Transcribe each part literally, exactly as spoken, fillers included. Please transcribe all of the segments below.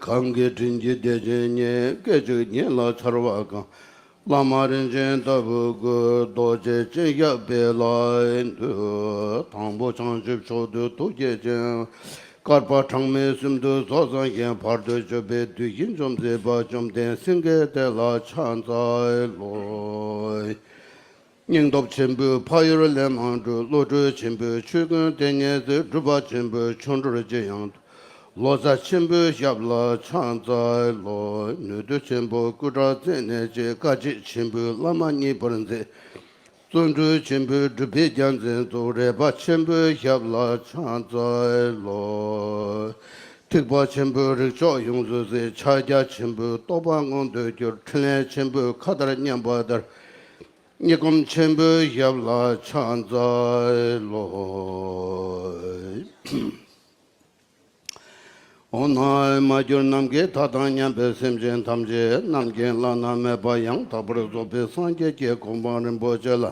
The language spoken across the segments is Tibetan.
གང་གི་དྲིན་གྱིས་བདེ་ཆེན་ཉིད། སྐད་ཅིག་ཉིད་ལ་འཆར་བ་གང་། བླ་མ་རིན་ཆེན་ལྟ་བུ་ཀུན། རྡོ་རྗེ་སྤྱན་ཞབས་པད་ལ་འདུད། དང་པོ་བྱང་ཆུབ་མཆོག་ཏུ་ཐུགས་བསྐྱེད་ཅིང་། བསྐལ་པ་གྲངས་མེད་གསུམ་དུ་རྫོགས་སངས་རྒྱས། བར་དུ་གཅོད་པའི་བདུད་ཀྱི་འཇོམས་མཛད་པ། བཅོམ་ལྡན་སེང་གེ་དེ་ལ་ཕྱག་འཚལ་ལོ། སྙིང་སྟོབས་ཆེན་པོས་ཕ་ཡུལ་ལས་མ་གྲོལ། བློ་གྲོས་ཆེན་པོས་ཆོས་ཀུན་དེ་ཉིད་ཟད། སྒྲུབ་པ་ཆེན་པོས་ཆོ་འཕྲུལ་ཅི་ཡང་། ལོ་ཙཱ་ཆེན་པོའི་ཞབས་ལ་ཕྱག་འཚལ་ལོ། ནུས་མཐུ་ཆེན་པོས་སྐུ་དགྲ་རྩད་ནས་བཅད། བཀའ་བརྒྱུད་ཆེན་པོས་བླ་མ་མཉེས་པར་མཛད། བརྩོན་འགྲུས་ཆེན་པོས་སྒྲུབ་པའི་རྒྱལ་མཚན་བཙུགས། རས་པ་ཆེན་པོའི་ཞབས་ལ་ཕྱག་འཚལ་ལོ། ཐེག་པ་ཆེན་པོས་རིགས་མཆོག་ཡོངས་སུ་ཟད། ཕྱག་རྒྱ་ཆེན་པོས་རྟོགས་པ་མངོན་དུ་གྱུར། ཕྲིན་ལས་ཆེན་པོས་མཁའ་ལྟར་མཉམ་པ་ལྟར། སྙེག་སྒོམ་ཆེན་པོའི་ཞབས་ལ་ཕྱག་འཚལ་ལོ། འོ་ན་མ་གྱུར་ནམ་མཁའི་མཐའ་དང་མཉམ་པའི་སེམས་ཅན་ཐམས་ཅད་རྣམ་མཁྱེན་བླ་ན་མེད་པ་ཡང་དག་པར་རྫོགས་པའི་སངས་རྒྱས་ཀྱི་གོ་འཕང་རིན་པོ་ཆེ་ལ་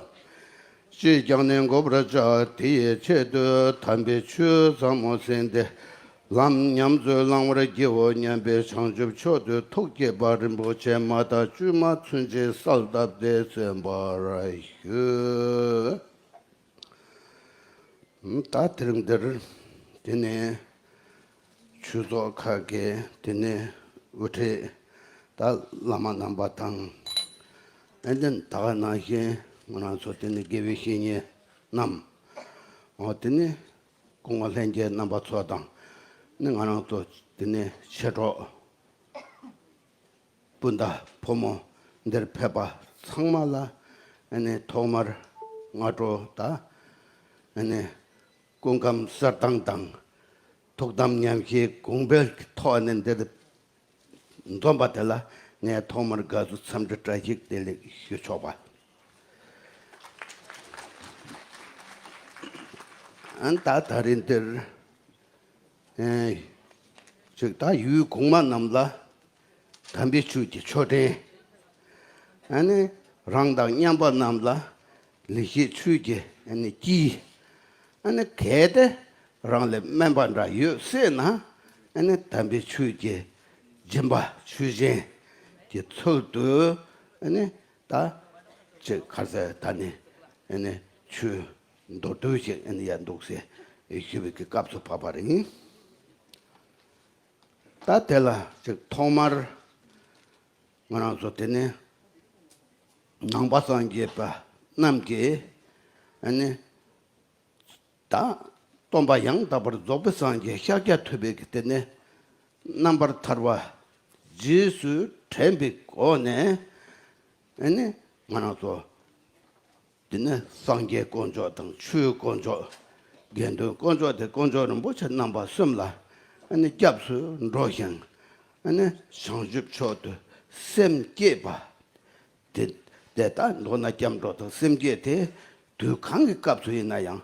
ཅིས་ཀྱང་ནི་འགོད་པར་བྱ། དེ་ཡི་ཆེད་དུ་དམ་པའི་ཆོས་ཟབ་མོ་གསན་ཏེ། ལམ་ཉམས་སུ་བླང་བར་བགྱིའོ་སྙམ་པའི་བྱང་ཆུབ་མཆོག་ཏུ་ཐུགས་བསྐྱེད་པ་རིན་པོ་ཆེ་མ་དག་དཀྱུས་མ་ཚུན་ཆད་གསལ་བཏབ་སྟེ་གསན་པར་ཞུ། ད་དེ་རིང་འདིར་དེ་ནས་ཆོས་ཚོགས་ཁག་གི་དེ་ནས་དབུ་ཁྲིད་ད་བླ་མ་རྣམ་པ་དང་། ཨེ་དེ་ད་ག་ནང་བཞིན་ང་རང་ཚོ་དེ་ནས་དགེ་བའི་བཤེས་གཉེན་རྣམས། འོ་དེ་ནས་སྐུ་ངོ་ལྷན་རྒྱས་རྣམ་པ་ཚོ་དང་ནི་ང་རང་ཚོ་དེ་ནས་མཆེད་གྲོགས་སྤུན་ཟླ་ཕོ་མོ་འདིར་ཕེབས་པ་ཚང་མ་ལ་ཨ་ནི་ཐོག་མར་སྔ་དྲོ་དང་ཨ་ནི་སྐུ་ཁམས་གསལ་ཐང་དང་ཐུགས་དམ་ཉམས་བཞེས་གུང་འཕེལ་གྱི་ཐོག་ནས་འདིར་འཛོམས་པ་དེ་ལ་ངས་ཐོག་མར་དགའ་བསུ་འཚམས་འདྲི་བཀྲ་ཤིས་བདེ་ལེགས་ཞུ་ཆོག་པ། ཨ་ནི་ད་ད་རིང་འདིར་ཨེ་ཅིག་ད་ཡུལ་གོང་མ་རྣམས་ལ་དམ་པའི་ཆོས་ཀྱི་ཆོས་འབྲེལ། ཨ་ནི་རང་དང་མཉམ་པ་རྣམས་ལ་ལེགས་བཤད་ཆོས་ཀྱི་ཨ་ནི་དཀྱིལ། ཨ་ནི་གལ་ཏེ་རང་ལ་སྨན་པ་འདྲ་ཡོད་སྲིད་ན། ཨ་ནི་དམ་པའི་ཆོས་ཀྱི་སྦྱིན་པ་ཆོས་ཅན་གྱི་ཚུལ་དུ་ཨ་ནི་ད་ཅིག་ག་རེ་ཟེར་ད་ནི་ཨ་ནི་ཆོས་མདོར་བསྡུས་ཤིག་ཨ་ནི་ཡར་འདུག་སེ་ཞུ་བའི་གི་སྐབས་སུ་བབས་པ་རེད། ད་དེ་ལ་ཅིག་ཐོག་མར་ང་རང་ཚོ་དེ་ནི་ནང་པ་སངས་རྒྱས་པ་རྣམས་ཀྱིས་ཨ་ནི་ད་སྟོན་པ་ཡང་དག་པར་རྫོགས་པའི་སངས་རྒྱས་ཤཱཀྱ་ཐུབ་པའི་གི་དེ་ནི་རྣམ་པར་ཐར་པ་རྗེས་སུ་དྲན་པའི་སྒོ་ནས་ཨ་ནི་ང་རང་ཚོ་དེ་ནི་སངས་རྒྱས་དཀོན་མཆོག་དང་ཆོས་དཀོན་མཆོག་དགེ་འདུན་དཀོན་མཆོག་དེ་དཀོན་མཆོག་རིན་པོ་ཆེ་རྣམ་པ་གསུམ་ལ་ཨ་ནི་སྐྱབས་སུ་འགྲོ་ཞིང་། ཨ་ནི་བྱང་ཆུབ་མཆོག་ཏུ་སེམས་བསྐྱེད་པ་དེ་དེ་ལྟར་མདོར་ན་སྐྱབས་འགྲོ་དང་སེམས་བསྐྱེད་དེ་དུས་གང་གི་སྐབས་སུ་ཡིན་ན་ཡང་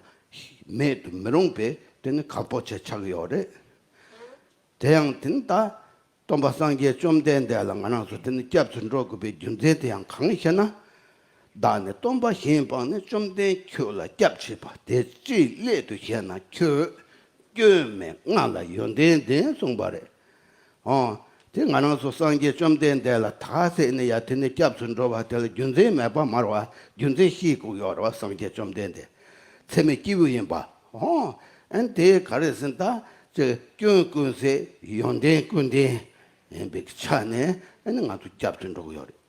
མེད་དུ་མི་རུང་བའི་དེ་ནི་ཁག་པོ་ཆེ་ཆགས་ཡོད་རེད། དེ་ཡང་དེ་ནི་ད་སྟོན་པ་སངས་རྒྱས་བཅོམ་ལྡན་འདས་ལ་ང་རང་ཚོ་དེ་ནི་སྐྱབས་སུ་འགྲོ་དགོས་པའི་རྒྱུ་མཚན་དེ་ཡང་གང་ཡིན་ཞེ་ན། བདག་ནི་སྟོན་པ་གཞན་སྤངས་ནས། བཅོམ་ལྡན་ཁྱོད་ལ་སྐྱབས་མཆི་བ། དེ་ཅིའི་སླད་དུ་ཞེ་ན། ཁྱོད་སྐྱོན་མེད་ང་ལ་ཡོན་ཏན་ལྡན་གསུངས་པ་རེད། འོ། དེ་ང་རང་ཚོ་སངས་རྒྱས་བཅོམ་ལྡན་འདས་ལ་ད་ཟེར་ནས་ཡ་དེ་ནི་སྐྱབས་སུ་འགྲོ་བ་དེ་ལ་རྒྱུ་མཚན་མེད་པ་མ་རེད་བ། རྒྱུ་མཚན་ཤེས་དགོས་ཡོད་རེད་བ། སངས་རྒྱས་བཅོམ་ལྡན་འདས་འཚེ་མེད་སྐྱེས་བུ་ཡིན་པ། འོ། ཨན་དེ་ག་རེ་ཟེར་ན་ད་ཅིག་སྐྱོན་ཀུན་ཟད་ཡོན་ཏན་ཀུན་ལྡན་ཡིན་པའི་ཆ་ནས་ཨ་ནི་ང་ཚོ་སྐྱབས་སུ་འགྲོ་གི་ཡོད་རེད།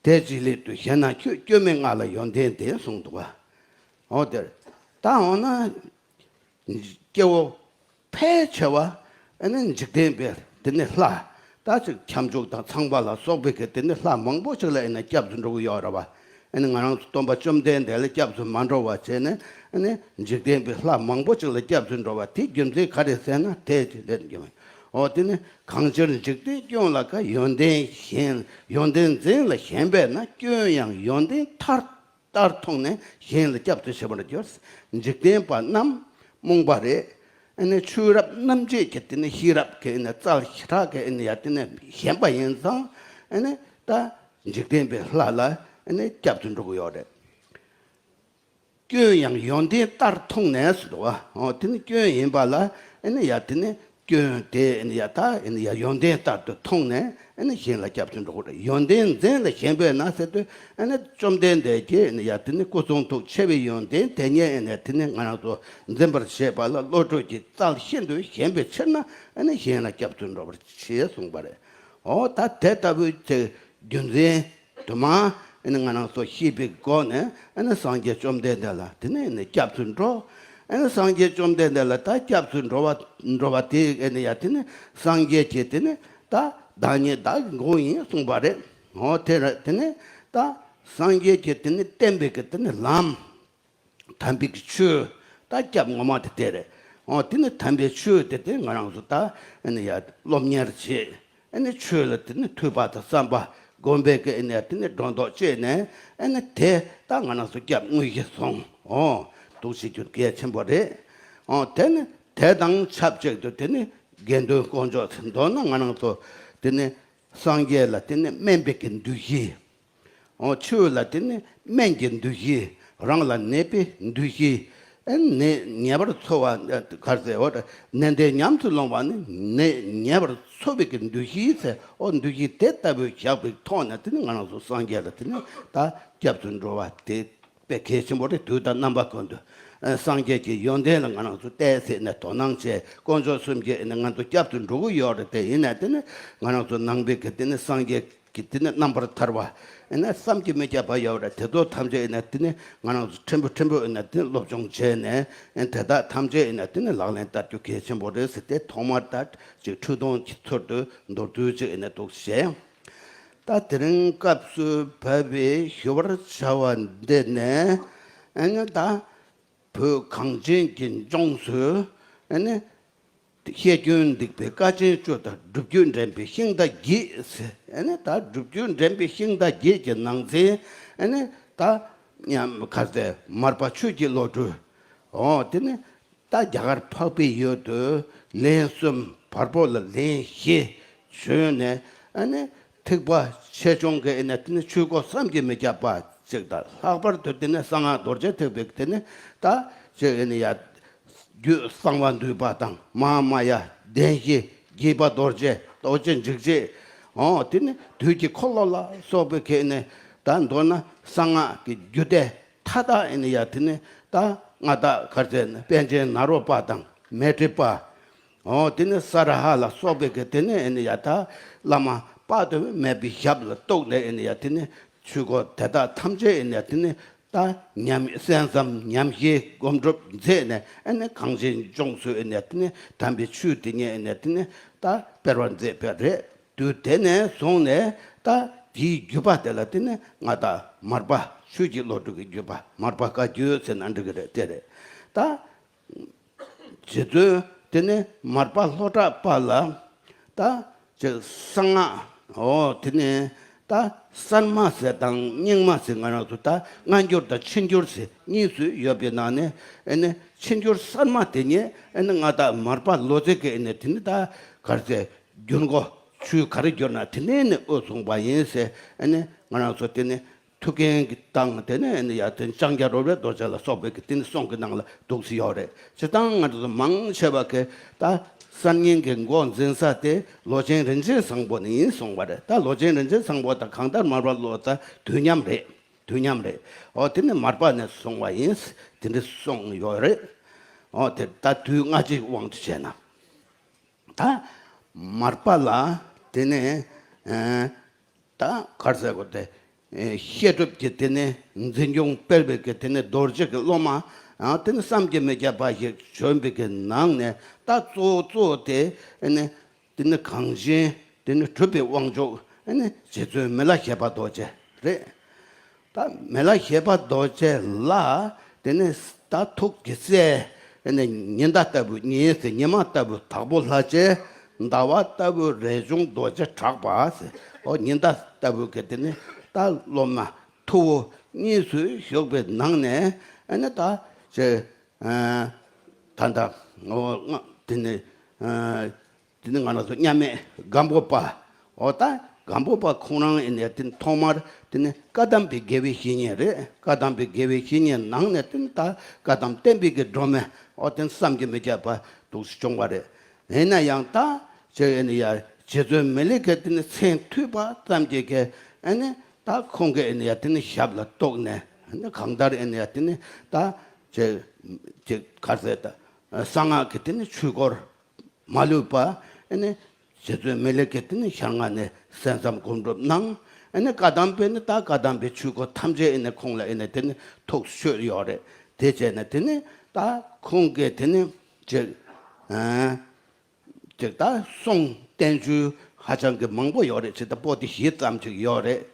དེ་ཅིའི་སླད་དུ་ཞེ་ན། ཁྱོད་སྐྱོན་མེད་ང་ལ་ཡོན་ཏན་ལྡན་གསུངས་འདུག་བ། འོ་དེར་ད་འོ་ན་སྐྱེ་བོ་ཕལ་ཆེ་བ་ཨ་ནི་འཇིག་རྟེན་པའི་དེ་ནི་ལྷ། ད་ཅིག་ཁྱབ་འཇུག་དང་ཚངས་པ་ལ་སོགས་པའི་གི་དེ་ནི་ལྷ་མང་པོ་ཅིག་ལ་ཨ་ནི་སྐྱབས་སུ་འགྲོ་གི་ཡོད་རེད་བ། ཨ་ནི་ང་རང་ཚོ་སྟོན་པ་བཅོམ་ལྡན་འདས་ལ་སྐྱབས་སུ་མ་འགྲོ་བ་བྱས་ནས་ཨ་ནི་འཇིག་རྟེན་པའི་ལྷ་མང་པོ་ཅིག་ལ་སྐྱབས་སུ་འགྲོ་བ་དེ་རྒྱུ་མཚན་ག་རེ་ཟེར་ན། དེ་ཅིག་ལས་རྒྱུ་མཚན། འོ་དེ་ནི་གང་ཕྱིར་འཇིག་རྟེན་སྐྱོན་ལ་དགའ། ཡོན་ཏན་ཞན་ཡོན་ཏན་འཛིན་ལ་ཞེན་པས་ན། སྐྱོན་ཡང་ཡོན་ཏན་མཐར་ལྟར་མཐོང་ནས། གཞན་ལ་སྐྱབས་སུ་མཆི་བར་འགྱུར། འཇིག་རྟེན་པ་རྣམས་རྨོངས་པ་རེད། ཨ་ནི་ཆོས་རབ་རྣམ་འབྱེད་ཀྱི་དེ་ནི་ཤེས་རབ་ཀྱི་ཨ་ནི་རྩལ་ཞེ་དྲག་གི་ཨ་ནི་ཡ་དེ་ནི་ཞན་པ་ཡིན་ཙང་། ཨ་ནི་ད་འཇིག་རྟེན་པའི་ལྷ་ལ་ཨ་ནི་སྐྱབས་སུ་འགྲོ་གི་ཡོད་རེད། སྐྱོན་ཡང་ཡོན་ཏན་ལྟར་མཐོང་ནས་ཟེར་འདུག་བ། འོ་དེ་ནི་སྐྱོན་ཡིན་པ་ལ་ཨ་ནི་ཡ་དེ་ནི་ སྐྱོན་དེ་ཨེ་ནི་ཡ་ད་ཨེ་ནི་ཡ་ཡོན་ཏན་ལྟར་དུ་མཐོང་ནས་ཨེ་ནི་གཞན་ལ་སྐྱབས་སུ་འགྲོ་དགོས་རེད། ཡོན་ཏན་འཛིན་ལ་ཞེན་པས་ན་ཟེར་དུས་ཨེ་ནི་བཅོམ་ལྡན་འདས་ཀྱིས་ཨེ་ནི་ཡ་དེ་ནི་སྐུ་གསུང་ཐུགས་ཆེ་བའི་ཡོན་ཏན་དེ་ཉིད་ཨེ་ནི་དེ་ནི་ང་རང་ཚོ་འཛིན་པར་བྱེད་པ་ལ་བློ་གྲོས་ཀྱི་རྩལ་ཤིན་ཏུ་ཞན་པའི་ཕྱིར་ན་ཨེ་ནི་གཞན་ལ་སྐྱབས་སུ་འགྲོ་བར་བྱེད་གསུངས་པ་རེད། འོ་ད་དེ་ལྟ་བུའི་ཚེ་རྒྱུ་མཚན་དུ་མ་ཨེ་ནི་ང་རང་ཚོ་ཤེས་པའི་སྒོ་ནས་ཨེ་ནི་སངས་རྒྱས་བཅོམ་ལྡན་འདས་ལ་དེ་ནས་ཨེ་ནི་སྐྱབས་སུ་འགྲོ། ཨེ་ནི་སངས་རྒྱས་བཅོམ་ལྡན་འདས་ལ་ད་སྐྱབས་སུ་འགྲོ་བ་འགྲོ་བ་དེ་ཨེ་ནི་ཡ་དེ་ནི་སངས་རྒྱས་ཀྱི་དེ་ནི་ད་བདག་ཉིད་བདག་གི་མགོན་ཡིན་གསུངས་པ་རེད། འོ་དེ་རེད། དེ་ནི་ད་སངས་རྒྱས་ཀྱི་དེ་ནི་བསྟན་པའི་གི་དེ་ནི་ལམ། དམ་པའི་གི་ཆོས་ད་སྐྱབས་ངོ་མ་དེ་དེ་རེད། འོ་དེ་ནི་དམ་པའི་ཆོས་དེ་དེ་ང་རང་ཚོ་ད་ཨེ་ནི་ཡ་སློབ་གཉེར་བྱེད། ཨེ་ནི་ཆོས་ལ་དེ་ནི་ཐོས་པ་དང་བསམ་པ་སྒོམ་པའི་གི་ཨེ་ནི་དེ་ནི་སྒྲོ་འདོགས་བཅད་ནས་ཨེ་ནི་དེ་ད་ང་རང་ཚོ་སྐྱབས་དངོས་གཞི་བཟུང་འོ་འདུག་བྱེད་རྒྱུ་གལ་ཆེན་པོ་རེད། འོ་དེ་ནི་དེ་དང་ཆབས་ཅིག་ཏུ་དེ་ནི་དགེ་འདུན་དཀོན་མཆོག་ཚེ་མདོར་ན་ང་རང་ཚོ་དེ་ནི་སངས་རྒྱས་ལ་དེ་ནི་སྨན་པའི་གི་འདུ་ཤེས། འོ་ཆོས་ལ་དེ་ནི་སྨན་གྱི་འདུ་ཤེས། རང་ལ་ནད་པའི་འདུ་ཤེས། ཨེ་ནད་ཉེ་བར་འཚོ་བ་ག་རེ་ཟེར། འོ་ནད་དེ་ཉམས་སུ་ལོངས་པ་ནི་ནད་ཉེ་བར་འཚོ་བའི་གི་འདུ་ཤེས་ཟེར། འོ་འདུ་ཤེས་དེ་ལྟ་བུ་བཞག་པའི་ཐོག་ནས་དེ་ནི་ང་རང་ཚོ་སངས་རྒྱས་ལ་དེ་ནི་ད་སྐྱབས་སུ་འགྲོ་བ་དེ་དཔེ་གལ་ཆེན་པོ་རེད། དུས་དང་རྣམ་པ་ཀུན་ཏུ་ཨེ་སངས་རྒྱས་ཀྱི་ཡོན་ཏན་ལ་ང་རང་ཚོ་བལྟས་ཟེར་ནས་དོ་སྣང་བྱས། དཀོན་མཆོག་གསུམ་གྱིས་ཨེ་ནི་ང་ཚོ་སྐྱབས་སུ་འགྲོ་གི་ཡོད་རེད། དེ་ཡིན་ན་དེ་ནི་ང་རང་ཚོ་ནང་པའི་གི་དེ་ནི་སངས་རྒྱས་ཀྱི་དེ་ནི་རྣམ་པར་ཐར་པ་ཨེ་ནི་བསམ་གྱིས་མི་ཁྱབ་པ་ཡོད་རེད། དེ་ཚོ་ཐམས་ཅད་ཨེ་ནི་དེ་ནི་ང་རང་ཚོ་ཕྲན་བུ་ཕྲན་བུ་ཨེ་ནི་དེ་ནི་སློབ་སྦྱོང་བྱས་ནས་ཨེ་དེ་དག་ཐམས་ཅད་ཨེ་ནི་དེ་ནི་ལག་ལེན་བསྟར་རྒྱུ་གལ་ཆེན་པོ་རེད་ཟེར་ཏེ། ཐོག་མར་ད་ཅིག་འཕྲུལ་སྟོན་གྱི་ཚུལ་དུ་མདོར་བསྡུས་ཅིག་ཨེ་ནི་འདུག་བཤད། ད་དེ་རིང་སྐབས་སུ་བབས་པའི་ཞུ་བར་བྱ་བ་འདི་ནི་ཨེ་ནི་ད་བོད་གངས་ཅན་གྱི་ལྗོངས་སུ་ཨེ་ནི་བཤད་རྒྱུན་འདུས་པའི་བཀའ་ཆེན་བཅུ་དང་སྒྲུབ་བརྒྱུད་འདྲེན་པའི་ཤིང་རྟ་བརྒྱད་ཟེར། ཨེ་ནི་ད་སྒྲུབ་བརྒྱུད་འདྲེན་པའི་ཤིང་རྟ་བརྒྱད་ཀྱི་ནང་ཚན་ཨེ་ནི་ད་ཉམས་ག་རེ་ཟེར། མར་པ་ཆོས་ཀྱི་བློ་གྲོས། འོ་དེ་ནི་ད་རྒྱ་གར་འཕགས་པའི་ཡུལ་དུ་ལན་གསུམ། བར་པོ་ལ་ལན་བཞི་བྱོན་ནས་ཨ་ནི་ཐེག་པ་ཆེ་ཆུང་གི་ཨ་ནི་དེ་ནི་ཆོས་སྐོར་བསམ་གྱིས་མི་ཁྱབ་པ་ཅིག་དང་། ལྷག་པར་དུ་དེ་ནི་གསང་སྔགས་རྡོ་རྗེ་ཐེག་པའི་དེ་ནི་ད་ཅིག་ཨ་ནི་ཡ་རྒྱུད་གསང་བ་འདུས་པ་དང་། མ་ཧཱ་མ་ཡ་བདེན་བཞི། དགྱེས་པ་རྡོ་རྗེ། རྡོ་རྗེ་འཇིགས་བྱེད། འོ་དེ་ནི་དུས་ཀྱི་འཁོར་ལོ་ལ་སོགས་པའི་གི་ཨ་ནི་ད་མདོར་ན་གསང་སྔགས་ཀྱི་རྒྱུད་སྡེ་མཐའ་དག་ཨེ་ནི་ཡ་དེ་ནི་ད་མངའ་བདག་ག་རེ་ཟེར་ན་པཎ་ཆེན་ནཱ་རོ་པ་དང་མཻ་ཏྲི་པ། འོ་དེ་ནི་ས་ར་ཧ་ལ་སོགས་པའི་གི་དེ་ནི་ཨེ་ནི་ཡ་ད་བླ་མ་དཔག་ཏུ་མེད་པའི་ཞབས་ལ་གཏུགས་ནས་ཨེ་ནི་ཡ་དེ་ནི་ཆོས་སྐོར་དེ་དག་ཐམས་ཅད་ཨེ་ནི་ཡ་དེ་ནི་ད་ཉམས་གསན་བསམ་ཉམས་བཞེས་སྒོམ་སྒྲུབ་མཛད་ནས་ཨེ་ནི་གངས་ཅན་ལྗོངས་སུ་ཨེ་ནི་ཡ་དེ་ནི་དམ་པའི་ཆོས་དེ་ཉིད་ཨེ་ནི་ཡ་དེ་ནི་ད་སྤེལ་བར་མཛད་པ་རེད། དུས་དེ་ནས་བཟུང་ནས་ད་དེའི་བརྒྱུད་པ་དེ་ལ་དེ་ནི་མངའ་བདག་མར་པ་ཆོས་ཀྱི་བློ་གྲོས་ཀྱི་བརྒྱུད་པ་མར་པ་བཀའ་བརྒྱུད་ཟེར་ན་འགྲིག་གི་རེད། དེ་རེད། ད་རྗེ་བཙུན་དེ་ནི་མར་པ་ལྷོ་བྲག་པ་ལ་ད་ཅིག་གསང་སྔགས། འོ་དེ་ནི་ད་གསར་མ་ཟེར་དང་རྙིང་མ་ཟེར། ང་རང་ཚོ་ད་སྔ་འགྱུར་དང་ཕྱི་འགྱུར་ཟེར་གཉིས་སུ་ཡོད་པའི་ནང་ནས་ཨེ་ནི་ཕྱི་འགྱུར་གསར་མ་དེ་ཉིད་ཨེ་ནི་མངའ་བདག་མར་པ་ལོ་ཙཱ་གིས་ཨེ་ནི་དེ་ནི་ད་ག་རེ་ཟེར། བསྒྱུར་འགོ་ཆོས་ག་རེ་བསྒྱུར་ན་དེ་ནས་ནི་དབུ་བཟུང་བ་ཡིན་ཟེར། ཨ་ནི་ང་རང་ཚོ་དེ་ནི་ཐུའུ་བཀྭན་གྱི་དང་དེ་ནས་ཨ་ནི་ཡ་དེ་ལྕང་སྐྱ་རོལ་པའི་རྡོ་རྗེ་ལ་སོགས་པའི་གི་དེ་ནི་གསུང་གི་ནང་ལ་འདུག་སེ་ཡོད་རེད། སྤྱིར་བཏང་ང་རང་ཚོ་མང་ཆེ་བ་གི་ད་གསར་རྙིང་གི་འགོ་འཛིན་ས་དེ་ལོ་ཆེན་རིན་ཆེན་བཟང་པོ་ནས་ཡིན་གསུངས་པ་རེད། ད་ལོ་ཆེན་རིན་ཆེན་བཟང་པོ་དང་གང་ལྟར་མར་པ་ལོ་ཙཱ་དུས་མཉམ་རེད། དུས་མཉམ་རེད། འོ་དེ་ནི་མར་པ་ནས་བཟུང་བ་ཡིན་དེ་འདྲ་གསུངས་ཡོད་རེད། འོ་དེ་ད་དུས་སྔ་ཕྱིའི་དབང་དུ་བྱས་ན། ད་མར་པ་ལ་དེ་ནས་ཨ་ད་ག་རེ་ཟེར་དགོས་ཏེ། ཨེ་བཤད་སྒྲུབ་ཀྱི་དེ་ནས་འཛིན་སྐྱོང་སྤེལ་བའི་གི་དེ་ནས་རྡོ་རྗེ་གི་སློབ་མ་ཨ་དེ་ནས་བསམ་གྱིས་མི་ཁྱབ་པ་ཞིག་བྱོན་པའི་གི་ནང་ནས་ད་གཙོ་བོ་གཙོ་བོ་དེ་ཨ་ནི་དེ་ནི་གངས་ཅན་དེ་ནི་གྲུབ་པའི་དབང་ཕྱུག་ཨ་ནི་རྗེ་བཙུན་མི་ལ་བཞད་པ་རྡོ་རྗེ་རེད། ད་མི་ལ་བཞད་པ་རྡོ་རྗེ་ལ་དེ་ནི་ད་ཐུགས་ཀྱི་སྲས་ཨ་ནི་ཉི་ཟླ་ལྟ་བུ་ཉི་ཟེར་ཉི་མ་ལྟ་བུ་དྭགས་པོ་ལྷ་རྗེ། ཟླ་བ་ལྟ་བུ་རས་ཆུང་རྡོ་རྗེ་གྲགས་པ་ཟེར། འོ་ཉི་ཟླ་ལྟ་བུ་གི་དེ་ནི་ད་སློབ་མ་མཐུ་བོ་གཉིས་སུ་བཞུགས་པའི་ནང་ནས་ཨ་ནི་ད་ཅེ་ཨ་ད་ད་འོ་ང་དེ་ནི་ཨ་དེ་ནི་ང་རང་ཚོ་མཉམ་མེད་སྒམ་པོ་པ། འོ་ད་སྒམ་པོ་པ་ཁོང་རང་ཨེ་ནི་དེ་ཐོག་མར་དེ་ནི་བཀའ་གདམས་པའི་དགེ་བའི་བཤེས་གཉེན་རེད། བཀའ་གདམས་པའི་དགེ་བའི་བཤེས་གཉེན་ནང་ནས་དེ་ནི་ད་བཀའ་གདམས་བསྟན་པའི་གི་སྒྲོན་མེ་འོ་དེ་ནི་བསམ་གྱིས་མི་ཁྱབ་པ་འདུག་སེ་བྱུང་བ་རེད། ཡིན་ན་ཡང་ད་ཅིག་ཨེ་ནི་ཡ་རྗེ་བཙུན་མི་ལའི་གི་དེ་ནི་མཚན་ཐོས་པ་ཙམ་གྱིས་གི་ཨེ་ནི་ད་ཁོང་གི་ཨེ་ནི་ཡ་དེ་ནི་ཞབས་ལ་གཏུགས་ནས་ཨེ་ནི་གང་ལྟར་ཨེ་ནི་ཡ་དེ་ནི་ད་ཅིག་ཅིག་ག་རེ་ཟེར་ད་གསང་སྔགས་ཀྱི་དེ་ནི་ཆོས་སྐོར་མ་ལུས་པ་ཨེ་ནི་རྗེ་བཙུན་མི་ལའི་གི་དེ་ནི་ཞལ་སྔ་ནས་གསན་བསམ་སྒོམ་སྒྲུབ་གནང་། ཨེ་ནི་བཀའ་གདམས་པས་ནི་ད་བཀའ་གདམས་པའི་ཆོས་སྐོར་ཐམས་ཅད་ཨེ་ནི་ཁོང་ལ་ཨེ་ནི་དེ་ནི་ཐུགས་སུ་ཆུད་ཡོད་རེད། དེ་བྱས་ནས་དེ་ནི་ད་ཁོང་གིས་དེ་ནི་ཅིག་ཨ། ཅིག་ད་གསུང་བསྟན་བཅོས་ཧ་ཅང་གི་མང་པོ་ཡོད་རེད། ཅིག་ད་པོ་ཏི་བཞི་ཙམ་ཅིག་ཡོད་རེད།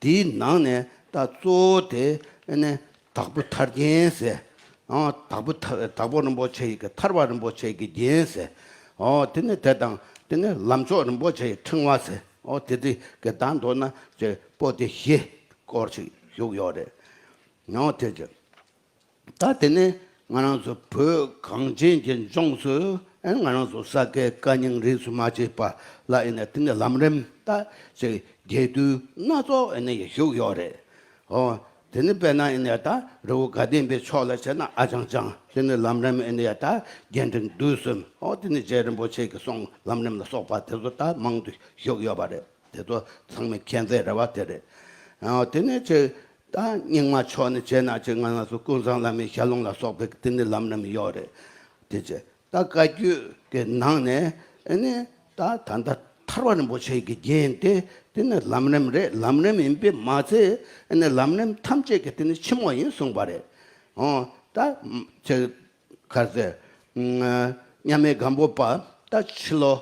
དེའི་ནང་ནས་ད་གཙོ་བོ་དེ་ཨེ་ནི་དྭགས་པོ་ཐར་རྒྱན་ཟེར། ཨོ་དྭགས་པོ་ཐར་དྭགས་པོ་རིན་པོ་ཆེ་ཡི་གི་ཐར་པ་རིན་པོ་ཆེ་གི་རྒྱན་ཟེར། ཨོ་དེ་ནི་དེ་དང་དེ་ནི་ལམ་མཆོག་རིན་པོ་ཆེ་ཡི་ཕྲེང་བ་ཟེར། ཨོ་དེ་དེ་གི་དང་མདོར་ན་ཅིག་པོ་ཏི་བཞི་སྐོར་ཅིག་བཞུགས་ཡོད་རེད། ཨོ་དེ་ཅིག་ད་དེ་ནས་ང་རང་ཚོ་བོད་གངས་ཅན་གྱི་ལྗོངས་སུ་ཨེ་ང་རང་ཚོ་ས་དགེ་བཀའ་རྙིང་རིས་སུ་མ་ཆད་པ་ལ་ཨེ་ནས་དེ་ནས་ལམ་རིམ་ད་ཅིག་རྒྱས་བསྡུས་སྣ་ཚོགས་ཨེ་ནས་བཞུགས་ཡོད་རེད། ཨོ་དེ་ནས་དཔེར་ན་ཨེ་ནས་ད་རི་བོ་དགའ་ལྡན་པའི་ཕྱོགས་ལ་བྱས་ན་ཨ་ལྕང་ལྕང་། དེ་ནས་ལམ་རིམ་ཨེ་ནས་ད་རྒྱས་འབྲིང་བསྡུས་གསུམ། ཨོ་དེ་ནས་རྗེ་རིན་པོ་ཆེ་གི་གསུང་ལམ་རིམ་ལ་སོགས་པ་དེ་ཚོ་ད་མང་དུ་བཞུགས་ཡོད་པ་རེད། དེ་ཚོ་ཚང་མས་མཁྱེན་གསལ་རེད་བ། དེ་རེད། ཨོ་དེ་ནས་ཅིག་ད་རྙིང་མ་ཕྱོགས་ནས་བྱས་ན་ཅིག་ང་རང་ཚོ་ཀུན་བཟང་བླ་མའི་ཞལ་ལུང་ལ་སོགས་པའི་དེ་ནི་ལམ་རིམ་ཡོད་རེད། དེ་ཅིག་ད་བཀའ་བརྒྱུད་ཀྱི་ནང་ནས་ཨེ་ནི་ད་ད་ལྟ་ཐར་པ་རིན་པོ་ཆེ་གི་རྒྱན་དེ་དེ་ནི་ལམ་རིམ་རེད། ལམ་རིམ་ཡིན་པས་མ་ཚད་ཨེ་ནི་ལམ་རིམ་ཐམས་ཅད་ཀྱི་དེ་ནི་ཆེན་མོ་ཡིན་གསུངས་པ་རེད། ཨོ་ད་ཅིག་ག་རེ་ཟེར། མཉམ་མེད་སྒམ་པོ་པ་ད་ཕྱི་ལོ་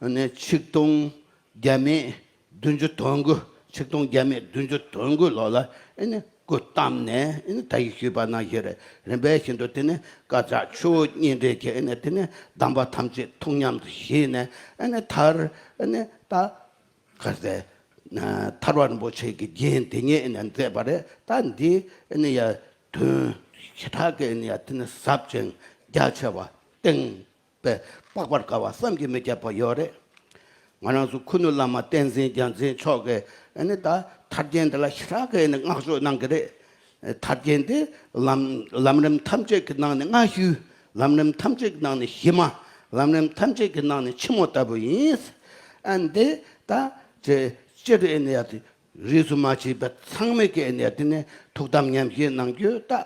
ནས་ཆིག་སྟོང་བརྒྱ་མེད་བདུན་ཅུ་དོན་དགུ། ཆིག་སྟོང་བརྒྱ་མེད་བདུན་ཅུ་དོན་དགུ་ལོ་ལ་ཨེ་ནི་སྐུ་བལྟམས་ནས་ཨེ་ནི་ད་ཡིག་ཞུས་པ་ནང་བཞིན་རེད། རིམ་པས་བཞིན་དུ་དེ་ནི་བཀའ་ཕྱག་ཆུ་བོ་གཉིས་འདྲེས་ཀྱི་ཨེ་ནི་དེ་ནི་གདམས་པ་ཐམས་ཅད་ཐུགས་ཉམས་སུ་བཞེས་ནས་ཨེ་ནི་མཐར་ཨེ་ནི་ད་ག་ཟེ་ཐར་པ་རིན་པོ་ཆེ་གི་རྒྱན་དེ་ཉིད་ཨེ་ནི་མཛད་པ་རེད། ད་འདི་ཨེ་ནི་ཡ་དོན་ཞེ་དྲག་གི་ཨེ་ནི་ཡ་དེ་ནི་ཟབ་ཅིང་རྒྱ་ཆེ་བ་སྟེང་པས་དཔག་པར་དཀའ་བ་བསམ་གྱིས་མི་ཁྱབ་པ་ཡོད་རེད། ང་རང་ཚོ་ཁུ་ནུ་བླ་མ་བསྟན་འཛིན་རྒྱལ་མཚན་མཆོག་གིས་ཨ་ནི་ད་ཐར་རྒྱན་འདི་ལ་ཞེ་དྲག་གི་ཨ་ནི་བསྔགས་བརྗོད་གནང་གི་རེད། ཐར་རྒྱན་འདི་ལམ་ལམ་རིམ་ཐམས་ཅད་ཀྱི་ནང་ནས་སྔ་ཤོས། ལམ་རིམ་ཐམས་ཅད་ཀྱི་ནང་ནས་གཞི་མ། ལམ་རིམ་ཐམས་ཅད་ཀྱི་ནང་ནས་ཆེན་མོ་ལྟ་བུ་ཡིན། ཨ་འདི་ད་ཅེ་སྤྱིར་ཨ་ནི་ཡ་དེ། རིས་སུ་མ་ཆད་པ་ཚང་མས་ཀྱི་ཨེ་ནས་དེ་ནས་ཐུགས་དམ་ཉམས་བཞེས་གནང་རྒྱུ་ད།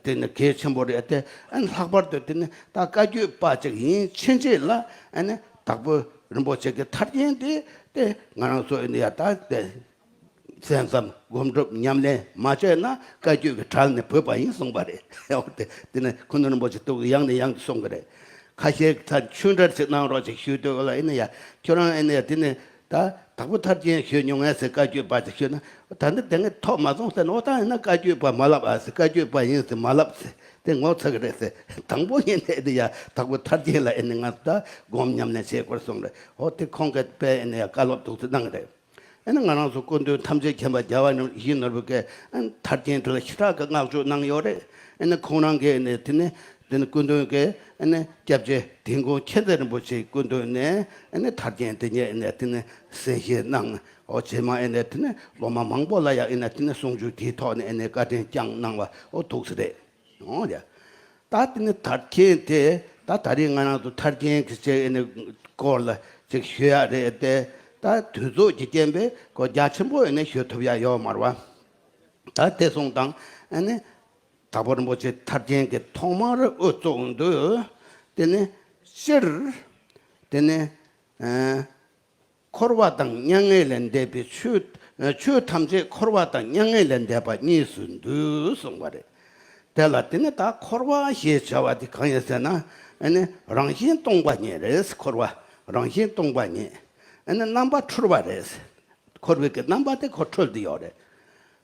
དེ་ནས་གལ་ཆེན་པོ་རེད་དེ། ཨ་ནི་ལྷག་པར་དུ་དེ་ནས་ད་བཀའ་བརྒྱུད་པ་ཅིག་ཡིན་ཕྱིན་ཆད་ལ་ཨ་ནི་དྭགས་པོ་རིན་པོ་ཆེ་གི་ཐར་རྒྱན་དེ་དེ་ང་རང་ཚོ་ཨེ་ནས་ཡ་ད་དེ་གསན་བསམ་སྒོམ་སྒྲུབ་ཉམས་ལེན་མ་བྱས་ན་བཀའ་བརྒྱུད་ཀྱི་གྲལ་ནས་བུད་པ་ཡིན་གསུངས་པ་རེད། དེ་དེ་ནས་ཁུ་ནུ་རིན་པོ་ཆེ་ཐུགས་ཡང་ནས་ཡང་དུ་གསུང་གི་རེད། ཁ་ཤས་ད་ཆོས་འབྲེལ་ཅིག་གནང་རོགས་ཅིག་ཞུས་དུས་ལ་ཨེ་ནས་ཡ་ཁྱོད་རང་ཨེ་ནས་ཡ་དེ་ནས། ད་དྭགས་པོ་ཐར་རྒྱན་ཞུས་མྱོང་ངས་ཟེར། བཀའ་བརྒྱུད་པ་ཅིག་ཞུས་ན་ད་འདི་དེ་ངས་ཐོབ་མ་སོང་ཟེར་ན། འོ་ད་ཡིན་ན་བཀའ་བརྒྱུད་པ་མ་ལབ་ཨ་ཟེར། བཀའ་བརྒྱུད་པ་ཡིན་ཟེར་མ་ལབ་ཟེར། དེ་ངོ་ཚ་གི་རེད་ཟེར། དང་པོ་ཡིན་ནས་འདི་ཡ་དྭགས་པོ་ཐར་རྒྱན་ལ་ཨེ་ནི་ང་ད་སྒོམ་ཉམས་ལེན་བྱེད་དགོས་གསུངས་རེད། འོ་དེ་ཁོང་གིས་དཔེ་ཨེ་ནི་ཡ་བཀའ་སློབ་ཐུགས་སུ་གནང་གི་རེད། ཨེ་ནི་ང་རང་ཚོ་སྐུ་མདུན་ཐམས་ཅད་མཁྱེན་པ་རྒྱལ་བ་ཡིད་བཞིན་ནོར་བུ་གིས་ཨེ་ནི་ཐར་རྒྱན་དེ་ལ་ཞེ་དྲག་གི་བསྔགས་བརྗོད་གནང་ཡོད་རེད། ཨེ་ནི་ཁོང་རང་གིས་ཨེ་ནི་དེ་ནི། དེ་ནི་སྐུ་མདུན་གྱིས་ཨ་ནི་སྐྱབས་རྗེ་དིལ་མགོ་མཁྱེན་བརྩེ་རིན་པོ་ཆེའི་སྐུ་མདུན་ནས་ཨ་ནི་ཐར་རྒྱན་དེ་ཉིད་ཨ་ནི་དེ་ནི་གསན་བཞེས་གནང་། འོ་རྗེས་མ་ཨ་ནི་དེ་ནི་སློབ་མ་མང་པོ་ལ་ཡང་ཨ་ནི་དེ་ནི་གསུང་ཆོས་དེའི་ཐོག་ནས་ཨ་ནི་བཀའ་དྲིན་བསྐྱངས་གནང་བ་འོ་ཐུགས་སུ་རེད། འོ་ཡ། ད་དེ་ནི་ཐར་རྒྱན་དེ་ད་ད་རེས་ང་རང་ཚོ་ཐར་རྒྱན་གྱི་ཅིག་ཨ་ནི་སྐོར་ལ་ཅིག་ཞུ་ཡག་རེད་དེ། ད་དུས་ཚོད་ཀྱི་རྐྱེན་པས་གོ་རྒྱ་ཆེན་པོ་ཨ་ནི་ཞུ་ཐུབ་ཡག་ཡོད་མ་རེད་བ། ད་དེ་སོང་དང་ཨ་ནི། དྭགས་པོ་རིན་པོ་ཆེ་ཐར་རྒྱན་གྱི་ཐོག་མར་དབུ་བཙུགས་འདུག་དེ་ནི་སྤྱིར། དེ་ནི་ཨ་འཁོར་བ་དང་མྱ་ངན་ལས་འདས་པའི་ཆོས། ཆོས་ཐམས་ཅད་འཁོར་བ་དང་མྱ་ངན་ལས་འདས་པ་གཉིས་སུ་འདུས་གསུངས་པ་རེད། དེ་ལ་དེ་ནི་ད་འཁོར་བ་ཞེས་བྱ་བ་དེ་གང་ཡིན་ཟེར་ན། ཨ་ནི་རང་བཞིན་སྟོང་པ་ཉིད་རེད། འཁོར་བ་རང་བཞིན་སྟོང་པ་ཉིད། ཨ་ནི་རྣམ་པ་འཁྲུལ་བ་རེད། འཁོར་བའི་གི་རྣམ་པ་དེ་ཁོ་འཁྲུལ་ཏེ་ཡོད་རེད།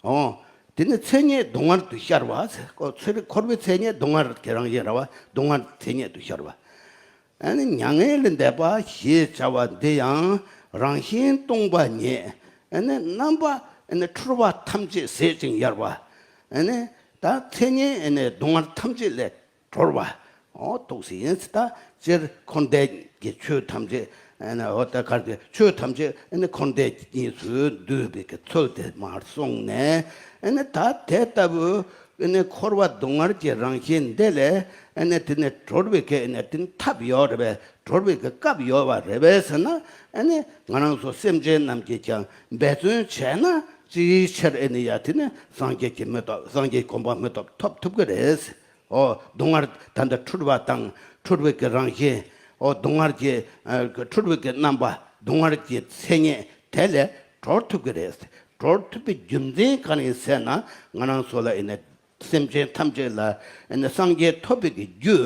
འོ། དེ་ནི་མཚན་ཉིད་སྡུག་བསྔལ་དུ་ཤར་བ་ཟེར། ཁོ་ཚེ་རིང་འཁོར་བའི་མཚན་ཉིད་སྡུག་བསྔལ་གྱི་རང་བཞིན་རེད་བ། སྡུག་བསྔལ་མཚན་ཉིད་དུ་ཤར་བ། ཨ་ནི་མྱ་ངན་ལས་འདས་པ་ཞེས་བྱ་བ་འདི་ཡང་རང་བཞིན་སྟོང་པ་ཉིད། ཨ་ནི་རྣམ་པ་ཨ་ནི་འཁྲུལ་བ་ཐམས་ཅད་ཟད་ཅིང་ཡལ་བ། ཨ་ནི་ད་མཚན་ཉིད་ཨ་ནི་སྡུག་བསྔལ་ཐམས་ཅད་ལས། གྲོལ་བ། འོ་ཐུགས་སུ་ཡིན་ཟེར། ད་སྤྱིར་འཁོར་འདས་ཀྱི་ཆོས་ཐམས་ཅད་ཨ་ནི་འོ་ད་གར་གྱི་ཆོས་ཐམས་ཅད་ཨ་ནི་འཁོར་འདས་གཉིས་སུ་འདུས་པའི་གི་ཚུལ་དེ་མར་གསུངས་ནས། ཨ་ནི་ད་དེ་ལྟ་བུ་ཨ་ནི་འཁོར་བ་སྡུག་བསྔལ་གྱི་རང་བཞིན་འདི་ལས་ཨ་ནི་དེ་ནས་གྲོལ་བའི་གི་ཨ་ནི་དེ་ནི་ཐབས་ཡོད་རེད་པས། གྲོལ་བའི་གི་སྐབས་ཡོད་པ་རེད་པས་ཟེར་ན། ཨ་ནི་ང་རང་ཚོ་སེམས་ཅན་རྣམས་ཀྱིས་ཀྱང་འབད་བརྩོན་བྱས་ན་ཅིའི་ཕྱིར་ཨ་ནི་ཡ་དེ་ནི་སངས་རྒྱས་ཀྱི་མི་ཐོབ། སངས་རྒྱས་གོ་འཕང་མི་ཐོབ་ཐོབ་ཐུབ་ཀྱི་རེད། ཨོ་སྡུག་བསྔལ་ད་ལྟ་འཁྲུལ་བ་དང་འཁྲུལ་བའི་གི་རང་བཞིན། ཨོ་སྡུག་བསྔལ་གྱི་ཨ་འཁྲུལ་བའི་གི་རྣམ་པ། སྡུག་བསྔལ་གྱི་མཚན་ཉིད་དེ་ལས་གྲོལ་ཐུབ་ཀྱི་རེད། གྲོལ་ཐུབ་པའི་རྒྱུ་མཚན་གང་ཡིན་ཟེར་ན། ང་རང་ཚོ་ལ་ཨེ་ནི་སེམས་ཅན་ཐམས་ཅད་ལ་ཨེ་ནི་སངས་རྒྱས་ཐོབ་པའི་གི་རྒྱུ་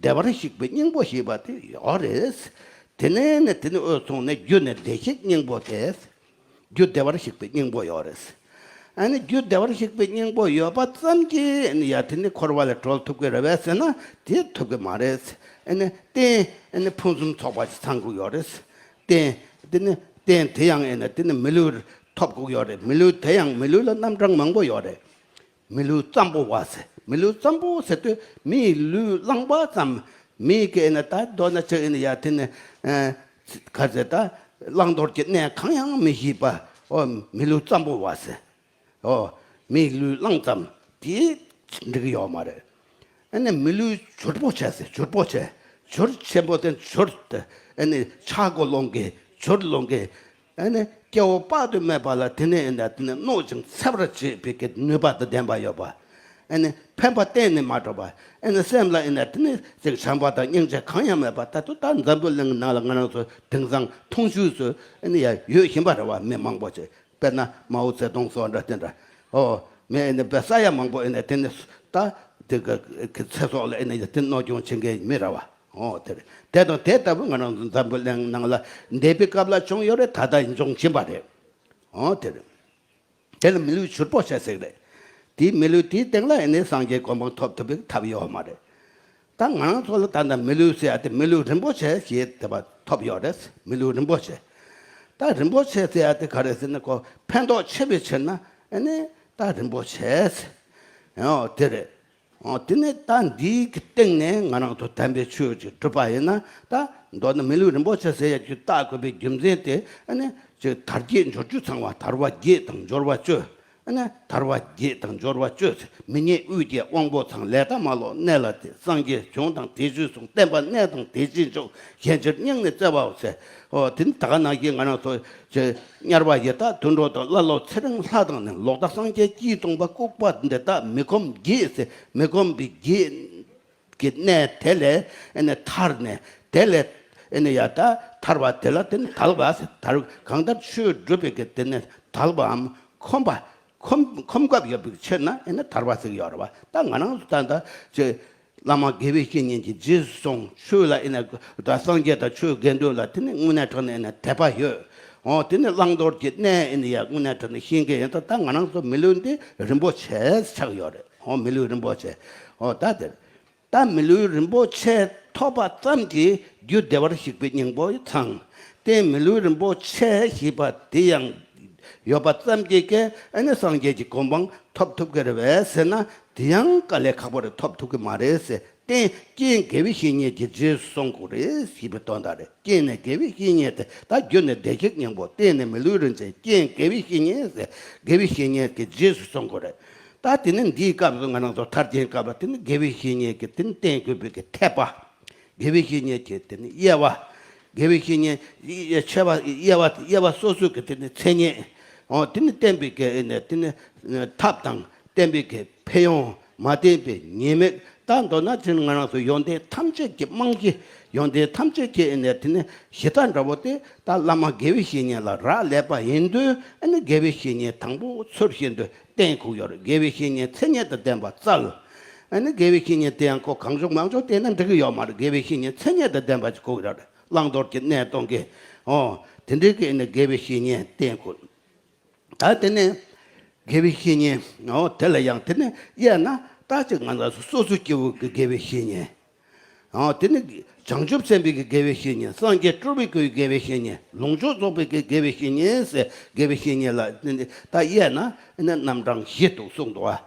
བདེ་བར་གཤེགས་པའི་སྙིང་པོ་ཞེས་པ་དེ་ཡོད་རེད། དེ་ནས་ནི་དེ་ནི་འོད་སོང་ནས་རྒྱུ་ནི་བདེ་གཤེགས་སྙིང་པོ་སྟེ། རྒྱུ་བདེ་བར་གཤེགས་པའི་སྙིང་པོ་ཡོད་རེད། ཨ་ནི་རྒྱུ་བདེ་བར་གཤེགས་པའི་སྙིང་པོ་ཡོད་པ་ཙམ་གྱིས་ཨ་ནི་ཡ་དེ་ནི་འཁོར་བ་ལས་གྲོལ་ཐུབ་ཀྱི་རེད་པས་ཟེར་ན་དེ་ཐུབ་ཀྱི་མ་རེད། ཨ་ནི་རྟེན་ཨ་ནི་ཕུན་སུམ་ཚོགས་པ་ཞིག་ཚང་དགོས་ཡོད་རེད། རྟེན་དེ་ནི་རྟེན་དེ་ཡང་ཨ་ནི་དེ་ནི་མི་ལུས་ཐོབ་དགོས་ཡོད་རེད། མི་ལུས་དེ་ཡང་མི་ལུས་ལ་རྣམ་གྲངས་མང་པོ་ཡོད་རེད། མི་ལུས་ཙམ་པོ་བ་ཟེར། མི་ལུས་ཙམ་པོ་ཟེར་དུས་མིའི་ལུས་བླངས་པ་ཙམ། མིའི་གི་ཨེ་ནི་ད་མདོར་ན་ཅིག་ཨེ་ནི་ཡ་དེ་ནི་ཨེ་ག་ཟེར། ད་བླང་དོར་གྱི་གནས་གང་ཡང་མི་ཤེས་པ། ཨོ་མི་ལུས་ཙམ་པོ་བ་ཟེར། ཨོ་མིའི་ལུས་བླངས་ཙམ་དེ་འགྲིག་གི་ཡོད་མ་རེད། ཨེ་ནི་མི་ལུས་བྱུར་པོ་ཆེ་ཟེར། བྱུར་པོ་ཆེ། བྱུར་ཆེན་པོ་དེ་བྱུར་དེ་ཨེ་ནི་ཆག་སྒོ་སློང་གི། བྱུར་སློང་གི། ཨ་ནི་སྐྱེ་བོ་དཔག་ཏུ་མེད་པ་ལ་དེ་ནས་ཨེ་ནི་དེ་ནི་གནོད་ཅིང་འཚེ་བར་བྱེད་པའི་གི་ནུས་པ་དང་ལྡན་པ་ཡོད་པ། ཨ་ནི་ཕན་པ་གཏན་ནས་མ་གྲུབ་པ། ཨ་ནི་སེམས་ལ་ཨེ་ནི་དེ་ནི་ཅིག་བྱམས་པ་དང་སྙིང་རྗེ་གང་ཡང་མེད་པ། ད་དུང་ད་འཛམ་བུ་གླིང་ནང་ལ་ང་རང་ཚོ་དེང་སང་མཐོང་ཆོས་སུ་ཨ་ནི་ཡ་ཡོད་བཞིན་པ་རེད་བ། མི་མང་པོ་ཅིག་དཔེར་ན་མའོ་ཙེ་ཏུང་སོགས་འདྲ་དེ་འདྲ། ཨོ་མི་ཨེ་ནི་བེ་ས་ཡ་མང་པོ་ཨེ་ནི་དེ་ནི་ད་དེ་གི་གི་ཚེ་སྲོག་ལ་ཨེ་ནི་དེ་གནོད་སྐྱོན་བྱེད་མཁན་མི་རེད་བ། ཨོ་དེ་རེད། དེ་དང་དེ་ལྟ་བུ་ང་རང་ཚོ་འཛམ་བུ་གླིང་ནང་ལ་འདས་པའི་སྐབས་ལ་བྱུང་ཡོད་རེད། ད་ལྟ་འབྱུང་བཞིན་པ་རེད། ཨོ་དེ་རེད། དེ་ལ་མི་ལུས་བྱུར་པོ་ཆེ་ཟེར་གི་རེད། དེའི་མི་ལུས་དེའི་སྟེང་ལ་ཨེ་ནི་སངས་རྒྱས་གོ་འཕང་ཐོབ་ཐུབ་པའི་ཐབས་ཡོད་མ་རེད། ད་ང་རང་ཚོ་ལ་ད་ལྟ་མི་ལུས་ཟེར་ཡ་དེ་མི་ལུས་རིན་པོ་ཆེ་ཞེས་དེ་བ་ཐོབ་ཡོད་རེད། མི་ལུས་རིན་པོ་ཆེ། ད་རིན་པོ་ཆེ་ཟེར་ཡ་དེ་ག་རེ་ཟེར་ན། ཁོ་ཕན་ཐོགས་ཆེ་བའི་ཕྱིར་ན་ཨེ་ནི་ད་རིན་པོ་ཆེ་ཟེར། ཨོ་དེ་རེད། ཨོ་དེ་ནས་ད་འདིའི་གི་སྟེང་ནས་ང་རང་ཚོ་དམ་པའི་ཆོས་ཅིག་སྒྲུབ་པ་ཡིན་ན། ད་མདོར་ན་མི་ལུས་རིན་པོ་ཆེ་ཟེར་ཡ་ཅིག་བཏགས་དགོས་པའི་རྒྱུ་མཚན་དེ་ཨ་ནི་ཅིག་དར་རྒྱས་འབྱོར་བཅུ་ཚང་བ། དར་བ་བརྒྱད་དང་འབྱོར་བ་བཅུ། ཨ་ནི་དར་བ་བརྒྱད་དང་འབྱོར་བ་བཅུ། མི་ཉིད་དབུས་ཀྱི་དབང་པོ་ཚང་། ལས་དང་མ་ལོག་གནས་ལ་དེ། སངས་རྒྱས་བྱུང་དང་དེ་རྗེས་བྱུང་། བསྟན་པ་གནས་དང་དེ་རྗེས་འབྱུང་། གཞན་ཕྱིར་སྙིང་ནས་བརྩེ་བའོ་ཟེར། ཨོ་དེ་ནི་ད་ག་ནང་བཞིན་ང་རང་ཚོ་ཅིག་དམྱལ་བ་ཡི་དྭགས་དུད་འགྲོ་དང་། ཀླ་ཀློ་ཚེ་རིང་ལྷ་དང་ནི། ལོག་ལྟ་སངས་རྒྱས་ཀྱིས་སྟོང་པ། ལྐུགས་པ་འདི་དག་མི་ཁོམ་བགྱིད་ཟེར། མི་ཁོམ་པའི་བགྱིད་ཀྱི་གནས་དེ་ལས་ཨེ་ནི་ཐར་ནས། དེ་ལས་ཨེ་ནི་ཡ་ད་ཐར་བ་དེ་ལ་དེ་ནི་དལ་བ་ཟེར། དལ། གང་ལྟར་ཆོས་སྒྲུབ་པའི་གི་དེ་ནི་དལ་བའམ་ཁོམ་པ། ཁོམ་ཁོམ་སྐབས་ཡོད་པའི་ཕྱིར་ན་ཨེ་ནི་དལ་བ་ཟེར་གྱི་ཡོད་རེད་བ། ད་ང་རང་ཚོ་ད་ལྟ་ཅིག་བླ་མ་དགེ་བའི་བཤེས་གཉེན་གྱིས་རྗེས་སུ་སོང་། ཆོས་ལ་ཨེ་ནི་ད་སངས་རྒྱས་དང་ཆོས་དགེ་འདུན་ལ་དེ་ནི་དངོས་གནས་དྲང་གནས་ཨེ་ནི་དད་པ་ཡོད། འོ་དེ་ནི་བླང་དོར་གྱི་གནས་ཨེ་ནི་ཡ་དངོས་གནས་དྲང་གནས་ཤེས་མཁན་ཡིན་ད། ད་ང་རང་ཚོ་མི་ལུས་འདི་རིན་པོ་ཆེ་ཆགས་ཡོད་རེད། འོ་མི་ལུས་རིན་པོ་ཆེ། འོ་ད་དེར་ད་མི་ལུས་རིན་པོ་ཆེ་ཐོབ་པ་ཙམ་གྱིས་རྒྱུ་བདེ་བར་གཤེགས་པའི་སྙིང་པོ་ཚང་། དེ་མི་ལུས་རིན་པོ་ཆེ་ཞེས་པ་དེ་ཡང་ཡོད་པ་ཙམ་གྱིས་ཀྱི་ཨ་ནི་སངས་རྒྱས་ཀྱི་གོ་འཕང་ཐོབ་ཐུབ་ཀྱི་རེད་པས་ཟེར་ན། དེ་ཡང་དཀའ་ལས་ཁག་པོ་རེད། ཐོབ་ཐུབ་ཀྱི་མ་རེད་ཟེར། རྟེན་རྐྱེན་དགེ་བའི་བཤེས་གཉེན་གྱིས་རྗེས་སུ་སོང་དགོས་རེད་ཞེས་པའི་དོན་དག་རེད། རྐྱེན་ནི་དགེ་བའི་བཤེས་གཉེན་ཏེ། ད་རྒྱུ་ནི་བདེ་གཤེགས་སྙིང་པོ། རྟེན་ནི་མི་ལུས་རིན་ཆེན། རྐྱེན་དགེ་བའི་བཤེས་གཉེན་ཟེར། དགེ་བའི་བཤེས་གཉེན་གྱིས་རྗེས་སུ་སོང་དགོས་རེད། ད་དེ་ནི་འདིའི་སྐབས་སུ་ང་རང་ཚོ་མཐར་ཕྱིན་སྐབས་ལ་དེ་ནི་དགེ་བའི་བཤེས་གཉེན་གྱིས་དེ་ནི་བསྟེན་དགོས་པའི་གི་འཐད་པ། དགེ་བའི་བཤེས་གཉེན་གྱི་དེ་ནི་དབྱེ་བ། དགེ་བའི་བཤེས་གཉེན་ཆེ་བ་དབྱེ་བ་དབྱེ་བ་སོ་སོའི་གི་དེ་ནི་མཚན་ཉིད། འོ་དེ་ནི་བསྟེན་པའི་གི་ཨེ་ནི་དེ་ནི་ཐབས་དང་། བསྟེན་པའི་གི་ཕན་ཡོན། མ་བསྟེན་པའི་ཉེས་དམིགས། ད་མདོར་ན་དེ་ནི་ང་རང་ཚོ་ཡོན་ཏན་ཐམས་ཅད་ཀྱི་རྨང་གཞི། ཡོན་ཏན་ཐམས་ཅད་ཀྱི་ཨེ་ནི་དེ་ནི་གཞི་རྩ་འདྲ་བོ་དེ་ད་བླ་མ་དགེ་བའི་བཤེས་གཉེན་ལ་རག་ལས་པ་ཡིན་དུས། ཨེ་ནི་དགེ་བའི་བཤེས་གཉེན་དང་པོ་ཚུལ་བཞིན་དུ་བསྟེན་དགོས་ཡོད་རེད། དགེ་བའི་བཤེས་གཉེན་མཚན་ཉིད་དང་ལྡན་པ་བཙལ། ཨ་ནི་དགེ་བའི་བཤེས་གཉེན་དེ་ཡང་ཁོ་གང་བྱུང་མང་བྱུང་བསྟེན་ན་འགྲིག་གི་ཡོད་མ་རེད། དགེ་བའི་བཤེས་གཉེན་མཚན་ཉིད་དང་ལྡན་པ་ཞིག་དགོས་ཀྱི་རེད། བླང་དོར་གྱི་གནས་སྟོན་མཁན། ཨོ་དེ་འདྲའི་གི་ཨ་ནི་དགེ་བའི་བཤེས་གཉེན་བསྟེན་དགོས། ད་དེ་ནས་དགེ་བའི་བཤེས་གཉེན། ཨོ་དེ་ལ་ཡང་དེ་ནས་དབྱེ་ན། ད་ཅིག་ང་ཚོ་སོ་སོ་སྐྱེ་བོ་གི་དགེ་བའི་བཤེས་གཉེན། ཨོ་དེ་ནི་བྱང་ཆུབ་སེམས་དཔའི་གི་དགེ་བའི་བཤེས་གཉེན། སངས་རྒྱས་སྤྲུལ་པའི་སྐུའི་དགེ་བའི་བཤེས་གཉེན། ལོངས་སྤྱོད་རྫོགས་པའི་གི་དགེ་བའི་བཤེས་གཉེན་ཟེར། དགེ་བའི་བཤེས་གཉེན་ལ་ད་དབྱེ་ན་ཨ་ནི་རྣམ་གྲངས་བཞི་འདུག་གསུངས་འདུག་བ།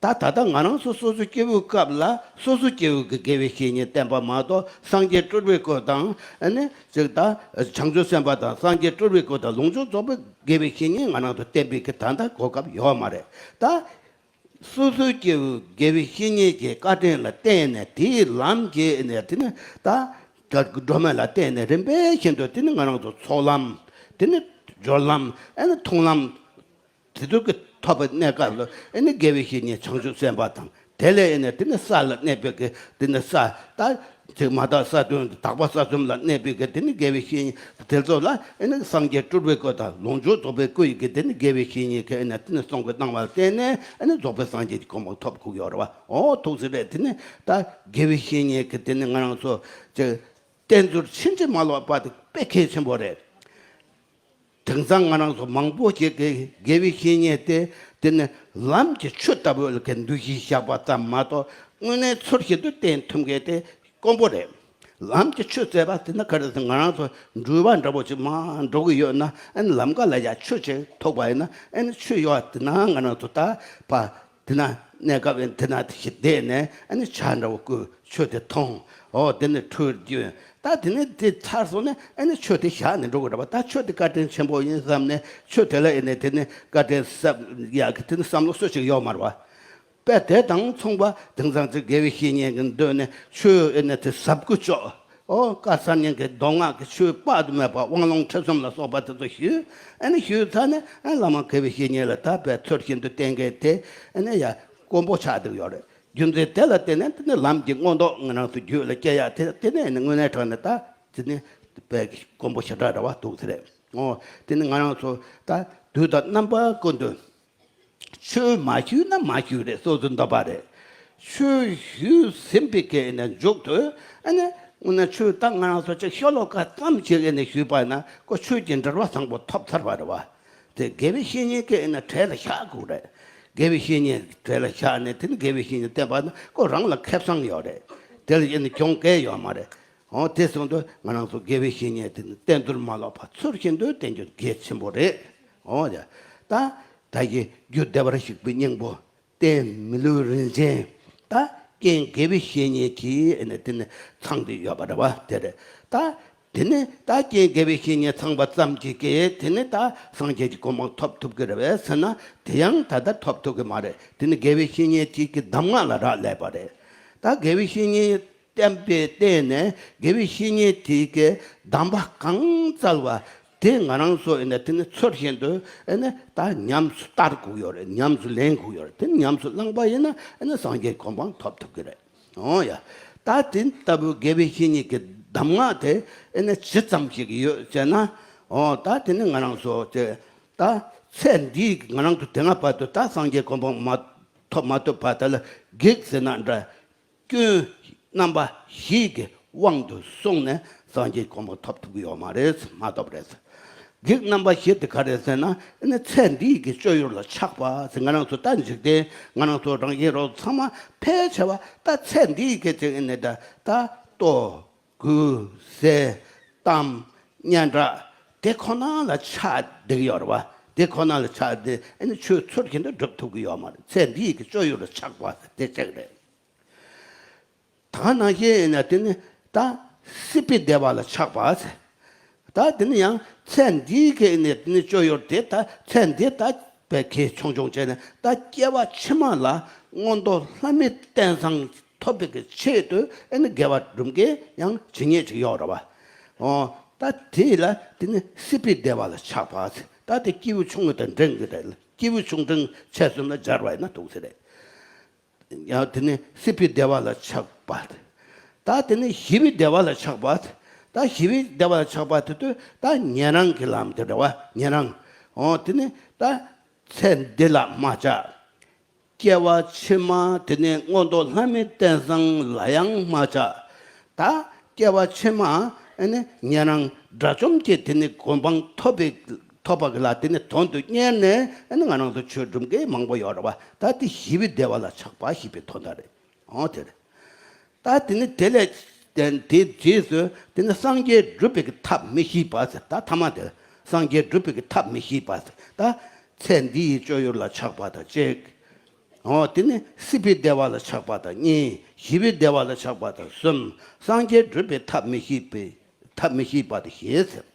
ད་ད་ལྟ་ང་རང་ཚོ་སོ་སོ་སྐྱེ་བོའི་སྐབས་ལ་སོ་སོ་སྐྱེ་བོའི་གི་དགེ་བའི་བཤེས་གཉེན་བསྟེན་པ་མ་གཏོགས། སངས་རྒྱས་སྤྲུལ་པའི་སྐུ་དང་ཨ་ནི་ཅིག་ད་བྱང་ཆུབ་སེམས་དཔའ་དང་། སངས་རྒྱས་སྤྲུལ་པའི་སྐུ་དང་། ལོངས་སྤྱོད་རྫོགས་པའི་དགེ་བའི་བཤེས་གཉེན་ང་རང་ཚོ་བསྟེན་པའི་གི་ད་ལྟ་གོ་སྐབས་ཡོད་མ་རེད། ད་སོ་སོའི་སྐྱེ་བོའི་དགེ་བའི་བཤེས་གཉེན་གྱི་བཀའ་དྲིན་ལ་བརྟེན་ནས། དེའི་ལམ་གྱི་ནས་དེ་ནི་ད་ ད་སྒྲོན་མེ་ལ་བརྟེན་ནས་རིམ་པས་བཞིན་དུ་དེ་ནི་ང་རང་ཚོ་ཚོགས་ལམ། དེ་ནི་སྦྱོར་ལམ། ཨ་ནི་མཐོང་ལམ། དེ་ཚོ་གི་ཐོབ་པའི་གནས་སྐབས་ལ་ཨ་ནི་དགེ་བའི་བཤེས་གཉེན་བྱང་ཆུབ་སེམས་དཔའ་དང་། དེ་ལས་ཨ་ནི་དེ་ནི་ས་ལ་གནས་པའི་གི་དེ་ནི་ས་ད་ཅིག་མ་དག་ས་བདུན་དག་པ་ས་གསུམ་ལ་གནས་པའི་གི་དེ་ནི་དགེ་བའི་བཤེས་གཉེན་དེ་ཚོ་ལ་ཨ་ནི་སངས་རྒྱས་སྤྲུལ་པའི་སྐུ་དང་ལོངས་སྤྱོད་རྫོགས་པའི་སྐུ་ཡི་གི་དེ་ནི་དགེ་བའི་བཤེས་གཉེན་གི་ཨ་ནི་དེ་ནི་གསུང་གི་གནང་བ་ལ་བརྟེན་ནས་ཨ་ནི་རྫོགས་པའི་སངས་རྒྱས་ཀྱི་གོ་འཕང་ཐོབ་དགོས་ཡོད་རེད་བ། ཨོ་ཐུགས་སྲས་རེད། དེ་ནི་ད་དགེ་བའི་བཤེས་གཉེན་གི་དེ་ནི་ང་རང་ཚོ་ཅིག་བསྟེན་ཚུལ་ཕྱིན་ཅི་མ་ལོག་པ་དེ་དཔེ་གལ་ཆེན་པོ་རེད། དེང་སང་ང་རང་ཚོ་མང་པོ་ཞིག་གིས་དགེ་བའི་བཤེས་གཉེན་དེ་དེ་ནི་ལམ་གྱི་ཆུ་ལྟ་བུ་ལ་གི་འདུ་ཤེས་བཞག་པ་ཙམ་མ་གཏོགས་དངོས་གནས་ཚུལ་བཞིན་དུ་བསྟེན་ཐུབ་མཁན་དེ་དཀོན་པོ་རེད། ལམ་གྱི་ཆུ་བཙལ་བ་དེ་ནི་ག་རེ་ཟེར། ང་རང་ཚོ་འགྲུལ་པ་འདྲ་པོ་ཅིག་མར་འགྲོ་གི་ཡོད་ན་ཨ་ནི་ལམ་ཁ་ལ་ཡ་ཆུ་ཅིག་ཐུག་པ་ཡིན་ན་ཨ་ནི་ཆུ་ཡོད་དེ་ན་ང་རང་ཚོ་ད་ཕ། དེ་ན་གནས་སྐབས་དེ་ན་དེ་ཞིག་བསྡད་ནས་ཨ་ནི་ཇ་འདྲ་བོ་བསྐོལ། ཆུ་དེ་འཐུང་། ཨོ་དེ་ནས་ཁྲུས་རྒྱུ། ད་དེ་ནས་དེ་ཚར་སོང་ནས་ཨ་ནི་ཆུ་དེ་བཞག་ནས་འགྲོ་དགོས་རེད་པ། ད་ཆུ་དེ་བཀའ་དྲིན་ཆེན་པོ་ཡིན་བསམ་ནས་ཆུ་དེ་ལ་ཨེ་ནས་དེ་ནས་བཀའ་དྲིན་གསབ་ཡག་གི་དེ་ནས་བསམ་བློ་སུ་ཞིག་ཡོད་མ་རེད་པ། དཔེ་དེ་དང་མཚུངས་པ་དེང་སང་ཚེ་དགེ་བའི་བཤེས་གཉེན་གྱི་མདུན་ནས་ཆུ་ཨེ་ནས་དེ་ཟབ་དགུ་ཅོག་ཨོ་བཀའ་གསར་རྙིང་གི་མདོ་སྔགས་ཀྱི་ཆོས་དཔག་ཏུ་མེད་པ་དབང་ལུང་ཁྲིད་གསུམ་ལ་སོགས་པ་དེ་ཚོ་ཞུས། ཨ་ནི་ཞུས་ཚར་ནས་ཨ་བླ་མ་དགེ་བའི་བཤེས་གཉེན་ལ་ད་དཔེ་ཚུལ་བཞིན་དུ་བསྟེན་མཁན་དེ་ཨ་ནི་ཡ་དཀོན་པོ་ཆགས་བསྡད་ཡོད་རེད། རྒྱུ་མཚན་དེ་ལ་བརྟེན་ནས་དེ་ནི་ལམ་གྱི་མངོན་རྟོགས་ང་རང་ཚོ་རྒྱུད་ལ་སྐྱེ་ཡག་དེ་དེ་ནས་ཨ་ནི་དངོས་གནས་དྲང་གནས་ད་དེ་ནི་དཔེ་དཀོན་པོ་ཞེ་དྲག་རེད་བ་འདུག་ཟེར་རེད། ཨོ་དེ་ནི་ང་རང་ཚོ་ད་དུས་དང་རྣམ་པ་ཀུན་ཏུ། ཆོས་མ་ཞུས་ན་མ་ཞུས་རེད། སོ་སོའི་འདོད་པ་རེད། ཆོས་ཞུས་ཟིན་པའི་གི་ནས་མཇུག་ཏུ་ཨ་ནི་དངོས་གནས་ཆོས་ད་ང་རང་ཚོ་ཅིག་ཤོ་ལོ་ཀ་ཙམ་ཞིག་ཨ་ནི་ཞུས་པ་ན་ཁོ་ཆོས་ཀྱི་འབྲེལ་བ་བཟང་པོ་ཐོབ་ཚར་བ་རེད་བ། དེ་དགེ་བའི་བཤེས་གཉེན་གྱི་ཨ་ནི་གྲལ་ལ་བཞག་དགོས་རེད། དགེ་བའི་བཤེས་གཉེན་གྲལ་ལ་བཞག་ནས་དེ་ནི་དགེ་བའི་བཤེས་གཉེན་བསྟེན་པ་ན་ཁོ་རང་ལ་ཁེ་བཟང་ཡོད་རེད། དེ་ལ་ཨ་ནི་གྱོང་གལ་ཡོད་མ་རེད། འོ་དེ་སོང་དུས་ང་རང་ཚོ་དགེ་བའི་བཤེས་གཉེན་དེ་ནི་བསྟེན་ཚུལ་མ་ལོག་པ་ཚུལ་བཞིན་དུ་བསྟེན་རྒྱུ་གལ་ཆེན་པོ་རེད། འོ་ཡ། ད་ད་གི་རྒྱུ་བདེ་བར་གཤེགས་པའི་སྙིང་པོ། རྟེན་མི་ལུས་རིན་ཆེན། ད་རྐྱེན་དགེ་བའི་བཤེས་གཉེན་གྱིས་ཨེ་ནི་དེ་ནི་ཚང་སྟེ་ཡོད་པ་རེད་བ། དེ་རེད། ད་དེ་ནི་ད་རྐྱེན་དགེ་བའི་བཤེས་གཉེན་ཚང་པ་ཙམ་གྱིས་གི་དེ་ནི་ད་སངས་རྒྱས་ཀྱི་གོ་འཕང་ཐོབ་ཐུབ་ཀྱི་རེད་བས་ཟེར་ན་དེ་ཡང་ད་ལྟ་ཐོབ་ཐུབ་ཀྱི་མ་རེད། དེ་ནི་དགེ་བའི་བཤེས་གཉེན་གྱི་གི་གདམས་ངག་ལ་རག་ལས་པ་རེད། ད་དགེ་བའི་བཤེས་གཉེན་བསྟེན་པའི་སྟེང་ནས་དགེ་བའི་བཤེས་གཉེན་དེ་གའི་གདམས་པ་གང་སྩལ་བ་དེ་ང་རང་ཚོ་ཨེ་ནས་དེ་ནི་ཚུལ་བཞིན་དུ་ཨེ་ནས་ད་ཉམས་སུ་བསྟར་དགོས་ཡོད་རེད། ཉམས་སུ་ལེན་དགོས་ཡོད་རེད། དེ་ནི་ཉམས་སུ་བླངས་པ་ཡིན་ན་ཨེ་ནས་སངས་རྒྱས་གོ་འཕང་ཐོབ་ཐུབ་ཀྱི་རེད། འོ་ཡ། ད་དེ་ལྟ་བུའི་དགེ་བའི་བཤེས་གཉེན་གྱི་གདམས་ངག་དེ་ཨེ་ནས་ཇི་ཙམ་ཞིག་ཡོད་ཅེ་ན། འོ་ད་དེ་ནི་ང་རང་ཚོ་དེ་ད་ཚེ་འདིའི་ང་རང་ཚོ་དེ་སྔ་བར་དུ་ད་སངས་རྒྱས་གོ་འཕང་མ་ཐོབ་མ་ཐོབ་བར་དེ་ལ་གེགས་ཟེར་ན་འདྲ། སྐྱོན་རྣམ་པ་བཞི་གི་དབང་དུ་སོང་ནས་སངས་རྒྱས་གོ་འཕང་ཐོབ་ཐུབ་ཀྱི་ཡོད་མ་རེད། མ་ཐོབ་རེད། གེགས་རྣམ་པ་བཞི་དེ་ག་རེ་ཟེར་ན་ཨ་ནི་ཚེ་འདིའི་གི་སྤྱོད་ཡུལ་ལ་ཆགས་པ་ཟེར། ང་རང་ཚོ་ད་འཇིག་རྟེན་ང་རང་ཚོ་རང་བཞིན་རོགས་ཚང་མ་ཕལ་ཆེ་བ་ད་ཚེ་འདིའི་གི་ཅིག་ཨ་ནི་ད་ད་ལྟོ་གོས་ཟས་གཏམ་སྙན་གྲགས་དེ་ཁོ་ན་ལ་ཆགས་བསྡད་ཀྱི་ཡོད་རེད་བ། དེ་ཁོ་ན་ལ་ཆགས་ཏེ་ཨ་ནི་ཆོས་ཚུལ་བཞིན་དུ་སྒྲུབ་ཐུབ་ཀྱི་ཡོད་མ་རེད། ཚེ་འདིའི་གི་སྤྱོད་ཡུལ་ལ་ཆགས་པ་དེ་གཅིག་རེད། ད་ནང་བཞིན་ཡིན་ན་དེ་ནི་ད་སྲིད་པའི་བདེ་བ་ལ་ཆགས་པ་ཟེར། ད་དེ་ནི་ཡང་ཚེ་འདིའི་གི་ནི་དེ་ནི་སྤྱོད་ཡུལ་དེ་ད་ཚེ་འདི་ད་བས་གལ་ཆུང་ཆུང་བྱས་ནས་ད་སྐྱེ་བ་ཕྱི་མ་ལ་མངོན་མཐོ་ལྷ་མིའི་རྟེན་བཟང་ཐོབ་པའི་གི་ཆེད་དུ་ཨ་ནི་དགེ་བ་སྒྲུབ་མཁན་ཡང་ཇི་སྙེད་ཅིག་ཡོད་རེད་བ། འོ་ད་དེ་ལ་དེ་ནི་སྲིད་པའི་བདེ་བ་ལ་ཆགས་པ་ཟེར། ད་དེ་སྐྱེས་བུ་ཆུང་ངུ་དང་འབྲིང་གི་རེད། སྐྱེས་བུ་ཆུང་འབྲིང་ཆེ་གསུམ་ལ་སྦྱར་བ་ཡིན་ན་འདུག་ཟེར་རེད། ཡང་དེ་ནི་སྲིད་པའི་བདེ་བ་ལ་ཆགས་པ། ད་དེ་ནི་ཞི་བའི་བདེ་བ་ལ་ཆགས་པ། ད་ཞི་བའི་བདེ་བ་ལ་ཆགས་པ་དེ་དུས་ད་ཉན་རང་གི་ལམ་དེ་རེད་བ། ཉན་རང་། འོ་དེ་ནི་ད་ཚེ་འདི་ལ་མ་ཆགས། སྐྱེ་བ་ཕྱི་མ་དེ་ནི་མངོན་མཐོ་ལྷ་མིའི་རྟེན་བཟང་ལ་ཡང་མ་ཆགས། ད་སྐྱེ་བ་ཕྱི་མ་ཨ་ནི་ཉན་རང་དགྲ་བཅོམ་གྱི་དེ་ནི་གོ་འཕང་ཐོབ་པའི་ཐོབ་པ་གི་ལ་དེ་ནི་དོན་དུ་གཉེར་ནས་ཨ་ནི་ང་རང་ཚོ་ཆོས་སྒྲུབ་མཁན་མང་པོ་ཡོད་རེད་བ། ད་དེ་ཞི་བའི་བདེ་བ་ལ་ཆགས་པ་ཞེས་པའི་དོན་དག་རེད། འོ་དེ་རེད། ད་དེ་ནི་དེ་ལས་དེ་རྗེས་སུ་དེ་ནི་སངས་རྒྱས་སྒྲུབ་པའི་གི་ཐབས་མི་ཤེས་པ་ཟེར། ད་ཐ་མ་དེ་སངས་རྒྱས་སྒྲུབ་པའི་གི་ཐབས་མི་ཤེས་པ་ཟེར། ད་ཚེ་འདི་ཡི་སྤྱོད་ཡུལ་ལ་ཆགས་པ་དང་གཅིག་འོ་དེ་ནི་སྲིད་པའི་བདེ་བ་ལ་ཆགས་པ་དང་གཉིས། ཞི་བའི་བདེ་བ་ལ་ཆགས་པ་དང་གསུམ། སངས་རྒྱས་སྒྲུབ་པའི་ཐབས་མི་ཤེས་པའི་ཐབས་མི་ཤེས་པ་དང་བཞི་ཟེར།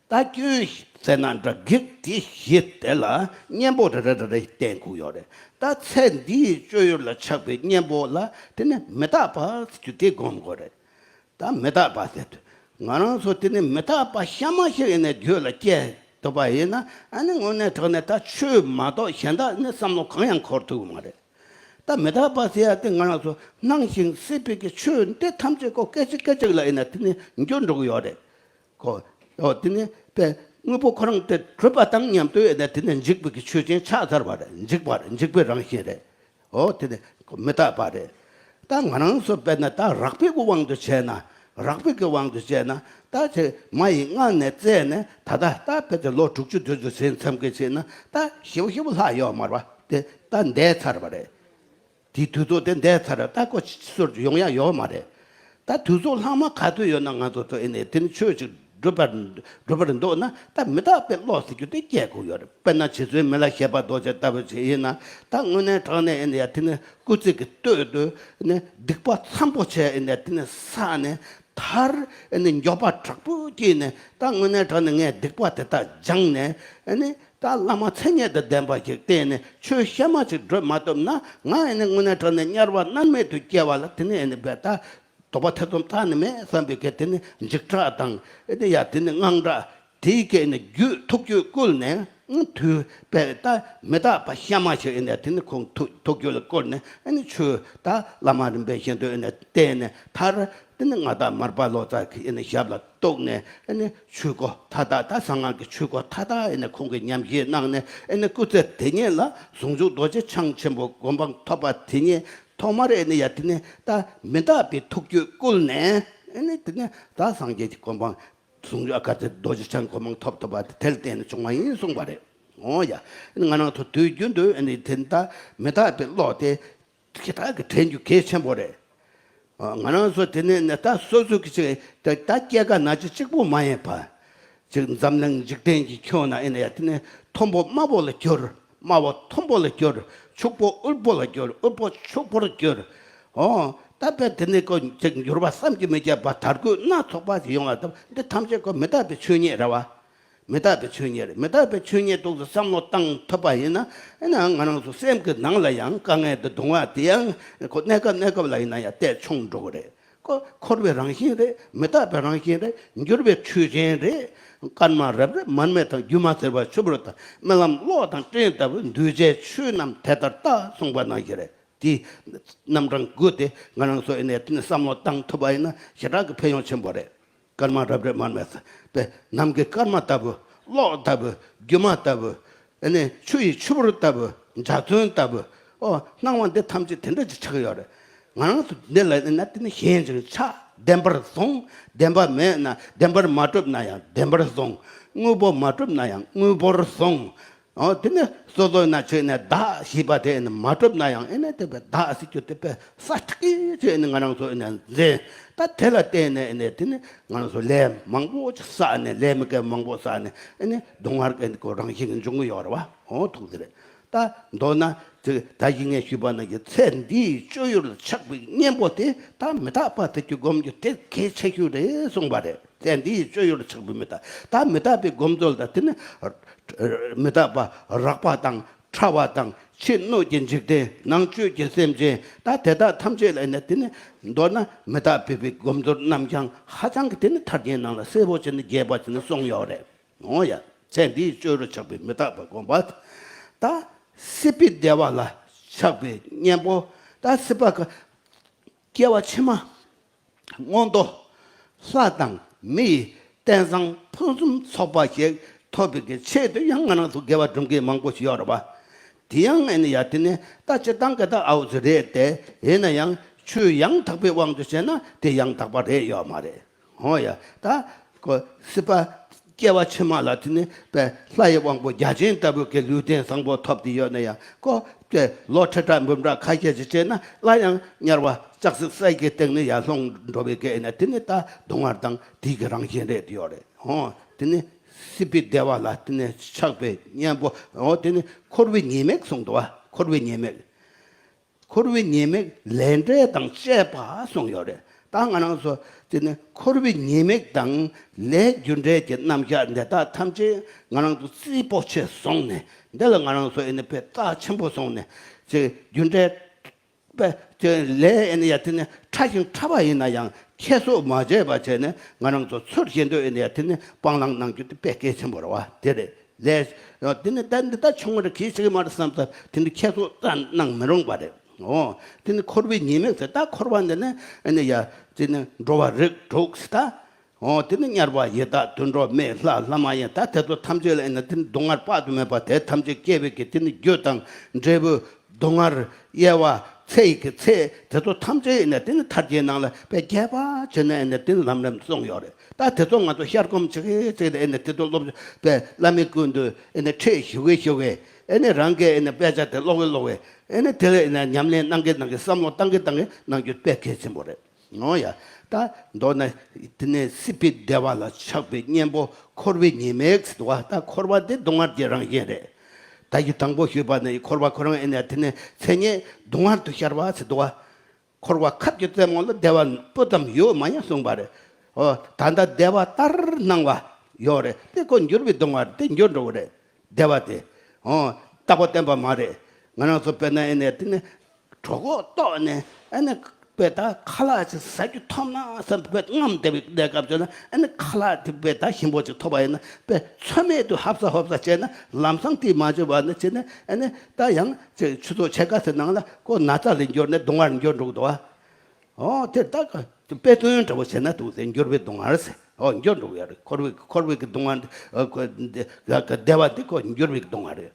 ད་སྐྱོན་ཟེར་ན་འདྲ། གེགས་དེ་བཞི་དེ་ལ་གཉེན་པོ་རེ་རེ་རེ་རེ་བསྟེན་དགོས་ཡོད་རེད། ད་ཚེ་འདིའི་སྤྱོད་ཡུལ་ལ་ཆགས་པའི་གཉེན་པོ་ལ་དེ་ནི་མི་རྟག་པ་ཟེར་རྒྱུ་དེ་སྒོམ་དགོས་རེད། ད་མི་རྟག་པ་ཟེར་དུས། ང་རང་ཚོ་དེ་ནི་མི་རྟག་པ་གཤའ་མ་ཞིག་ཡིན་ནས་རྒྱུད་ལ་སྐྱེས་ཐུབ་པ་ཡིན་ན། ཨ་ནི་དངོས་གནས་དྲང་གནས་ད་ཆོས་མ་གཏོགས་གཞན་དག་ནི་བསམ་བློ་གང་ཡང་འཁོར་ཐུབ་ཀྱི་མ་རེད། ད་མི་རྟག་པ་ཟེར་ཡ་དེ་ང་རང་ཚོ་སྣང་ཞིང་སྲིད་པའི་གི་ཆོས་འདི་ཐམས་ཅད་ཀོ་སྐད་ཅིག་སྐད་ཅིག་ལ་ཡིན་ན་དེ་ནི་འགྱུར་འགྲོ་གི་ཡོད་རེད། ཁོ། ཨོ་དེ་ནི་དཔེ་དངོས་པོ་ཁོ་རང་དེ་གྲུབ་པ་དང་མཉམ་དུ་ཡིན་ན་དེ་ནི་འཇིག་པའི་གི་ཆོས་ཅན་ཆགས་ཚར་བ་རེད། འཇིག་པ་རེད། འཇིག་པའི་རང་བཞིན་རེད། ཨོ་དེ་ནི་མི་རྟག་པ་རེད། ད་ང་རང་ཚོ་དཔེར་ན་ད་རགས་པའི་གི་དབང་དུ་བྱས་ན། རགས་པའི་གི་དབང་དུ་བྱས་ན། ད་ཆེ་མ་ཡི་མངལ་ནས་བཙས་ནས་ད་ལྟ་ད་དཔེ་དེ་ལོ་དྲུག་ཅུ་བདུན་ཅུ་ཟིན་མཚམས་ཀྱི་ཕྱིན་ན་ད་ཞེ་པོ་ཞེ་པོ་ལྷག་ཡོད་མ་རེད་པ། དེ་ད་འདས་ཚར་བ་རེད། དེའི་དུས་ཚོད་དེ་འདས་ཚར་ར། ད་ཁོ་ཕྱི་སོར་ཡོང་ཡ་ཡོད་མ་རེད། ད་དུས་ཚོད་ལྷག་མ་ག་དུས་ཡོད་ན་ང་ཚོ་ཚོ་ཨེ་ནས་དེ་ནི་ཆོས་ཅིག་སྒྲུབ་པར་སྒྲུབ་པར་འདོད་ན། ད་མི་རྟག་པའི་བློ་ཟེར་རྒྱུ་དེ་སྐྱེ་དགོས་ཡོད་རེད། དཔེར་ན་རྗེ་བཙུན་མི་ལ་བཞད་པ་རྡོ་རྗེ་ལྟ་བུ་ཅིག་ཡིན་ན། ད་དངོས་གནས་དྲང་གནས་ཨེ་ནས་ཡ་དེ་ནི་སྐུ་ཚེ་གི་སྟོད་དུ་ནི་སྡིག་པ་འཚམ་པོ་བྱས། ཨེ་ནས་དེ་ནི་བསགས་ནས་མཐར་ཨེ་ནས་མགྱོགས་པ་དྲག་པོ་སྐྱེས་ནས། ད་དངོས་གནས་དྲང་གནས་ངས་སྡིག་པ་དེ་དག་སྦྱངས་ནས་ཨེ་ནས། ད་བླ་མ་མཚན་ཉིད་དང་ལྡན་པ་ཞིག་བསྟེན་ནས་ཆོས་གཤའ་མ་ཅིག་སྒྲུབ་མ་ཐུབ་ན། ང་ཨེ་ནི་དངོས་གནས་དྲང་གནས་དམྱལ་བ་མནར་མེད་དུ་སྐྱེ་བ་ལ་དེ་ནི་ཨེ་ནི་བས་ད་དོགས་པ་ཐེ་ཚོམ་གཏན་ནས་མེད་བསམ་པའི་གི་དེ་ནི་འཇིགས་སྐྲག་དང་། ཨེ་ནི་ཡ་དེ་ནི་དངངས་སྐྲག་དེའི་གི་ཨེ་ནི་རྒྱུད་ཐུགས་རྒྱུད་བསྐུལ་ནས། དུས་པས་ད་མི་རྟག་པ་གཤའ་མ་ཞིག་ཨེ་ནི་དེ་ནི་ཁོང་ཐུགས་ཐུགས་རྒྱུད་ལ་བསྐུལ་ནས། ཨེ་ནི་ཆོས་ད་བླ་མ་རིམ་པས་བཞིན་དུ་ཨེ་ནི་བསྟེན་ནས་མཐར་དེ་ནི་མངའ་བདག་མར་པ་ལོ་ཙཱ་གི་ཨེ་ནི་ཞབས་ལ་གཏུགས་ནས། ཨེ་ནི་ཆོས་སྒོ་མཐའ་དག་ད་གསང་སྔགས་ཀྱི་ཆོས་སྒོ་མཐའ་དག་ཨེ་ནི་ཁོང་གིས་ཉམས་བཞེས་གནང་ནས། ཨེ་ནི་སྐུ་ཚེ་དེ་ཉིད་ལ་ཟུང་འཇུག་རྡོ་རྗེ་འཆང་ཆེན་པོ་གོ་འཕང་ཐོབ་པ་དེ་ཉིད་ཐོག་མར་ཨེ་ནི་ཡ་དེ་ནི་ད་མི་རྟག་པའི་ཐུགས་རྒྱུད་བསྐུལ་ནས། ཨེ་ནི་དེ་ནི་ད་སངས་རྒྱས་ཀྱི་གོ་འཕང་ཟུང་འཇུག་ཨ་ཀ་ཚེ་རྡོ་རྗེ་འཆང་གོ་འཕང་ཐོབ་ཐུབ་པ་དེ་དེར་བརྟེན་ནས་བྱུང་བ་ཡིན་གསུངས་པ་རེད། འོ་ཡ། ཨེ་ནི་ང་རང་ཚོ་དུས་རྒྱུན་དུ་ཨེ་ནི་དེ་ད་མི་རྟག་པའི་བློ་དེ། ཞེ་དྲག་གི་དྲན་རྒྱུ་གལ་ཆེན་པོ་རེད། ང་རང་ཚོ་དེ་ནས་ནི་ད་སོ་སོ་གི་ཅིག་ད་ད་སྐྱེ་རྒ་ན་འཆི་གཅིག་པུ་མ་ཡིན་པ། ཅིག་འཛམ་གླིང་འཇིག་རྟེན་གྱི་ཁྱོན་ན་ཨེ་ནི་ཡ་དེ་ནས་མཐོན་པོ་དམའ་བོ་ལ་གྱུར། དམའ་བོ་མཐོན་པོ་ལ་གྱུར། ཕྱུག་པོ་དབུལ་པོ་ལ་གྱུར། དབུལ་པོ་ཕྱུག་པོར་གྱུར། འོ། ད་དཔེ་དེ་ནས་ཀོ་ཅིག་འགྱུར་བ་བསམ་གྱིས་མི་ཁྱབ་པ་དར་རྒུད་སྣ་ཚོགས་པ་ཞིག་ཡོང་བ་དང་། འདི་ཐམས་ཅད་ཀོ་མི་རྟག་པའི་ཆོས་ཉིད་རེད་བ། མི་རྟག་པའི་ཆོས་ཉིད་རེད། མི་རྟག་པའི་ཆོས་ཉིད་ཏོག་ཙམ་བསམ་བློ་བཏང་ཐུབ་པ་ཡིན་ན། ཨེ་ན་ང་རང་ཚོ་སེམས་ཀྱི་ནང་ལ་ཡང་དཀའ་ངལ་དང་སྡུག་བསྔལ་དེ་ཡང་ཁོ་གནས་སྐབས་གནས་སྐབས་ལ་ཡིན་ན་ཡང་ཏོག་ཙམ་ཆུང་འགྲོ་གི་རེད། ཁོ་འཁོར་བའི་རང་བཞིན་རེད། མི་རྟག་པའི་རང་བཞིན་རེད། འགྱུར་བའི་ཆོས་ཅན་རེད། སྐར་མ་རབ་རིབ་མར་མེ་དང་། སྒྱུ་མ་ཟེར་བ་ཆུ་བུར་དང་། རྨི་ལམ་གློག་དང་སྤྲིན་ལྟ་བུ། འདུས་བྱས་ཆོས་རྣམས་དེ་ལྟར་རྟག་གསུངས་པ་ནང་བཞིན་རེད། དེའི་རྣམ་གྲངས་དགུ་དེ་ང་རང་ཚོ་ཨེ་ནས་བསམ་བློ་བཏང་ཐུབ་པ་ཡིན་ན་ཞེ་དྲག་གི་ཕན་ཡོན་ཆེན་པོ་རེད། སྐར་མ་རབ་རིབ་མར་མེ་ཟེར་བའི་ནམ་མཁའི་སྐར་མ་ལྟ་བུ། གློག་ལྟ་བུ། སྒྱུ་མ་ལྟ་བུ། ཨ་ནི་ཆུ་ཡི་ཆུ་བུར་ལྟ་བུ། འཇའ་ཚོན་ལྟ་བུ། ཨོ། སྣང་བ་འདི་ཐམས་ཅད་དེ་འདྲ་ཅིག་ཆགས་ཡོད་རེད། ང་རང་ཚོ་འདི་ལ་ཨེ་ན་དེ་ནི་ཞེན་ཅིང་ཆགས། བདེན་པར་བཟུང་། བདེན་པ་མེད་ན། བདེན་པར་མ་གྲུབ་ན་ཡང་བདེན་པར་བཟུང་། དངོས་པོ་མ་གྲུབ་ན་ཡང་དངོས་པོར་བཟུང་། ཨོ། དེ་ནི་སོ་སོ་ན་ཆོས་ནས་བདག་ཞེས་པ་དེ་ནི་མ་གྲུབ་ན་ཡང་ཨེ་ནས་དེ་བས་བདག་ཟེར་རྒྱུ་དེ་བས་ས་ཁྲག་གིས་ཨེ་ནི་ང་རང་ཚོ་ཨེ་ནས་འཛིན། ད་དེ་ལ་བརྟེན་ནས་ཨེ་ནས་དེ་ནི་ང་རང་ཚོ་ལས་མང་པོ་ཅིག་བསགས་ནས། ལས་མི་དགེ་མང་པོ་བསགས་ནས་ཨེ་ནི་སྡུག་བསྔལ་ཨེ་ནི་ཁོ་རང་བཞིན་གྱིས་འབྱུང་གི་ཡོད་རེད་བ། འོ་ཐུག་དེ་རེད། ད་མདོར་ན་དེ་ད་གིན་ངས་ཞུས་པ་ནང་བཞིན་ཚེ་འདིའི་སྤྱོད་ཡུལ་ཆགས་པའི་གཉེན་པོ་དེ་ད་མི་རྟག་པ་དེ་ཀྱི་སྒོམ་རྒྱུ་དེ་གལ་ཆེ་ཤོས་རེད་གསུངས་པ་རེད། དེ་འདིའི་སྤྱོད་ཡུལ་ཆགས་པའི་མི་རྟག་ད་མི་རྟག་པའི་སྒོམ་ཚུལ་དང་། དེ་ནི་མི་རྟག་པ་རགས་པ་དང་ཕྲ་བ་དང་། ཕྱི་སྣོད་ཀྱི་འཇིག་རྟེན། ནང་བཅུད་ཀྱི་སེམས་ཅན། ད་དེ་དག་ཐམས་ཅད་ལ་ནི་དེ་ནི་མདོར་ན་མི་རྟག་པའི་སྒོམ་ཚུལ་རྣམ་བྱང་ཧ་ཅང་གི་དེ་ནི་ཐར་རྒྱན་ནང་ལ་གསལ་པོ་བྱས་ནས་རྒྱས་པ་བྱས་ནས་གསུངས་ཡོད་རེད། འོ་ཡ། ཚེ་འདིའི་སྤྱོད་ཡུལ་ཆགས་པའི་མི་རྟག་པ་སྒོམ་པ། ད་སྲིད་པའི་བདེ་བ་ལ་ཆགས་པའི་གཉེན་པོ། ད་སྲིད་པ་གི་སྐྱེ་བ་ཕྱི་མ། མངོན་མཐོ། ལྷ་དང་མི་ཡི་རྟེན་བཟང་ཕུན་སུམ་ཚོགས་པ་ཞིག་ཐོབ་པའི་གི་ཆེད་དུ་ཡང་ང་རང་ཚོ་དགེ་བ་སྒྲུབ་མཁན་མང་པོ་ཞིག་ཡོད་རེད་བ། དེ་ཡང་ཨེ་ནི་ཡ་དེ་ནི་ད་སྤྱིར་བཏང་གི་ད་ཨའུ་ཙི་རེད་དེ། ཡིན་ན་ཡང་ཆོས་ཡང་དག་པའི་དབང་དུ་བྱས་ན་དེ་ཡང་དག་པ་རེད་ཡོད་མ་རེད། འོ་ཡ། ད་ཁོ་སྲིད་པ་སྐྱེ་བ་ཕྱི་མ་ལ་དེ་ནི་དཔེ་ལྷ་ཡི་དབང་པོ་བརྒྱ་བྱིན་ལྟ་བུའི་གི་ལུས་རྟེན་བཟང་པོ་ཐོབ་སྟེ་ཡོད་ན་ཡང་། ཁོ་དཔེ་ལོ་ཁྲི་ཕྲག་འབུམ་ཕྲག་ཁ་ཤས་ཤིག་བྱས་ན་སླར་ཡང་དམྱལ་བ་ལྕགས་སྲེག་ས་ཡི་སྟེང་ནས་ཡར་ལྷུང་འགྲོ་བའི་གི་ཨེ་ནི་དེ་ནི་ད་སྡུག་བསྔལ་དང་དེའི་གི་རང་བཞིན་རེད་ཡོད་རེད། འོ། དེ་ནི་སྲིད་པའི་བདེ་བ་ལ་དེ་ནི་ཆགས་པའི་གཉེན་པོ། འོ། དེ་ནི་འཁོར་བའི་ཉེས་དམིགས་གསུངས་འདུག་བ། འཁོར་བའི་ཉེས་དམིགས། འཁོར་བའི་ཉེས་དམིགས་ལས་འབྲས་དང་བཅས་པ་གསུངས་ཡོད་རེད། ད་ང་རང་ཚོ་དེ་ནི་འཁོར་བའི་ཉེས་དམིགས་དང་ལས་རྒྱུ་འབྲས་ཀྱི་རྣམ་གཞག་འདི་དག་ཐམས་ཅད་ང་རང་ཚོ་རྩིས་པོ་ཆེ་བཟུང་ནས། འདི་ལ་ང་རང་ཚོ་ཨེ་ནི་དཔེ་རྩ་ཆེན་པོ་བཟུང་ནས། ཅིག་རྒྱུ་འབྲས་དཔེ་ཅིག་ལས་ཨེ་ནི་ཡ་དེ་ནི་ཕྲ་ཞིང་ཕྲ་བ་ཡིན་ན་ཡང་ ཁྱད་གསོད་མ་བྱས་པ་བྱས་ནས་ང་རང་ཚོ་ཚུར་བཞེས་འདོད་ཡིན་ཡ། དེ་ནི་སྤང་བླང་གནང་རྒྱུ་དེ་དཔེ་གལ་ཆེན་པོ་རེད་བ། དེ་རེད། ལས་དེ་ནི་ད་འདི་ད་ཆུང་ངུ་རེད། གལ་ཆེ་གི་མ་རེད་བསམ་ཙང་དེ་འདི་ཁྱད་གསོད་ཙམ་གནང་མི་རུང་བ་རེད། འོ། དེ་ནི་འཁོར་བའི་ཉེས་དམིགས་ཟེར། ད་འཁོར་བ་འདི་ནི་ཨ་ནི་ཡ་དེ་ནི་འགྲོ་བ་རིགས་དྲུག་ཟེར་ད། འོ། དེ་ནི་དམྱལ་བ་ཡི་དྭགས་དུད་འགྲོ་མི་ལྷ་ལྷ་མ་ཡིན་ད་དེ་ཚོ་ཐམས་ཅད་ལ་ཨ་ནི་དེ་ནི་སྡུག་བསྔལ་དཔག་ཏུ་མེད་པ་དེ་ཐམས་ཅད་བསྐྱེད་པའི་གི་དེ་ནི་རྒྱུ་དང་འབྲས་བུ། སྡུག་བསྔལ། དབྱེ་བ། ཚེ་ཡི་གི་ཚེ་དེ་ཚོ་ཐམས་ཅད་ཡིན་ན་དེ་ནི་མཐར་གྱིས་ནང་ལ་དཔེ་རྒྱས་པ་བྱས་ནས་ཨེ་ནི་དེ་ནི་ལམ་རིམ་གསུངས་ཡོད་རེད། ད་དེ་ཚོ་ང་ཚོ་ཤར་སྒོམ་བྱེད་ཀྱི་བྱེད་ཀྱི་ཨེ་ནི་དེ་ཚོ་སློབ་དཔེ་བླ་མའི་སྐུ་མདུན་ཨེ་ནི་ཁྲིད་ཞུ་གི་ཞུ་གི་ཨེ་ནི་རང་གིས་ཨེ་ནི་དཔེ་ཆ་དེ་ཀློག་གི་ཀློག་གི་ཨེ་ནི་དེ་ལ་ཨེ་ནི་ཉམས་ལེན་གནང་གི་གནང་གི་བསམ་བློ་བཏང་གི་བཏང་གི་གནང་རྒྱུ་དཔེ་གལ་ཆེན་པོ་རེད། འོ་ཡ། ད་མདོར་ན་དེ་ནས་སྲིད་པའི་བདེ་བ་ལ་ཆགས་པའི་གཉེན་པོ་འཁོར་བའི་ཉེས་དམིགས་ཟེར་འདུག་བ། ད་འཁོར་བ་འདི་སྡུག་བསྔལ་གྱི་རང་བཞིན་རེད། ད་ཡི་དང་པོ་ཞུས་པ་ནི་འཁོར་བ་ཁོ་རང་ཨེ་ནས་དེ་ནས་མཚན་ཉིད་སྡུག་བསྔལ་དུ་ཤར་བ་ཟེར་འདུག་བ། འཁོར་བ་ཁབ་ཀྱི་རྩེ་མོ་ལ་བདེ་བ་སྤུ་ཙམ་ཡོད་མ་ཡིན་གསུངས་པ་རེད། འོ། ད་ལྟ་བདེ་བ་ལྟར་སྣང་བ་ཡོད་རེད། དེ་ཁོ་འགྱུར་བའི་སྡུག་བསྔལ་དེ་འགྱུར་འགྲོ་གི་རེད། བདེ་བ་དེ། འོ། རྟག་པ་བརྟན་པ་མ་རེད། ང་རང་ཚོ་དཔེར་ན་ཨེ་ནས་དེ་ནས་གྲོད་ཁོག་ལྟོགས་ནས་ཨེ་ནས་དཔེ་ད་ཁ་ལག་ཅིག་ཟ་རྒྱུ་ཐོབ་ན་བསམ་དཔེ་རྔམ་བསྡད་པའི་གནས་སྐབས་ཅིག་ན་ཨེ་ནས་ཁ་ལག་དེ་དཔེ་ད་ཞིམ་པོ་ཅིག་ཐོབ་པ་ཡིན་ན་དཔེ་ཚོད་མེད་དུ་ཧབ་ས་ཧོབ་ས་བྱས་ན་ལམ་སང་དེ་མ་བྱུང་བ་ནི་བྱས་ན་ཨེ་ནས་ད་ཡང་ཅིག་ཆུ་ཚོད་ཕྱེད་ཀ་ཙམ་ནང་ལ་ཁོ་ན་ཚ་ལ་འགྱུར་ནས་སྡུག་བསྔལ་འགྱུར་འགྲོ་གི་འདུག་བ། ཨོ། དེ་ད་ག་དཔེ་དོན་འདྲ་བོ་བྱས་ན་འདུག་སྟེ་འགྱུར་བའི་སྡུག་བསྔལ་ཟེར། ཨོ། འགྱུར་འགྲོ་གི་ཡོད་རེད། འཁོར་བའི་འཁོར་བའི་གི་སྡུག་བསྔལ། ཨ། ཁོ་འདི་ག་ག་བདེ་བ་འདི་ཁོ་འགྱུར་བའི་སྡུག་བསྔལ་རེད།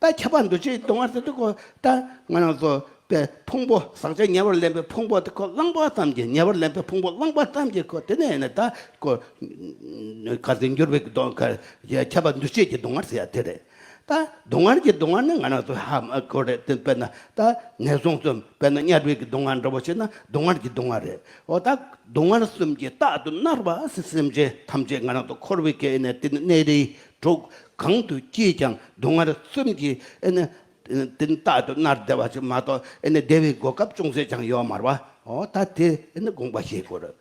ད་ཁྱབ་པ་འདུ་བྱེད་སྡུག་བསྔལ་ཟེར་དུས་ཁོ་ད་ང་རང་ཚོ་དཔེ་ཕུང་པོ་ཟག་བཅས་ཉེ་བར་ལེན་པའི་ཕུང་པོ་དེ་ཁོ་བླངས་པ་ཙམ་གྱིས། ཉེ་བར་ལེན་པའི་ཕུང་པོ་བླངས་པ་ཙམ་གྱིས་ཁོ་དེ་ནས་ནི་ད་ཁོ་ག་ཚོད་འགྱུར་བའི་སྡུག་ག་ཁྱབ་པ་འདུ་བྱེད་ཀྱི་སྡུག་བསྔལ་ཟེར་ཡ་དེ་རེད། ད་སྡུག་བསྔལ་གྱི་སྡུག་བསྔལ་ནི་ང་རང་ཚོ་ཧ་མ་གོ་རེད། དེ་དཔེར་ན་ད་ངན་སོང་གསུམ་དཔེར་ན་དམྱལ་བའི་གི་སྡུག་བསྔལ་འདྲ་བོ་བྱས་ན་སྡུག་བསྔལ་གྱི་སྡུག་བསྔལ་རེད། འོ། ད་སྡུག་བསྔལ་གསུམ་གྱིས་རྟག་ཏུ་མནར་བ་སེམས་ཅན་ཐམས་ཅད་ང་རང་ཚོ་འཁོར་བའི་སྐད་ནས་དེ་ནི་གནས་རིས་དྲུག་གང་དུ་སྐྱེས་ཀྱང་སྡུག་བསྔལ་གསུམ་གྱིས་ཨེ་ནི་དེ་ནི་རྟག་ཏུ་མནར་བསྡད་པ་ཅིག་མ་གཏོགས་ཨེ་ནི་བདེ་བའི་གོ་སྐབས་ཅུང་ཟད་ཀྱང་ཡོད་མ་རེད་བ། འོ། ད་དེ་ཨེ་ནི་དགོངས་པ་བཞེས་དགོས་རེད།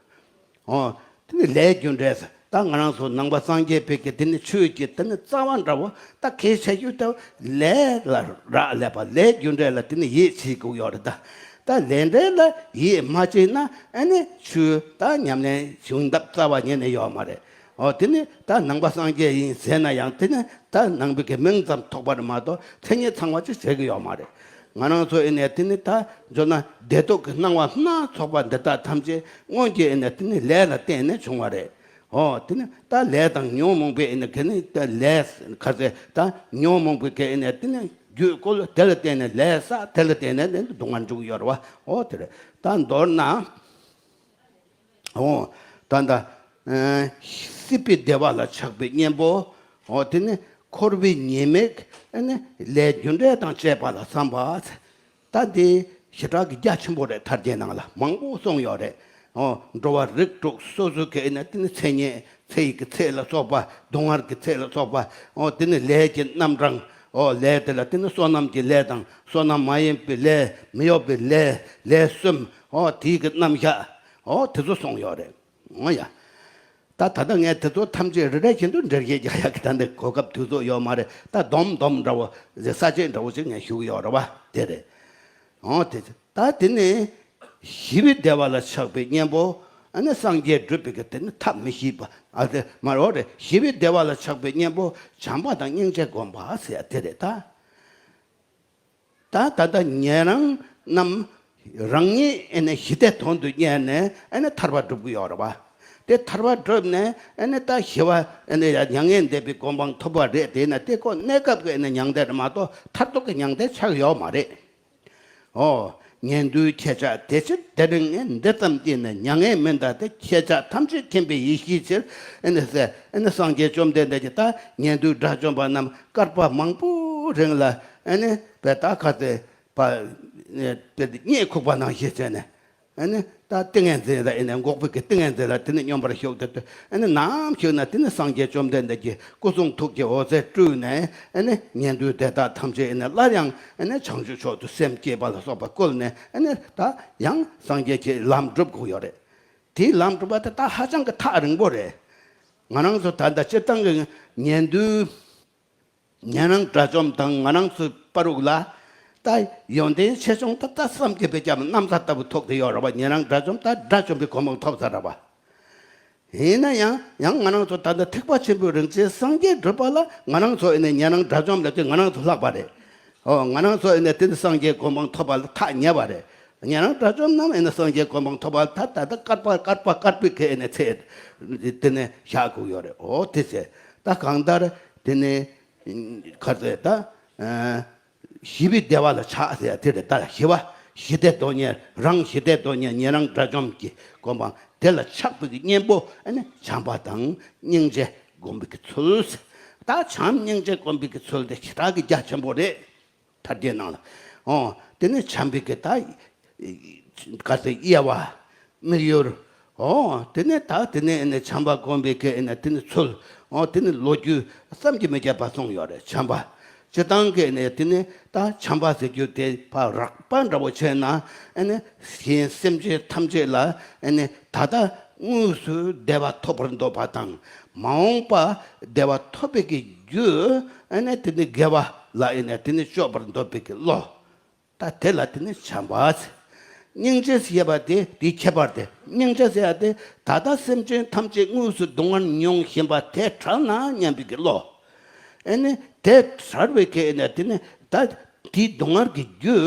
འོ། དེ་ནི་ལས་རྒྱུ་འབྲས་ཟེར། ད་ང་རང་ཚོ་ནང་པ་སངས་རྒྱས་པའི་གི་དེ་ནི་ཆོས་ཀྱི་དེ་ནི་རྩ་བ་འདྲ་བོ་ད་གལ་ཆེ་ཤོས་དེ་ལས་ལ་རག་ལས་པ། ལས་རྒྱུ་འབྲས་ལ་དེ་ནི་ཡིད་ཆེས་དགོས་ཡོད་རེད་ད། ད་ལས་འབྲས་ལ་ཡིད་མ་ཆེས་ན་ཨ་ནི་ཆོས་ད་ཉམས་ལེན་བྱུང་ཐབས་རྩ་བ་ཉིད་ནས་ཡོད་མ་རེད། འོ། དེ་ནི་ད་ནང་པ་སངས་རྒྱས་ཡིན་ཟེར་ན་ཡང་དེ་ནི་ད་ནང་པའི་གི་མིང་ཙམ་ཐོགས་པ་རེད་མ་གཏོགས་མཚན་ཉིད་ཚང་བ་ཅིག་བྱེད་ཀྱི་ཡོད་མ་རེད། ང་རང་ཚོ་ཨེ་ནས་དེ་ནི་ད་འཇོག་ན་བདེ་སྡུག་གི་སྣང་བ་སྣ་ཚོགས་པ་འདི་དག་ཐམས་ཅད་སྔོན་གྱི་ཨེ་ནས་དེ་ནི་ལས་ལ་བརྟེན་ནས་བྱུང་བ་རེད། འོ། དེ་ནི་ད་ལས་དང་ཉོན་མོངས་པའི་ཨེ་ནས་ག་ནི་ད་ལས་ག་ཚད་ད་ཉོན་མོངས་པའི་ག་ཨེ་ནས་དེ་ནི་རྒྱུད་བསྐུལ། དེ་ལ་བརྟེན་ནས་ལས་བསགས། དེ་ལ་བརྟེན་ནས་ནི་སྡུག་བསྔལ་འཇུག་ཡོད་རེད་བ། འོ། དེ་རེད། ད་མདོར་ན། འོ། ད་ལྟ་ཨ་སྲིད་པའི་བདེ་བ་ལ་ཆགས་པའི་གཉེན་པོ། འོ། དེ་ནི་འཁོར་བའི་ཉེས་དམིགས་ཨ་ནི་ལས་རྒྱུ་འབྲས་དང་བཅས་པ་ལ་བསམ་པ། ད་འདི་ཞེ་དྲག་གི་རྒྱ་ཆེན་པོ་རེད། ཐར་རྒྱན་ནང་ལ་མང་པོ་གསུངས་ཡོད་རེད། འོ། འགྲོ་བ་རིགས་དྲུག་སོ་སོ་གི་ཨ་ནི་དེ་ནི་མཚན་ཉིད། ཚེ་ཡི་གི་ཚེ་ལ་སོགས་པ། སྡུག་བསྔལ་གྱི་ཚེ་ལ་སོགས་པ། འོ། དེ་ནི་ལས་ཀྱི་རྣམ་གྲངས། འོ། ལས་དེ་ལ་དེ་ནི་བསོད་ནམས་ཀྱི་ལས་དང་བསོད་ནམས་མ་ཡིན་པའི་ལས། མི་གཡོ་བའི་ལས། ལས་གསུམ། འོ། དེའི་གི་རྣམ་གཞག། འོ། དེ་ཚོ་གསུངས་ཡོད་རེད། འོ་ཡ། ད་ད་ལྟ་ངས་དེ་ཚོ་ཐམས་ཅད་རེ་རེ་བཞིན་དུ་འགྲེལ་བཤད་རྒྱག་ཡག་གི་ད་འདི་གོ་སྐབས་དུས་ཚོད་ཡོད་མ་རེད། ད་སྡོམ་སྡོམ་འདྲ་བོ་ས་བཅད་འདྲ་བོ་ཞིག་ངས་ཞུ་གི་ཡོད་རེད་བ། དེ་རེད། འོ། དེ་ད་དེ་ནི་ཞི་བའི་བདེ་བ་ལ་ཆགས་པའི་གཉེན་པོ། ཨ་ནི་སངས་རྒྱས་སྒྲུབ་པའི་གི་དེ་ནི་ཐབས་མི་ཤེས་པ། ཨ། དེ་མ་རེད། རེད། ཞི་བའི་བདེ་བ་ལ་ཆགས་པའི་གཉེན་པོ་བྱམས་པ་དང་སྙིང་རྗེ་བསྒོམ་པ་ཟེར་ཡ་དེ་རེད་ད། ད་ད་ལྟ་ཉན་རང་རྣམས་རང་ཉིད་ཨེ་ནས་ཞི་བདེ་དོན་དུ་གཉེར་ནས་ཨེ་ནས་ཐར་པ་སྒྲུབ་ཀྱི་ཡོད་རེད་བ། དེ་ཐར་པ་སྒྲུབ་ནས་ཨེ་ནས་ད་ཞི་བ་ཨེ་ནས་ཡ་མྱ་ངན་འདས་པའི་གོ་འཕང་ཐོབ་པ་རེད། དེས་ན་དེ་ཁོ་གནས་སྐབས་ཀྱི་ཨེ་ནས་མྱང་འདས་རེད་མ་གཏོགས་མཐར་ཐུག་གི་མྱང་འདས་ཆགས་ཡོད་མ་རེད། འོ། ཉན་ཐོས་ཁྱེད་ཅག་དེ་ཕྱིར་དེ་རིང་ངས། འདི་ཙམ་གྱིས་ནི་མྱ་ངན་མིན་ད་དེ། ཁྱེད་ཅག་ཐམས་ཅད་མཁྱེན་པའི་ཡེ་ཤེས་ཕྱིར། ཨེ་ནས་ཟེར། ཨེ་ནས་སངས་རྒྱས་བཅོམ་ལྡན་འདས་ཀྱིས་ད་ཉན་ཐོས་དགྲ་བཅོམ་པ་རྣམས་བསྐལ་པ་མང་པོའི་རིང་ལ་ཨེ་ནས་དཔེ་ད་ག་ཚོད་པ་དཔེ་གཉིད་ཁུག་པ་ནང་བཞིན་བྱས་ནས། ཨེ་ནས་ད་ཏིང་ངེ་འཛིན་ལ་ཨེ་ནས་འགོག་པའི་གི་ཏིང་ངེ་འཛིན་ལ་དེ་ནས་སྙོམས་པར་ཞུགས་ཏེ། ཨེ་ནས་ནམ་ཞིག་ན་དེ་ནས་སངས་རྒྱས་བཅོམ་ལྡན་འདས་ཀྱི་སྐུ་གསུང་ཐུགས་ཀྱི་འོད་ཟེར་སྤྲུལ་ནས། ཨེ་ནས་ཉན་ཐོས་དེ་དག་ཐམས་ཅད་ཨེ་ནས་སླར་ཡང་ཨེ་ནས་བྱང་ཆུབ་མཆོག་ཏུ་སེམས་བསྐྱེད་པ་ལ་སོགས་པ་བསྐུལ་ནས། ཨེ་ནས་ད་ཡང་སངས་རྒྱས་ཀྱི་ལམ་སྒྲུབ་དགོས་ཡོད་རེད། དེའི་ལམ་སྒྲུབ་པ་དེ་ད་ཧ་ཅང་གི་ཐག་རིང་པོ་རེད། ང་རང་ཚོ་ད་ལྟ་སྤྱིར་བཏང་གི་ཉན་ཐོས། ཉན་རང་དགྲ་བཅོམ་དང་ང་རང་ཚོའི་བར་དུ་ལ། ད་ ད་ཡོན་ཏན་ཆེ་ཆུང་ད་ལྟ་བསམ་གྱིས་མི་ཁྱབ་རྣམ་ཐར་ལྟ་བུ་ཐོབ་བསྡད་ཡོད་རེད་བ། ཉན་རང་དགྲ་བཅོམ་ད་དགྲ་བཅོམ་པའི་གོ་འཕང་ཐོབ་ཚར་རེད་བ། ཡིན་ན་ཡང་ཡང་ང་རང་ཚོ་ད་ལྟ་ཐེག་པ་ཆེན་པོའི་རིན་ཆེན་སངས་རྒྱས་སྒྲུབ་པ་ལ་ང་རང་ཚོ་ཨེ་ནས་ཉན་རང་དགྲ་བཅོམ་ལབ་དུས་ང་རང་ཚོ་ལྷག་པ་རེད། ཨོ་ང་རང་ཚོ་ཨེ་ནས་དེ་ནི་སངས་རྒྱས་གོ་འཕང་ཐོབ་པ་ལ་ཐག་ཉེ་བ་རེད། ཉན་རང་དགྲ་བཅོམ་རྣམས་ཨེ་ནས་སངས་རྒྱས་གོ་འཕང་ཐོབ་པ་ལ་ད་ད་ལྟ་བསྐལ་པ་བསྐལ་པ་བསྐལ་པའི་གི་ཨེ་ནས་ཚེ་དེ་ནས་བཞག་དགོས་ཡོད་རེད། ཨོ་དེ་ཚེ་ད་གང་ལྟར་དེ་ནས་ག་ཚོད་ད། ཞི་བའི་བདེ་བ་ལ་ཆགས་ཟེར་ཡ་དེ་རེད། ད་ཞི་བ་ཞི་བདེ་དོན་གཉེར་རང་ཞི་བདེ་དོན་གཉེར་ཉན་རང་དགྲ་བཅོམ་གྱི་གོ་འཕང་དེ་ལ་ཆགས་པའི་གི་གཉེན་པོ་ཨ་ནི་བྱམས་པ་དང་སྙིང་རྗེ་སྒོམ་པའི་གི་ཚུལ། ད་བྱམས་སྙིང་རྗེ་སྒོམ་པའི་གི་ཚུལ་དེ་ཞེ་དྲག་གི་རྒྱ་ཆེན་པོ་རེད། ཐར་རྒྱན་ནང་ལ། ཨོ་དེ་ནི་བྱམས་པའི་གི་ད་ག་ཚོད་དབྱེ་བ། དམིགས་ཡུལ། ཨོ། དེ་ནས་ད་དེ་ནས་ཨེ་ནས་བྱམས་པ་སྒོམ་པའི་གི་ཨེ་ནས་དེ་ནས་ཚུལ། ཨོ་དེ་ནས་ལོ་རྒྱུས་བསམ་གྱིས་མི་ཁྱབ་པ་གསུངས་ཡོད་རེད། བྱམས་པ། སྤྱིར་བཏང་གི་ཨེ་ནས་དེ་ནས་ད་བྱམས་པ་ཟེར་རྒྱུ་དེ་ཕར་རགས་པ་འདྲ་བོ་བྱས་ན་ཨེ་ནས་གཞན་སེམས་ཅན་ཐམས་ཅད་ལ་ཨེ་ནས་ད་ལྟ་དངོས་སུ་བདེ་བ་ཐོབ་པར་འདོད་པ་དང་མ་འོངས་པ་བདེ་བ་ཐོབ་པའི་གི་རྒྱུ་ཨེ་ནས་དེ་ནས་དགེ་བ་ལ་ཨེ་ནས་དེ་ནས་སྤྱོད་པར་འདོད་པའི་གི་བློ། ད་དེ་ལ་དེ་ནི་བྱམས་པ་ཟེར། སྙིང་རྗེ་ཞེས་པ་དེ་དེའི་ཁྱད་པར་དེ། སྙིང་རྗེ་ཟེར་ཡ་དེ་ད་ལྟ་སེམས་ཅན་ཐམས་ཅད་དངོས་སུ་སྡུག་བསྔལ་མྱོང་བཞིན་པ་དེ་དྲག་ན་སྙམ་པའི་གི་བློ། ཨེ་ནི་དེ་དྲག་པའི་གི་ཨེ་ནི་དེ་ནི་ད་དེའི་སྡུག་བསྔལ་གྱི་རྒྱུ་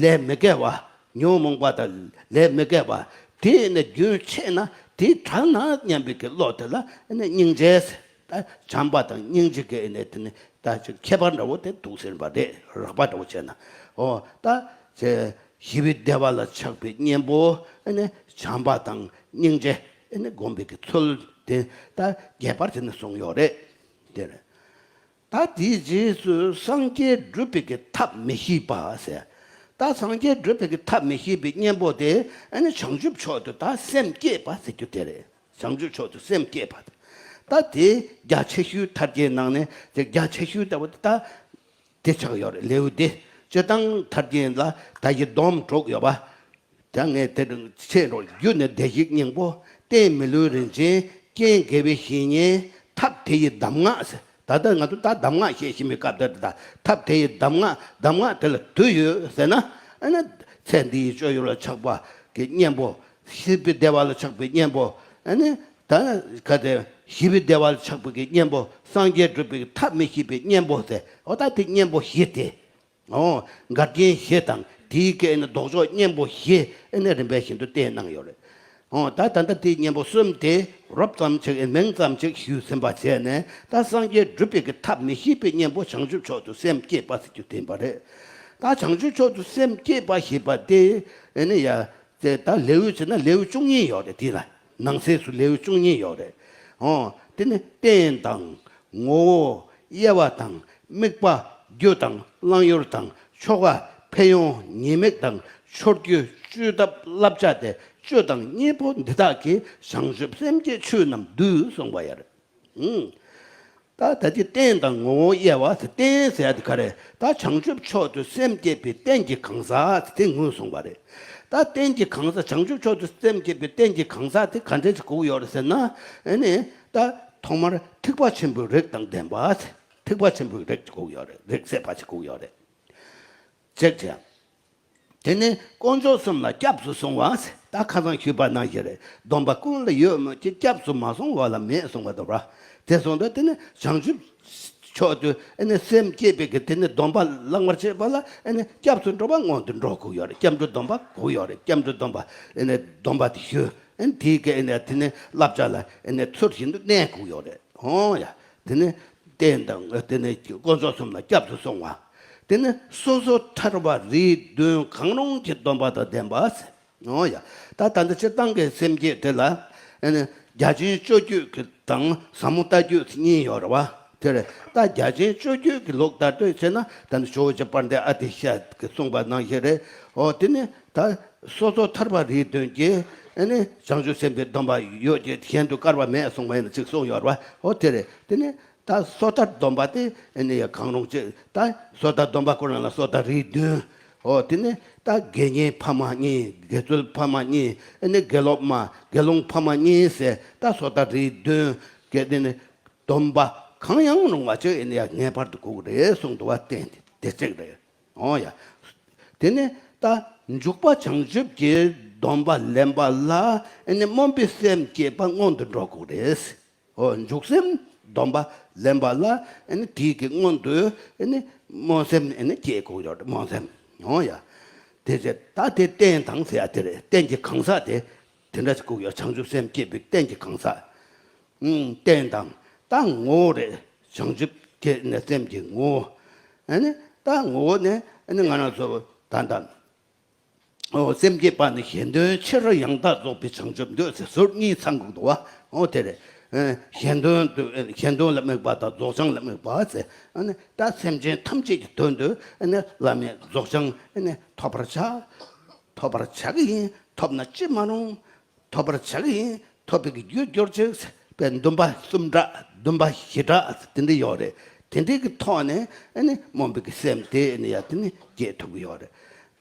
ལས་མི་དགེ་བ། ཉོན་མོངས་པ་དང་ལས་མི་དགེ་བ། དེ་ཨེ་ནི་རྒྱུན་ཆད་ན་དེ་དྲག་ན་སྙམ་པའི་གི་བློ་དེ་ལ་ཨེ་ནི་སྙིང་རྗེ་ཟེར། ད་བྱམས་པ་དང་སྙིང་རྗེ་གི་ཨེ་ནི་དེ་ནི། ད་ཅིག་ཁྱད་པར་འདྲ་བོ་དེ་འདུག་ཟེར་བ་རེད། རགས་པ་འདྲ་བོ་བྱས་ན། ཨོ་ད་ཅེ་ཞི་བའི་བདེ་བ་ལ་ཆགས་པའི་གཉེན་པོ་ཨ་ནི་བྱམས་པ་དང་སྙིང་རྗེ་ཨ་ནི་སྒོམ་པའི་གི་ཚུལ་དེ་ད་རྒྱས་པར་དེ་ནི་གསུངས་ཡོད་རེད། དེ་རེད། ད་དེའི་རྗེས་སུ་སངས་རྒྱས་སྒྲུབ་པའི་གི་ཐབས་མི་ཤེས་པ་ཟེར། ད་སངས་རྒྱས་སྒྲུབ་པའི་གི་ཐབས་མི་ཤེས་པའི་གཉེན་པོ་དེ་ཨ་ནི་བྱང་ཆུབ་མཆོག་ཏུ་ད་སེམས་བསྐྱེད་པ་ཟེར་རྒྱུ་དེ་རེད། བྱང་ཆུབ་མཆོག་ཏུ་སེམས་བསྐྱེད་པ། ད་དེ་རྒྱ་ཆེ་ཤོས་ཐར་རྒྱན་ནང་ནས་དེ་རྒྱ་ཆེ་ཤོས་ལྟ་བུ་ད་དེ་ཆགས་ཡོད་རེད། ལེའུ་དེ་སྤྱིར་བཏང་ཐར་རྒྱན་ལ་ད་ཡི་སྡོམ་དྲུག་ཡོད་པ། ད་ངས་དེ་རིང་ཆེད་རོགས་རྒྱུ་ནི་བདེ་གཤེགས་སྙིང་པོ། རྟེན་མི་ལུས་རིན་ཆེན། རྐྱེན་དགེ་བའི་བཤེས་གཉེན། ཐབས་དེ་ཡི་གདམས་ངག་ཟེར། ད་ལྟ་ང་ཚོ་ད་གདམས་ངག་བཤད་བཞིན་པའི་སྐབས་དེར་ད་ཐབས་དེ་ཡི་གདམས་ངག་གདམས་ངག་དེ་ལ་དུས་ཡོད་ཟེར་ན། ཨ་ནི་ཚེ་འདིའི་སྤྱོད་ཡུལ་ལ་ཆགས་པ་གི་གཉེན་པོ། ཞི་བའི་བདེ་བ་ལ་ཆགས་པའི་གཉེན་པོ། ཨ་ནི་ད་ག་དེ་ཞི་བའི་བདེ་བ་ལ་ཆགས་པའི་གི་གཉེན་པོ། སངས་རྒྱས་སྒྲུབ་པའི་ཐབས་མི་ཤེས་པའི་གཉེན་པོ་ཟེར། འོ་ད་དེ་གཉེན་པོ་བཞི་སྟེ། འོ་འགལ་རྐྱེན་བཞི་དང་དེའི་སྐད་ནི་ལྡོག་ཕྱོགས་གཉེན་པོ་བཞི་ཨེ་ནི་རིམ་པས་བཞིན་དུ་བསྟན་གནང་ཡོད་རེད། འོ་ད་ད་ལྟ་དེའི་གཉེན་པོ་གསུམ་དེ་རོབ་ཙམ་ཅིག་མིང་ཙམ་ཅིག་ཞུས་ཟིན་པ་བྱས་ནས། ད་སངས་རྒྱས་སྒྲུབ་པའི་གི་ཐབས་མི་ཤེས་པའི་གཉེན་པོ་བྱང་ཆུབ་མཆོག་ཏུ་སེམས་བསྐྱེད་པ་ཟེར་རྒྱུ་དེ་ཡིན་པ་རེད། ད་བྱང་ཆུབ་མཆོག་ཏུ་སེམས་བསྐྱེད་པ་ཞེས་པ་དེ་ཨེ་ནི་ཡ། དེ་ད་ལེའུ་བྱས་ན་ལེའུ་བཅུ་གཉིས་ཡོད་རེད། དེ་ལ་ནང་གསེས་སུ་ལེའུ་བཅུ་གཉིས་ཡོད་རེད། འོ་དེ་ནི་རྟེན་དང་ངོ་བོ། དབྱེ་བ་དང་། དམིགས་པ། རྒྱུ་དང་བླང་ཡུལ་དང་། ཆོ་ག་ཕན་ཡོན་ཉེས་དམིགས་དང་། མཆོད་རྒྱུ་བཅོས་ཐབས་བསླབ་བྱ་སྟེ། བཅུ་དང་གཉིས་པོ་འདི་དག་གིས་བྱང་ཆུབ་སེམས་ཀྱི་ཆོས་རྣམས་བསྡུས་གསུངས་པ་ཡོད་རེད། ཨང་། ད་ད་ཅི་རྟེན་དང་ངོ་བོ་དབྱེ་བ་ཟེར། རྟེན་ཟེར་ཡ་དེ་ག་རེ། ད་བྱང་ཆུབ་མཆོག་ཏུ་སེམས་བསྐྱེད་པའི་རྟེན་གྱི་གང་ཟག་དེ་ངོས་བཟུང་བ་རེད། ད་རྟེན་གྱི་གང་ཟག་བྱང་ཆུབ་མཆོག་ཏུ་སེམས་བསྐྱེད་པའི་རྟེན་གྱི་གང་ཟག་དེ་ག་འདྲས་ཅིག་དགོས་ཡོད་རེད་ཟེར་ན། ཨེ་ནི་ད་ཐོག་མར་ཐེག་པ་ཆེན་པོའི་རིགས་དང་ལྡན་པ་ཟེར། ཐེག་པ་ཆེན་པོའི་རིགས་དགོས་ཡོད་རེད། རིགས་སད་པ་ཅིག་དགོས་ཡོད་རེད། ཅེས་བྱས། དེ་ནས་དཀོན་མཆོག་གསུམ་ལ་སྐྱབས་སུ་སོང་བ་ཟེར། ད་ཁ་སང་ཞུས་པ་ནང་བཞིན་རེད། སྡོམ་པ་ཀུན་ལ་ཡོད་མོད་ཀྱི། སྐྱབས་སུ་མ་སོང་བ་ལ་མེད་གསུངས་པ་འདུག་ར། དེ་སོང་ཙང་དེ་ནི་བྱང་ཆུབ་མཆོག་ཏུ་ཨེ་ནི་སེམས་བསྐྱེད་པའི་གི་དེ་ནི་སྡོམ་པ་བླང་བར་བྱེད་པ་ལ་ཨེ་ནི་སྐྱབས་སུ་འགྲོ་བ་སྔོན་དུ་འགྲོ་དགོས་ཡོད་རེད། སྐྱབས་འགྲོའི་སྡོམ་པ་དགོས་ཡོད་རེད། སྐྱབས་འགྲོའི་སྡོམ་པ་ཨེ་ནི་སྡོམ་པ་དེ་ཞུ། ཨེ་ནི་དེའི་གི་ཨེ་ནི་དེ་ནི་བསླབ་བྱ་ལ་ཨེ་ནི་ཚུལ་བཞིན་དུ་གནས་དགོས་ཡོད་རེད། འོང་ཡ། དེ་ནི་རྟེན་དང་དེ་ནི་དཀོན་མཆོག་གསུམ་ལ་སྐྱབས་སུ་སོང་བ། དེ་ནི་སོ་སོ་ཐར་པ་རིས་བདུན་གང་རུང་གི་སྡོམ་པ་དང་ལྡན་པ་ཟེར། འོ་ཡ། ད་ད་ལྟ་སྤྱིར་བཏང་གི་སེམས་བསྐྱེད་དེ་ལ་ཨེ་ནི་རྒྱ་ཆེན་སྤྱོད་བརྒྱུད་ཀྱི་དང་ཟབ་མོ་ལྟ་བརྒྱུད་གཉིས་ཡོད་རེད་བ། དེ་རེད། ད་རྒྱ་ཆེན་སྤྱོད་བརྒྱུད་ཀྱི་ལུགས་ལྟར་དུ་བྱས་ན། ད་ནི་ཇོ་བོ་རྗེ་དཔལ་ལྡན་ཨ་ཏི་ཤ་གིས་གསུངས་པ་ནང་བཞིན་རེད། འོ་དེ་ནི་ད་སོ་སོ་ཐར་པ་རིས་བདུན་གྱི་ཨེ་ནི་བྱང་ཆུབ་སེམས་དཔའི་སྡོམ་པ་ཡོད་ཀྱི་གཞན་དུ་བཀར་བ་མེད་གསུངས་པ་ཡིན་ན་ཅིག་གསུངས་ཡོད་རེད་བ། འོ་དེ་རེད། དེ་ནི་ད་སོ་ཐར་སྡོམ་པ་དེ་ཨེ་ནི་ཡ་གང་རུང་ཅིག་ད་སོ་ཐར་སྡོམ་པ་ཁོ་རང་ལ་སོ་ཐར་རིས་བདུན། འོ་དེ་ནི་ད་དགེ་བསྙེན་ཕ་མ་གཉིས། དགེ་ཚུལ་ཕ་མ་གཉིས། ཨེ་ནི་དགེ་སློབ་མ། དགེ་སློང་ཕ་མ་གཉིས་ཟེར། ད་སོ་ཐར་རིས་བདུན་གྱི་དེ་ནི་སྡོམ་པ་གང་ཡང་རུང་བ་ཅིག་ཨེ་ནི་ཡ་ངེས་པར་དུ་དགོས་ཀྱི་རེད་གསུངས་འདུག་བ། བསྟན་ཏེ་དེ་གཅིག་རེད། འོ་ཡ། དེ་ནས་ད་འཇུག་པ་བྱང་ཆུབ་ཀྱི་སྡོམ་པ་ལེན་པ་ལ་ཨ་ནི་སྨོན་པའི་སེམས་བསྐྱེད་པ་སྔོན་དུ་འགྲོ་དགོས་རེད། ཨོ། འཇུག་སེམས་སྡོམ་པ་ལེན་པ་ལ་ཨ་ནི་དེའི་གི་སྔོན་དུ་ཨ་ནི་སྨོན་སེམས་ཨ་ནི་བསྐྱེད་དགོས་ཡོད་རེད། སྨོན་སེམས། ཨོ་ཡ། དེ་བྱས་ད་དེ་རྟེན་དང་ཟེར་ཡ་དེ་རེད། རྟེན་གྱི་གང་ཟག་དེ་དེ་འདྲ་ཞིག་དགོས་ཡོད། བྱང་ཆུབ་སེམས་བསྐྱེད་པའི་རྟེན་གྱི་གང་ཟག་ཨུམ། རྟེན་དང་ད་ངོ་བོ་རེད། བྱང་ཆུབ་ཀྱི་ནི་སེམས་ཀྱི་ངོ་བོ། ཨ་ནི་ད་ངོ་བོ་ནི་ཨ་ནི་ང་རང་ཚོ་ད་ལྟ། ཨོ། སེམས་བསྐྱེད་པ་ནི་གཞན་དོན་ཕྱིར་ཡང་དག་རྫོགས་པའི་བྱང་ཆུབ་འདོད་ཟེར་ཟུར་གཉིས་ཚང་དགོས་འདུག་བ། ཨོ་དེ་རེད། ཨ། གཞན་དོན་དུ་གཞན་དོན་ལ་དམིགས་པ་དང་རྫོགས་བྱང་ལ་དམིགས་པ་ཟེར། ཨ་ནི་ད་སེམས་ཅན་ཐམས་ཅད་ཀྱི་དོན་དུ་ཨ་ནི་བླ་མེད་རྫོགས་བྱང་ཨ་ནི་ཐོབ་པར་བྱ། ཐོབ་པར་བྱ་གི་ཡིན། ཐོབ་ན་ཅི་མ་རུང་། ཐོབ་པར་བྱ་གི་ཡིན། ཐོབ་པའི་གི་རྒྱུར་གྱུར་ཅིག་པའི་འདུན་པ་གསུམ་དྲག་འདུན་པ་བཞི་དྲག་དེ་འདྲ་ཡོད་རེད། དེ་འདྲའི་གི་ཐོག་ནས་ཨ་ནི་སྨོན་པའི་གི་སེམས་དེ་ཨ་ནི་ཡ་དེ་ནི་སྐྱེ་ཐུབ་ཀྱི་ཡོད་རེད།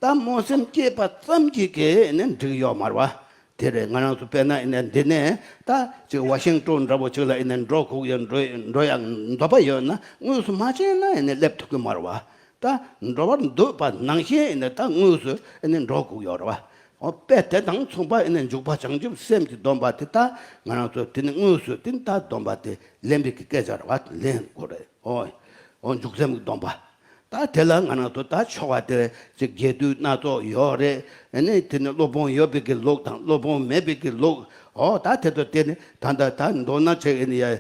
ད་སྨོན་སེམས་སྐྱེས་པ་ཙམ་གྱིས་གི་ཨ་ནི་འགྲིག་ཡོད་མ་རེད་བ། དེ་རེད། ང་རང་ཚོ་དཔེར་ན་ཨ་ནི་འདི་ནས་ད་ཅིག་ཝ་ཤིང་ཏོན་འདྲ་པོ་ཅིག་ལ་ཨ་ནི་འགྲོ་དགོས་ཡ་འགྲོ་འགྲོ་ཡ་འདོད་པ་ཡོད་ན་དངོས་སུ་མ་ཕྱིན་ན་ཨ་ནི་སླེབས་ཐུབ་ཀྱི་མ་རེད་བ། ད་འགྲོ་བར་འདོད་པ་ནང་བཞིན་ཨ་ནི་ད་དངོས་སུ་ཨ་ནི་འགྲོ་དགོས་ཡོད་རེད་བ། འོ། དཔེ་དེ་དང་མཚུངས་པ་ཨ་ནི་འཇུག་པ་བྱང་ཆུབ་སེམས་ཀྱི་སྡོམ་པ་དེ་ད་ང་རང་ཚོ་དེ་ནི་དངོས་སུ་དེ་ནི་ད་སྡོམ་པ་དེ་ལེན་པའི་གི་སྐད་ཆ་རེད་བ། ལེན་དགོས་རེད། འོ། འོ། འཇུག་སེམས་ཀྱི་སྡོམ་པ། ད་དེ་ལ་ང་རང་ཚོ་ད་ཆོ་ག་དེ་ཅིག་རྒྱས་བསྡུས་སྣ་ཚོགས་ཡོད་རེད། ཨ་ནི་དེ་ནི་སློབ་དཔོན་ཡོད་པའི་གི་ལུགས་དང་སློབ་དཔོན་མེད་པའི་གི་ལུགས། འོ། ད་དེ་ཚོ་དེ་ནི་ད་ད་ད་མདོར་ན་ཅིག་ཨ་ནི་ཡ།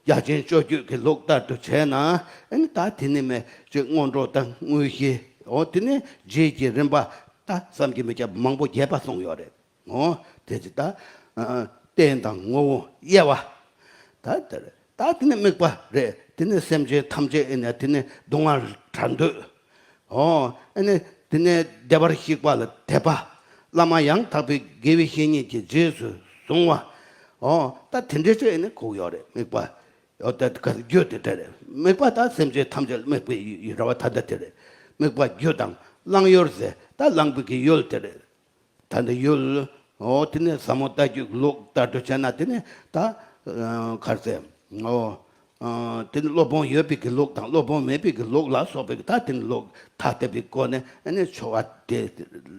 རྒྱ་ཆེན་སྤྱོད་བརྒྱུད་ཀྱི་ལུགས་ལྟར་དུ་བྱས་ན་ཨ་ནི་ད་དེ་ནི་མེད་ཅིག་སྔོན་འགྲོ་དང་དངོས་གཞི། འོ། དེ་ནི་རྗེས་ཀྱི་རིམ་པ་ད་བསམ་གྱིས་མི་ཁྱབ་པ་མང་པོ་རྒྱས་པ་གསུངས་ཡོད་རེད། འོ། དེ་ཅི་ད་ཨ་རྟེན་དང་ངོ་བོ་དབྱེ་བ། ད་དེ་རེད། ད་དེ་ནི་དམིགས་པ་རེད། དེ་ནི་སེམས་ཅན་ཐམས་ཅད་ཨ་ནི་དེ་ནི་སྡུག་བསྔལ་བྲལ་འདོད། ཨོ། ཨ་ནི་དེ་ནས་བདེ་བར་གཤེགས་པ་ལ་དད་པ། བླ་མ་ཡང་དག་པའི་དགེ་བའི་བཤེས་གཉེན་གྱིས་རྗེས་སུ་བཟུང་བ། ཨོ། ད་དེ་འདྲའི་ཚོ་ཨ་ནི་དགོས་ཡོད་རེད། དམིགས་པ། ཨོ། ད་ག་རྒྱུ་དེ་འདྲ་རེད། དམིགས་པ་ད་སེམས་ཅན་ཐམས་ཅད་དམིགས་པའི་ཡུལ་རེད་བ། ད་ལྟ་དེ་རེད། དམིགས་པ་རྒྱུ་དང་བླང་ཡུལ་ཟེར། ད་བླང་པའི་གི་ཡུལ་དེ་རེད། ད་ནི་ཡུལ། འོ། དེ་ནས་ཟབ་མོ་ལྟ་བརྒྱུད་ཀྱི་ལུགས་ལྟར་དུ་བྱས་ན་དེ་ནི་ད་ཨ་ག་རེ་ཟེར། འོ། ཨ་དེ་ནི་སློབ་དཔོན་ཡོད་པའི་གི་ལུགས་དང་སློབ་དཔོན་མེད་པའི་གི་ལུགས་ལ་སོགས་པའི་གི་ད་དེ་ནི་ལུགས་ཐ་དད་པའི་སྒོ་ནས་ཨ་ནི་ཆོ་ག་དེ་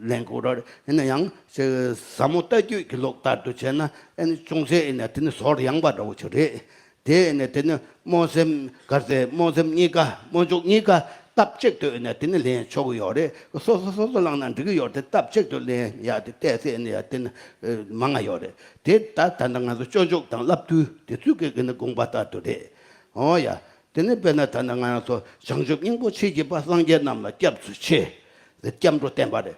ལེན་དགོས་རེད། ཨ་ནི་ཡང་ཅིག་ཟབ་མོ་ལྟ་བརྒྱུད་ཀྱི་ལུགས་ལྟར་དུ་བྱས་ན་ཨ་ནི་ཅུང་ཟད་ཨ་ནི་དེ་ནི་ཟོར་ཡངས་པ་འདྲ་བོ་ཅིག་རེད། དེ་ནས་དེ་ནི་སྨོན་སེམས་ག་རེ་ཟེར། སྨོན་སེམས་གཉིས་ཀ། སྨོན་འཇུག་གཉིས་ཀ་སྟབས་གཅིག་ཏུ་ནས་དེ་ནི་ལེན་ཆོག་གི་ཡོད་རེད། སོ་སོ་སོ་སོ་བླངས་ན་འགྲིག་གི་ཡོད་རེད། སྟབས་གཅིག་ཏུ་ལེན་ཡ་དེ་ཏོག་ཙམ་ནས་ཡ་དེ་ནི་མང་ང་ཡོད་རེད། དེ་ད་ད་ལྟ་ང་ཚོ་སྤྱོད་འཇུག་དང་བསླབ་བཏུས་དེ་ཚོའི་གི་ནི་དགོངས་པ་ལྟར་དུ་རེད། འོ་ཡ། དེ་ནི་དཔེར་ན་ད་ལྟ་ང་རང་ཚོ་བྱང་ཆུབ་སྙིང་པོ་མཆེད་བགྱིས་པ། སངས་རྒྱས་རྣམས་ལ་སྐྱབས་སུ་མཆི། སྐྱབས་འགྲོ་བསྟན་པ་རེད།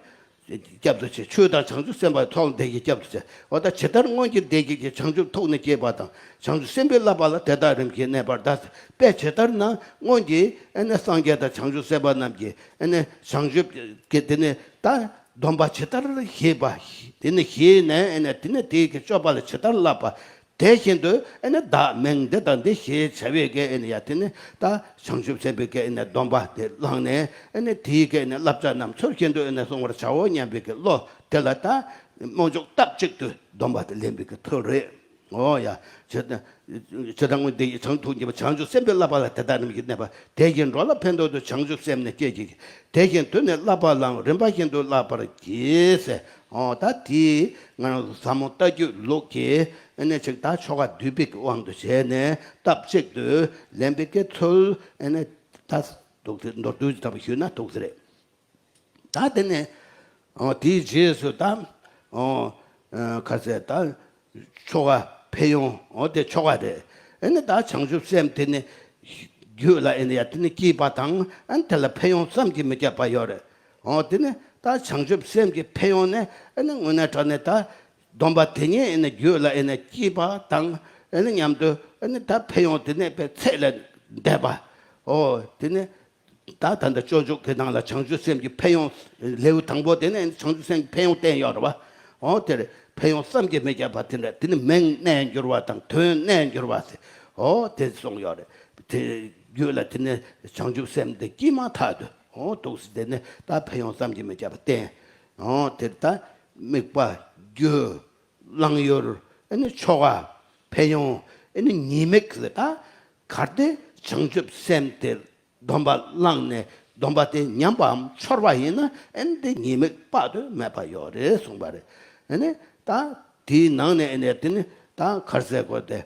སྐྱབས་སུ་མཆི། ཆོས་དང་བྱང་ཆུབ་སེམས་དཔའི་ཚོགས་ལ་བདེ་གཤེགས་སྐྱབས་སུ་མཆི། འོ་ད་ཇི་ལྟར་སྔོན་གྱི་བདེ་གཤེགས་ཀྱིས་བྱང་ཆུབ་ཐུགས་ནི་བསྐྱེད་པ་དང་། བྱང་ཆུབ་སེམས་དཔའི་བསླབ་པ་ལ་དེ་དག་རིམ་གྱིས་གནས་པར་གདའ། དཔེ་ཇི་ལྟར་ན་སྔོན་གྱི་ཨ་ནི་སངས་རྒྱས་དང་བྱང་ཆུབ་སེམས་དཔའ་རྣམས་ཀྱིས་ཨ་ནི་བྱང་ཆུབ་ཀྱི་དེ་ནི་ད་སྡོམ་པ་ཇི་ལྟར་བཞེས་པ། དེ་ནི་བཞེས་ནས་ཨ་ནི་དེ་ནི་དེའི་གི་སྤྱོད་པ་ལ་ཇི་ལྟར་བསླབ་པ། དེ་བཞིན་དུ་ཨ་ནི་བདག་མིང་འདི་དང་འདི་ཞེས་བྱ་བའི་གི་ཨ་ནི་ཡ་དེ་ནི་ད་བྱང་ཆུབ་སེམས་དཔའི་གི་ཨ་ནི་སྡོམ་པ་དེ་བླངས་ནས་ཨ་ནི་དེའི་གི་ཨ་ནི་བསླབ་བྱ་རྣམས་ཚུལ་བཞིན་དུ་ཨ་ནི་བསྲུང་བར་བྱའོ་སྙམ་པའི་གི་བློ་དེ་ལ་ད་སྨོན་འཇུག་སྟབས་གཅིག་ཏུ་སྡོམ་པ་དེ་ལེན་པའི་གི་ཚུལ་རེད། འོ་ཡ། ཇི་ལྟར་ཇི་ལྟར་སྔོན་བདེ་གཤེགས་བྱང་ཆུབ་ཐུགས་བསྐྱེད་པ། བྱང་ཆུབ་སེམས་དཔའི་བསླབ་པ་ལ་དེ་དག་རིམ་གྱིས་གནས་པ། དེ་བཞིན་འགྲོ་ལ་ཕན་འདོགས་དུས། བྱང་ཆུབ་སེམས་ནི་བསྐྱེད་བགྱིད། དེ་བཞིན་དུ་ནི་བསླབ་པ་བླང་། རིམ་པ་བཞིན་དུ་བསླབ་པར་བགྱི་ཟེར། འོ་ད་དེ་ང་རང་ཚོ་ཟབ་མོ་ལྟ་བརྒྱུད་ལུགས་ཀྱི་ཨ་ནི་ཅིག་ད་ཆོ་ག་བསྡུས་པའི་དབང་དུ་བྱས་ནས་སྟབས་གཅིག་ཏུ་ལེན་པའི་གི་ཚུལ་ཨ་ནི་ད་འདུག་སེ་མདོར་བསྡུས་ཙམ་ཞུས་ན་འདུག་སེ་རེད། ད་དེ་ནས་འོ་དེའི་རྗེས་སུ་ད་འོ་ཨ་ག་རེ་ཟེར། ད་ཆོ་ག་ཕན་ཡོན། འོ་དེ་ཆོ་ག་རེད། ཨ་ནི་ད་བྱང་ཆུབ་སེམས་དེ་ནི་རྒྱུད་ལ་ཨ་ནི་ཡ་དེ་ནི་སྐྱེས་པ་དང་། ཨ་ནི་དེ་ལ་ཕན་ཡོན་བསམ་གྱིས་མི་ཁྱབ་པ་ཡོད་རེད། འོ་དེ་ནི་ད་བྱང་ཆུབ་སེམས་ཀྱི་ཕན་ཡོན་ནི་ཨ་ནི་དངོས་གནས་དྲང་གནས་ད་སྡོམ་པ་དེ་ཉིད་ཨ་ནི་རྒྱུད་ལ་ཨ་ནི་སྐྱེས་པ་དང་། ཨ་ནི་མཉམ་དུ་ཨ་ནི་ད་ཕན་ཡོན་དེ་ནི་དཔེ་ཚད་ལས་འདས་པ། འོ་དེ་ནི་ད་ད་ལྟ་སྤྱོད་འཇུག་གི་ནང་ལ་བྱང་ཆུབ་སེམས་ཀྱི་ཕན་ཡོན། ལེའུ་དང་པོ་དེ་ནས་བྱང་ཆུབ་སེམས་ཀྱི་ཕན་ཡོན་བསྟན་ཡོད་རེད་བ། འོ་དེ་རེད། ཕན་ཡོན་བསམ་གྱིས་མི་ཁྱབ་པ་དེ་འདྲ། དེ་ནི་མིང་གནས་འགྱུར་བ་དང་དོན་གནས་འགྱུར་བ་ཟེར། འོ་དེ་གསུངས་ཡོད་རེད། དེ་རྒྱུད་ལ་དེ་ནི་བྱང་ཆུབ་སེམས་དེ་སྐྱེས་མ་ཐག་ཏུ། འོ་འདུག་སེ་དེ་ནི་ད་ཕན་ཡོན་བསམ་གྱིས་མི་ཁྱབ་པ་བསྟན། འོ་དེ་ད་དམིགས་པ་རྒྱུ། བླང་ཡུལ། ཨ་ནི་ཆོ་ག་ཕན་ཡོན། ཨ་ནི་ཉེས་དམིགས་ཟེར། ད་གལ་ཏེ་བྱང་ཆུབ་སེམས་དེ་སྡོམ་པ་བླངས་ནས་ སྡོམ་པ་དེ་ཉམས་པའམ་འཆོར་བ་ཡིན་ན་ཨེ་ནི་དེ་ཉེས་དམིགས་དཔག་ཏུ་མེད་པ་ཡོད་རེད་གསུངས་པ་རེད། ཨེ་ནི་ད་དེའི་ནང་ནས་ཨེ་ནི་དེ་ནི་ད་ག་རེ་ཟེར་དགོས་ཏེ།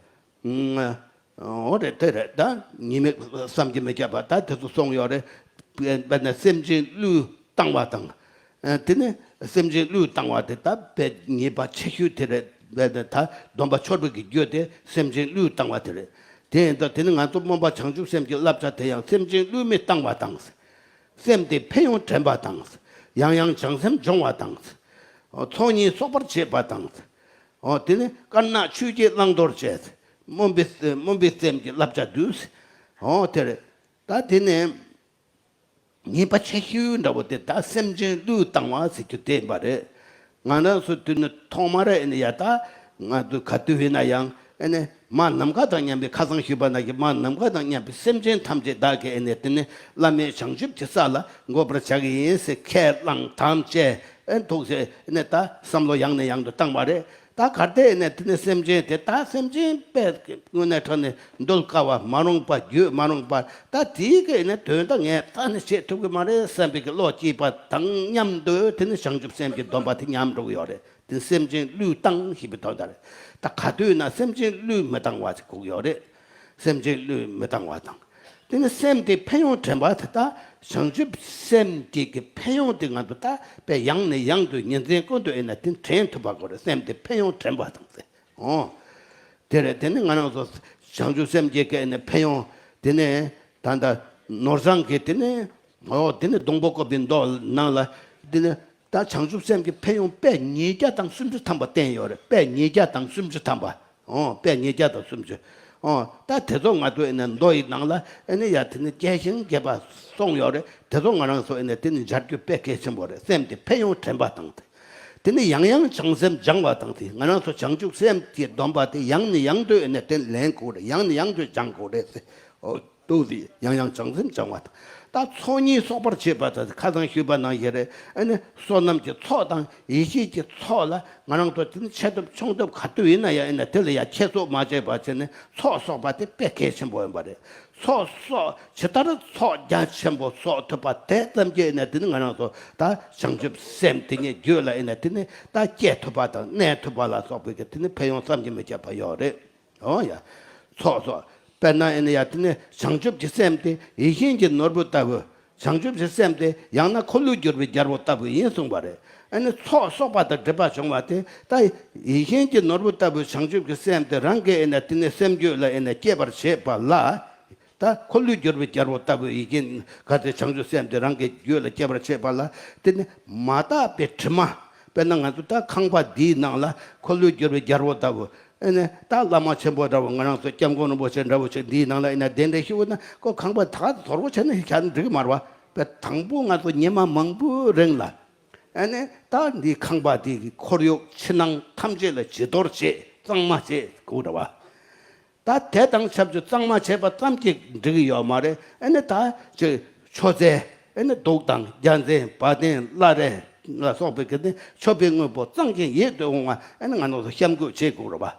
འོ་རེད་དེ་རེད། ད་ཉེས་དམིགས་བསམ་གྱིས་མི་ཁྱབ་པ་ད་དེ་ཚོ་གསུངས་ཡོད་རེད། དཔེར་ན་སེམས་ཅན་བསླུས་བཏང་བ་དང་། དེ་ནི་སེམས་ཅན་བསླུས་བཏང་བ་དེ་ད་དཔེ་ཉེས་པ་ཆེ་ཤོས་དེ་རེད། དཔེར་ན་ད་སྡོམ་པ་འཆོར་བའི་གི་རྒྱུ་དེ་སེམས་ཅན་བསླུས་བཏང་བ་དེ་རེད། དེ་ཡིན་ཙང་དེ་ནི་ང་ཚོ་སྨོན་པ་བྱང་ཆུབ་སེམས་ཀྱི་བསླབ་བྱ་དེ་ཡང་སེམས་ཅན་བསླུས་མི་བཏང་བ་དང་། སེམས་དེ་ཕན་ཡོན་དྲན་པ་དང་། ཡང་ཡང་བྱང་སེམས་སྦྱོང་བ་དང་། ཚོགས་གཉིས་གསོག་པར་བྱེད་པ་དང་། འོ་དེ་ནི་དཀར་ནག་ཆོས་བརྒྱད་བླང་དོར་བཅས། སྨོན་པའི་སྨོན་པའི་སེམས་ཀྱི་བསླབ་བྱ་བསྡུས། འོ་དེ་རེད། ད་དེ་ནས་ཉེས་པ་ཆེ་ཤོས་འདྲ་བོ་དེ་ད་སེམས་ཅན་བསླུས་བཏང་བ་ཟེར་རྒྱུ་དེ་ཡིན་པ་རེད། ང་རང་ཚོ་དུས་ནི་ཐོག་མར་ཨེ་ནི་ཡ་ད་ང་ཚོ་ག་དུས་ཡིན་ན་ཡང་ཨེ་ནི་མ་ནམ་མཁའ་དང་མཉམ་པའི་ཁ་སང་ཞུས་པ་ནང་གི་མ་ནམ་མཁའ་དང་མཉམ་པའི་སེམས་ཅན་ཐམས་ཅད་བདག་གིས་ཨེ་ནི་དེ་ནི་བླ་མེད་བྱང་ཆུབ་ཀྱི་ས་ལ་འགོད་པར་བྱ་གི་ཡིན་ཟེར་ཁས་བླངས་དམ་བཅས་ཨེ་ཐུགས་སེ་ཨེ་ནི་ད་བསམ་བློ་ཡང་ནས་ཡང་དུ་བཏང་བ་རེད། ད་གལ་ཏེ་ནས་དེ་ནས་སེམས་ཅན་དེ་ད་སེམས་ཅན་དཔེ་དངོས་གནས་དྲང་གནས་འདུལ་དཀའ་བ་མ་རུངས་པ་བརྗོད་མ་རུངས་པ་ད་དེའི་གི་ནས་དོན་དག་ངས་ད་ནི་བྱེད་ཐུབ་ཀྱི་མ་རེད་བསམ་པའི་གི་བློ་སྐྱེས་པ་དང་མཉམ་དུ་དེ་ནས་བྱང་ཆུབ་སེམས་ཀྱི་སྡོམ་པ་དེ་ཉམས་འགྲོ་གི་ཡོད་རེད། དེ་སེམས་ཅན་བསླུས་བཏང་ཞེས་པའི་དོན་དག་རེད། ད་ག་དུས་ན་སེམས་ཅན་བསླུས་མི་བཏང་བ་ཞིག་དགོས་ཀྱི་ཡོད་རེད། སེམས་ཅན་བསླུས་མི་བཏང་བ་དང་། དེ་ནི་སེམས་དེ་ཕན་ཡོན་དྲན་པ་དེ་དག་བྱང་ཆུབ་སེམས་དེ་གི་ཕན་ཡོན་དེ་ང་ཚོ་ད་དཔེ་ཡང་ནས་ཡང་དུ་ཉིན་མཚན་ཀུན་ཏུ་ཨེ་ན་དེ་དྲན་ཐུབ་པ་དགོས་རེད། སེམས་དེ་ཕན་ཡོན་དྲན་པ་དང་ཟེར། འོ། དེ་རེད། དེ་ནི་ང་རང་ཚོ་བྱང་ཆུབ་སེམས་ཀྱི་ཨེ་ན་ཕན་ཡོན་དེ་ནི་ད་ལྟ་ནོར་བཟང་གི་དེ་ནི་འོ་དེ་ནི་སྡོང་པོ་བཀོད་པའི་མདོ་ནང་ལ་དེ་ནི་ད་བྱང་ཆུབ་སེམས་ཀྱི་ཕན་ཡོན་དཔེ་ཉིས་བརྒྱ་དང་སུམ་ཅུ་ཐམ་པ་བསྟན་ཡོད་རེད། དཔེ་ཉིས་བརྒྱ་དང་སུམ་ཅུ་ཐམ་པ། འོ་དཔེ་ཉིས་བརྒྱ་དང་སུམ་ཅུ། འོ་ད་དེ་ཚོ་ང་ཚོ་ཨེ་ནས་མདོ་ཡི་ནང་ལ་ཨེ་ནས་ཡ་དེ་ནས་རྒྱས་ཤིང་རྒྱས་པ་གསུངས་ཡོད་རེད། དེ་ཚོ་ང་རང་ཚོ་ཨེ་ནས་དེ་ནས་སྦྱར་རྒྱུ་དཔེ་གལ་ཆེན་པོ་རེད། སེམས་དེ་ཕན་ཡོན་དྲན་པ་དང་དེ། དེ་ནས་ཡང་ཡང་བྱང་སེམས་སྦྱང་བ་དང་དེ། ང་རང་ཚོ་བྱང་ཆུབ་སེམས་ཀྱི་སྡོམ་པ་དེ་ཡང་ནས་ཡང་དུ་ཨེ་ནས་དེ་ལེན་དགོས་རེད། ཡང་ནས་ཡང་དུ་སྦྱང་དགོས་རེད་ཟེར། འོ། ཏོག་ཙམ་ཡང་ཡང་བྱང་སེམས་སྦྱང་བ་དང་། ད་ཚོགས་གཉིས་གསོག་པར་བྱེད་པ་དང་ཁ་སང་ཞུས་པ་ནང་བཞིན་རེད། ཨ་ནི་བསོད་ནམས་ཀྱི་ཚོགས་དང་ཡེ་ཤེས་ཀྱི་ཚོགས་ལ་ང་རང་ཚོ་དེ་ནི་ཆེ་ཐོབ་ཆུང་ཐོབ་ག་དུས་ཡིན་ན་ཡང་ཡིན་ན་དེ་ལ་ཡང་ཁྱད་གསོད་མ་བྱས་པ་བྱས་ནས་ཚོགས་གསོག་པ་དེ་དཔེ་གལ་ཆེན་པོ་ཡིན་པ་རེད། ཚོགས་གསོག་ཇི་ལྟར་ཚོགས་རྒྱ་ཆེན་པོ་གསོག་ཐུབ་པ་དེ་ཙམ་གྱིས་ཡིན་ན་དེ་ནི་ང་རང་ཚོ་ད་བྱང་ཆུབ་སེམས་དེ་ཉིད་རྒྱུད་ལ་ཡིན་ན་དེ་ནི་ད་སྐྱེ་ཐུབ་པ་དང་གནས་ཐུབ་པ་ལ་སོགས་པའི་གི་དེ་ནི་ཕན་ཡོན་བསམ་གྱིས་མི་ཁྱབ་པ་ཡོད་རེད། འོ་ཡ། ཚོགས་གསོག་དཔེར་ན་ཨེ་ནི་ཡ་དེ་ནི་བྱང་ཆུབ་ཀྱི་སེམས་དེ་ཡིད་བཞིན་གྱི་ནོར་བུ་ལྟ་བུ། བྱང་ཆུབ་ཀྱི་སེམས་དེ་ཡང་ན་འཁོར་ལོས་སྒྱུར་བའི་རྒྱལ་པོ་ལྟ་བུ་ཡིན་གསུངས་པ་རེད། ཨེ་ནི་ཚོགས་གསོག་པ་དང་སྒྲིབ་པ་སྦྱོང་བ་དེ་ད་ཡིད་བཞིན་གྱི་ནོར་བུ་ལྟ་བུའི་བྱང་ཆུབ་ཀྱི་སེམས་དེ་རང་གི་ཨེ་ནི་དེ་ནི་སེམས་རྒྱུད་ལ་ཨེ་ནི་སྐྱེ་བར་བྱེད་པ་ལ། ད་འཁོར་ལོས་སྒྱུར་བའི་རྒྱལ་པོ་ལྟ་བུའི་ཡིད་བཞིན་ག་ཚོད་བྱང་ཆུབ་སེམས་དེ་རང་གི་རྒྱུད་ལ་སྐྱེ་བར་བྱེད་པ་ལ་དེ་ནི་མ་དག་པའི་དྲི་མ། དཔེར་ན་ང་ཚོ་ད་ཁང་པ་འདིའི་ནང་ལ་འཁོར་ལོས་སྒྱུར་བའི་རྒྱལ་པོ་ལྟ་བུ། ཨེ་ནས་ད་བླ་མ་ཆེན་པོ་འདྲ་བོ་ང་རང་ཚོ་སྐྱབས་མགོན་རིན་པོ་ཆེ་འདྲ་བོ་ཞིག་འདིའི་ནང་ལ་ཨེ་ནས་གདན་འདྲེན་ཞུ་དགོས་ན་ཁོ་ཁང་པ་ད་ག་ཚོར་བོ་བྱས་ན་ཞིག་བྱ་ན་འགྲིག་གི་མ་རེད་བ། དཔེ་དང་པོ་ང་ཚོ་ཉི་མ་མང་པོའི་རིང་ལ་ཨེ་ནས་ད་འདིའི་ཁང་པ་འདིའི་ཁོར་ཡུག་ཕྱི་ནང་ཐམས་ཅད་ལ་བྱི་དོར་བྱེད་གཙང་མ་བྱེད་དགོས་རེད་བ། ད་དེ་དང་ཆབས་ཅིག་གཙང་མ་བྱས་པ་ཙམ་གྱིས་འགྲིག་གི་ཡོད་མ་རེད། ཨེ་ནས་ད་ཅིག་མཆོད་རྫས་ཨེ་ནས་གདུགས་དང་རྒྱལ་མཚན་བ་དན་བླ་རེ་ལ་སོགས་པའི་གི་ནི་མཆོད་པའི་དངོས་པོ་གཙང་ཞིང་ཡིད་དུ་འོང་བ་ཨེ་ནས་ང་རང་ཚོ་བཤམས་བཀོད་བྱེད་དགོས་རེད་བ།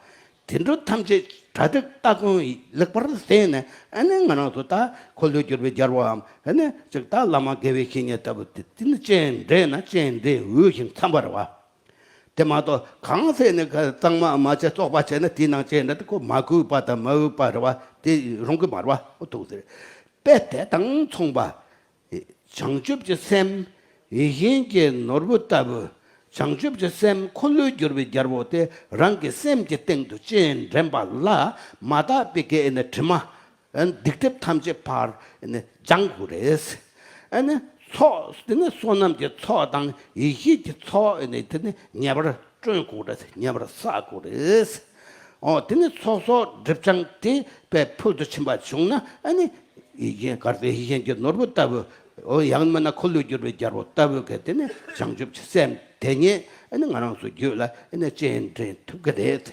དེ་འདྲ་ཐམས་ཅད་གྲ་སྒྲིག་སྟ་གོན་ལེགས་པར་བཟས་ནས་ཨེ་ནས་ང་རང་ཚོ་ད་འཁོར་ལོས་སྒྱུར་བའི་རྒྱལ་པོའམ་ཨེ་ནས་ཅིག་ད་བླ་མ་དགེ་བའི་བཤེས་གཉེན་ལྟ་བུ་དེ་དེ་ནི་སྤྱན་འདྲེན་ན་སྤྱན་འདྲེན་འོས་ཤིང་འཚམ་པ་རེད་བ། དེ་མ་གཏོགས་གང་ཟེར་ནས་གཙང་མ་མ་བྱས་བཙོག་པ་བྱས་ན་དེའི་ནང་སྐྱེས་ན་དེ་ཁོ་མ་གུས་པ་དང་མ་འོས་པ་རེད་བ། དེ་རུང་གི་མ་རེད་བ། ཨོ་ཐུག་ཟེར། དཔེ་དེ་དང་མཚུངས་པ། བྱང་ཆུབ་ཀྱི་སེམས་ཡིད་བཞིན་གྱི་ནོར་བུ་ལྟ་བུ། བྱང་ཆུབ་ཀྱི་སེམས་འཁོར་ལོས་སྒྱུར་བའི་རྒྱལ་པོ་དེ་རང་གི་སེམས་ཀྱི་སྟེང་དུ་སྤྱན་འདྲེན་པ་ལ་མ་དག་པའི་གི་ཨེ་ནས་དྲི་མ། སྡིག་སྒྲིབ་ཐམས་ཅད་ཕར་སྦྱང་དགོས་རེད། ཨ་ནི་ཚོགས་དེ་ནི་བསོད་ནམས་ཀྱི་ཚོགས་དང་ཡེ་ཤེས་ཀྱི་ཚོགས་ཨ་ནི་དེ་ནི་ངེས་པར་བསྐྲུན་དགོས་རེད། ངེས་པར་བསགས་དགོས་རེད། འོ་དེ་ནི་ཚོགས་གསོག་སྒྲིབ་སྦྱང་དེ་དཔེ་ཕུལ་དུ་ཕྱིན་པ་བྱུང་ན་ཨ་ནི་ཡེ་ཤེས་གར་དེ་ཡེ་ཤེས་ཀྱི་ནོར་བུ་ལྟ་བུ། འོ་ཡང་མིན་ན་འཁོར་ལོས་སྒྱུར་བའི་རྒྱལ་པོ་ལྟ་བུ་གི་དེ་ནི་བྱང་ཆུབ་ཀྱི་སེམས་དེ་ཉིད་ཨ་ནི་ང་རང་ཚོ་རྒྱུད་ལ་ཨ་ནི་སྤྱན་འདྲེན་ཐུབ་ཀྱི་རེད།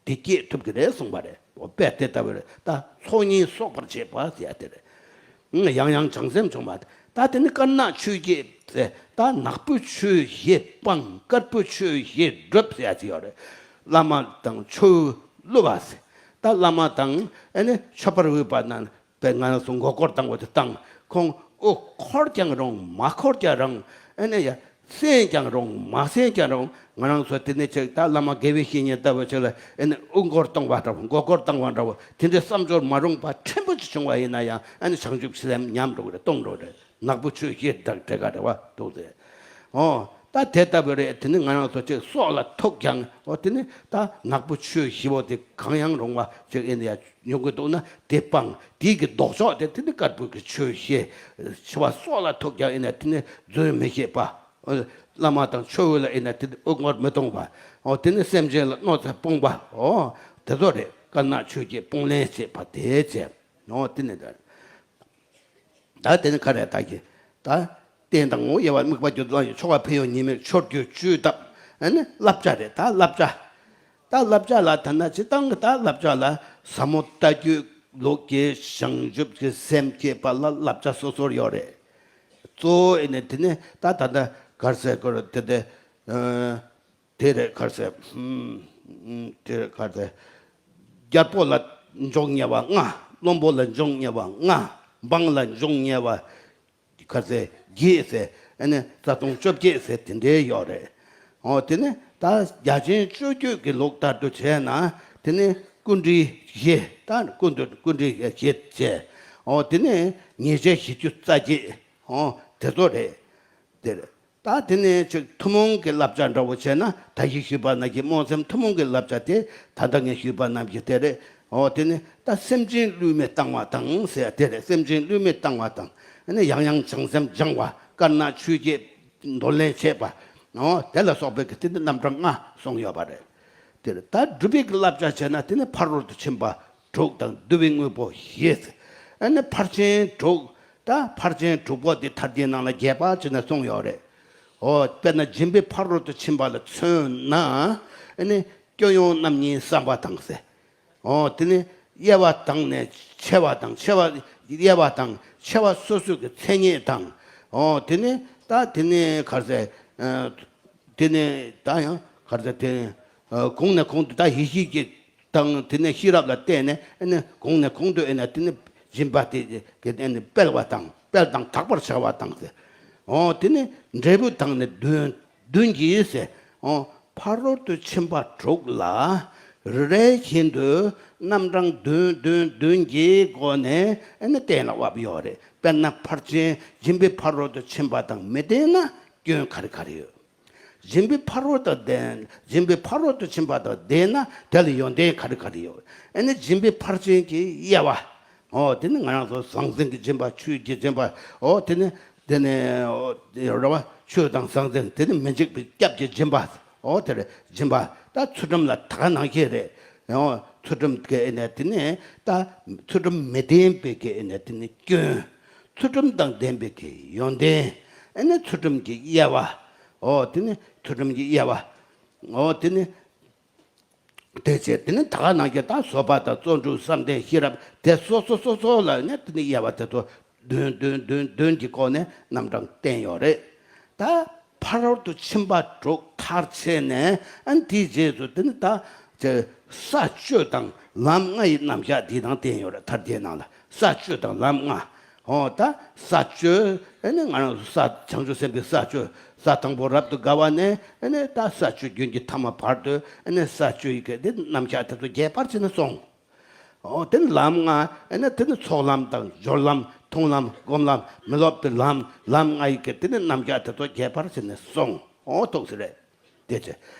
དེ་སྐྱེས་ཐུབ་ཀྱི་རེད་གསུངས་པ་རེད། འོ་དཔེ་དེ་ལྟ་བུ་རེད། ད་ཚོགས་གཉིས་གསོག་པར་བྱེད་པ་ཟེར་ཡ་དེ་རེད། ཡང་ཡང་བྱང་སེམས་བྱུང་བ། ད་དེ་ནི་དཀར་ནག་ཆོས་བརྒྱད་ཟེར། ད་ནག་པོའི་ཆོས་བཞི་སྤངས། དཀར་པོའི་ཆོས་བཞི་སྒྲུབ་ཟེར་ཡ་ཅིག་ཡོད་རེད། བླ་མ་དང་ཆོས་བསླུ་བ་ཟེར། ད་བླ་མ་དང་ཨ་ནི་མཆོད་པར་འོས་པ་རྣམས་པས་ང་རང་ཚོ་མགོ་སྐོར་བཏང་བ་དེ་བཏང་། ཁོང་ དབུ་འཁོར་ཀྱང་རུང་མ་འཁོར་ཀྱང་རུང་། ཨ་ནི་ཡ་གསན་ཀྱང་རུང་མ་གསན་ཀྱང་རུང་། ང་རང་ཚོ་དེ་ནས་ཅིག་ད་བླ་མ་དགེ་བའི་བཤེས་གཉེན་ལྟ་བུ་ཅིག་ལ་ཨ་ནི་དབུ་འཁོར་གཏོང་བ་འདྲ་བོ། མགོ་སྐོར་བཏང་བ་འདྲ་བོ། དེ་འདྲའི་བསམ་སྦྱོར་མ་རུངས་པ་ཕྲན་བུ་ཅིག་བྱུང་བ་ཡིན་ན་ཡང་ཨ་ནི་བྱང་ཆུབ་སེམས་ཉམས་འགྲོ་གི་རེད། སྟོང་འགྲོ་གི་རེད། ནག་པོ་ཆོས་བཤད་དང་འབྲེལ་ག་རེད་བ་འདུག་ཟེར། ཨོ། ད་དེ་ལྟ་བུ་རེད། དེ་ནི་ང་རང་ཚོ་ཅིག་སྲོག་ལ་ཐུག་ཀྱང་། ཨོ། དེ་ནི་ད་ནག་པོ་ཆོས་ཞི་བོ་དེ་གང་ཡང་རུང་བ་ཅིག་ཨེ་ནི་ཡ་ཡོང་གི་འདུག་ན་དེ་སྤང་། དེ་གི་ལྡོག་ཕྱོགས་དེ་དེ་ནི་དཀར་པོ་གི་ཆོས་བཤད། འཆི་བ་སྲོག་ལ་ཐུག་ཀྱང་ཨེ་ནི་དེ་ནི་རྫུན་མི་བཤད་པ། ཨོ། བླ་མ་དང་ཆོས་འོས་ལ་ཨེ་ནི་དེ་ནི་དབུ་སྔོར་མི་གཏོང་བ། ཨོ། དེ་ནི་སེམས་ཅན་ལ་གནོད་འཚེ་སྤོང་བ། ཨོ། དེ་ཚོ་རེད། དཀར་ནག་ཆོས་བརྒྱད་སྤོང་ལེན་བྱེད་པ་དེ་བྱས། ཨོ། དེ་ནི་ད། ད་དེ་ནི་ག་རེ་ད་གི། ད་རྟེན་དང་ངོ་བོ་དབྱེ་བ་དམིགས་པ་བརྒྱད་དུ་བླང་ཞིང་། ཆོ་ག་ཕན་ཡོན་ཉེས་དམིགས་ཆོས་བརྒྱད་བཅུ་བཏབ། ཨ་ནི་བསླབ་བྱ་རེད། ད་བསླབ་བྱ། ད་བསླབ་བྱ་ལ་ད་ན་སྤྱིར་བཏང་གི་ད་བསླབ་བྱ་ལ་ཟབ་མོ་ལྟ་རྒྱུད་ལུགས་ཀྱི་བྱང་ཆུབ་ཀྱི་སེམས་བསྐྱེད་པ་ལ་བསླབ་བྱ་སོ་སོར་ཡོད་རེད། གཙོ་བོ་ཨེ་ནི་དེ་ནི་ད་ད་ད་གར་སའི་སྐོར་དེ་དེ། དེ་རེད་གར་ཟེར། ཧུམ། དེ་རེད་གར་ཟེར། རྒྱལ་པོ་ལ་འཇོག་ཉེ་བ་ལྔ། བློན་པོ་ལ་འཇོག་ཉེ་བ་ལྔ། འབངས་ལ་འཇོག་ཉེ་བ་གར་ཟེར་བརྒྱད་ཟེར། ཨ་ནི་རྩ་ལྟུང་བཅོ་བརྒྱད་ཟེར་དེ་འདྲའི་ཡོད་རེད། ཨོ། དེ་ནི་ད་རྒྱ་ཆེན་སྤྱོད་བརྒྱུད་ཀྱི་ལུགས་ལྟར་དུ་བྱས་ན། དེ་ནི་སྐུ་འདྲེན་བཞི། ད་སྐུ་འདྲེན་སྐུ་འདྲེན་བཞི་བྱས། ཨོ། དེ་ནི་ཉེས་བྱས་བཞི་བཅུ་རྩ་བརྒྱད། ཨོ། དེ་ཚོ་རེད། དེ་རེད། ད་དེ་ནས་ཅིག་ཐུན་མོང་གི་བསླབ་བྱ་འདྲ་བོ་བྱས་ན། ད་གིན་ཞུས་པ་ནང་བཞིན་སྨོན་སེམས་ཐུན་མོང་གི་བསླབ་བྱ་དེ་ད་ལྟ་ངས་ཞུས་པ་ནང་བཞིན་དེ་རེད། འོ། དེ་ནས་ད་སེམས་ཅན་བསླུས་མེད་བཏང་བ་དང་ཟེར་ཡ་དེ་རེད། སེམས་ཅན་བསླུས་མེད་བཏང་བ་དང་། ཨ་ནི་ཡང་ཡང་བྱང་སེམས་སྦྱང་བ། དཀར་ནག་ཆོས་བརྒྱད་འདོར་ལེན་བྱེད་པ། འོ། དེ་ལ་སོགས་པའི་གི་དེ་ནི་རྣམ་གྲངས་ལྔ་གསུངས་ཡོད་པ་རེད། དེ་རེད། ད་སྒྲུབ་པའི་གི་བསླབ་བྱ་བྱས་ན་དེ་ནི་ཕ་རོལ་ཏུ་ཕྱིན་པ་དྲུག་དང་བསྡུ་བའི་དངོས་པོ་བཞི། ཨ་ནི་ཕར་ཕྱིན་དྲུག་ད་ཕར་ཕྱིན་དྲུག་པོ་དེ་མཐར་གྱིས་ནང་ལ་རྒྱས་པར་བྱས་ནས་གསུངས་ཡོད་རེད། འོ། དཔེར་ན་སྦྱིན་པའི་ཕ་རོལ་ཏུ་ཕྱིན་པ་ལ་མཚོན་ན། ཨ་ནི་སྐྱོན་ཡོན་རྣམ་གཉིས་བསམ་པ་དང་ཟེར། འོ། དེ་ནི་དབྱེ་བ་དང་ནི་ཕྱེ་བ་དང་། ཕྱེ་བ་དབྱེ་བ་དང་ཕྱེ་བ་སོ་སོ་གི་མཚན་ཉིད་དང་། འོ། དེ་ནི་ད་དེ་ནི་ག་རེ་ཟེར། ཨ། དེ་ནས་ད་ཡང་ག་རེ་ཟེར། དེ་ནས་གོང་ནས་གོང་དུ་ད་ཡེ་ཤེས་ཀྱི་དང་། དེ་ནས་ཤེས་རབ་ལ་བརྟེན་ནས། ཨ་ནི་གོང་ནས་གོང་དུ། ཨ་ནི་དེ་ནི་སྦྱིན་པ་དེ་གི་ཨ་ནི་སྤེལ་བ་དང་། སྤེལ་དང་དག་པར་བྱ་བ་དང་ཟེར། འོ། དེ་ནི་འབྲས་བུ་དང་ནི་བདུན། བདུན་གྱིས་ཟེར། འོ། ཕ་རོལ་ཏུ་ཕྱིན་པ་དྲུག་ལ་རེ་རེ་བཞིན་དུ་རྣམ་གྲངས་བདུན་བདུན་བདུན་གྱི་སྒོ་ནས་ཨ་ནི་གཏན་ལ་དབབ་ཡོད་རེད། དཔེར་ན་ཕར་ཕྱིན་སྦྱིན་པའི་ཕ་རོལ་ཏུ་ཕྱིན་པ་དང་མི་ལྡན་ན་སྐྱོན་ག་རེ་ག་རེ་ཡོད། སྦྱིན་པའི་ཕ་རོལ་དང་ལྡན། སྦྱིན་པའི་ཕ་རོལ་ཏུ་ཕྱིན་པ་དང་ལྡན་ན་དེ་ལ་ཡོན་ཏན་ག་རེ་ག་རེ་ཡོད། ཨ་ནི་སྦྱིན་པའི་ཕར་ཕྱིན་གྱི་དབྱེ་བ། འོ། དེ་ནི་ང་རང་ཚོ་ཟང་ཟིང་གི་སྦྱིན་པ། ཆོས་ཀྱི་སྦྱིན་པ། འོ། དེ་ནི་དེ་ནི་འོ་རེད་བ། ཆོས་དང་ཟང་ཟིང་། དེ་ནི་མི་འཇིགས་པའི་སྐྱབས་ཀྱི་སྦྱིན་པ། འོ། དེ་རེད། སྦྱིན་པ། ད་ཚུལ་ཁྲིམས་ལ་ད་ག་ནང་བཞིན་རེད། འོ། ཚུལ་ཁྲིམས་ཀྱི་ཨེ་ནས་དེ་ནི་ད་ཚུལ་ཁྲིམས་མི་ལྡན་པའི་གི་ཨེ་ནས་དེ་ནི་སྐྱོན། ཚུལ་ཁྲིམས་དང་ལྡན་པའི་གི་ཡོན་ཏན། ཨེ་ནས་ཚུལ་ཁྲིམས་ཀྱི་དབྱེ་བ། འོ། དེ་ནི་ཚུལ་ཁྲིམས་ཀྱི་དབྱེ་བ། འོ། དེ་ནི་དེ་བྱས། དེ་ནི་ད་ག་ནང་བཞིན་ད་བཟོད་པ་དང་བརྩོན་འགྲུས། བསམ་གཏན། ཤེས་རབ། དེ་སོ་སོ་སོ་སོ་ལ་ནི་དེ་ནི་དབྱེ་བ་དེ་ཚོ་བདུན་བདུན་བདུན་བདུན་གྱི་སྒོ་ནས་རྣམ་གྲངས་བསྟན་ཡོད་རེད། ད་ཕ་རོལ་ཏུ་ཕྱིན་པ་དྲུག་མཐར་ཕྱིན་ནས། ཨ་ནི་དེའི་རྗེས་སུ་དེ་ནི་ད་ཅེ་ས་བཅུ་དང་ལམ་ལྔ་ཡི་རྣམ་གཞག་འདི་དང་བསྟན་ཡོད་རེད། མཐར་གྱིས་ནང་ལ་ས་བཅུ་དང་ལམ་ལྔ། འོ། ད་ས་བཅུ། ཨ་ནི་ང་རང་ཚོ་ས། བྱང་ཆུབ་སེམས་དཔའི་ས་བཅུ། ས་དང་པོ་རབ་ཏུ་དགའ་བ་ནས། ཨ་ནི་ད་ས་བཅུ་རྒྱུན་གྱི་ཐ་མ་བར་དུ། ཨ་ནི་ས་བཅུ་ཡི་གེ་དེ་རྣམ་གཞག་དེ་ཚོ་རྒྱས་པར་བྱས་ནས་གསུངས། འོ། དེ་ནི་ལམ་ལྔ། ཨ་ནི་དེ་ནི་ཚོགས་ལམ་དང་སྦྱོར་ལམ། མཐོང་ལམ། སྒོམ་ལམ། མི་སློབ་པའི་ལམ། ལམ་ལྔ་ཡི་གེ་དེ་ནི་རྣམ་གཞག་དེ་ཚོ་རྒྱས་པར་བྱས་ནས་གསུངས། འོ། ཐུགས་སུ་རེད། དེ་ཚེ་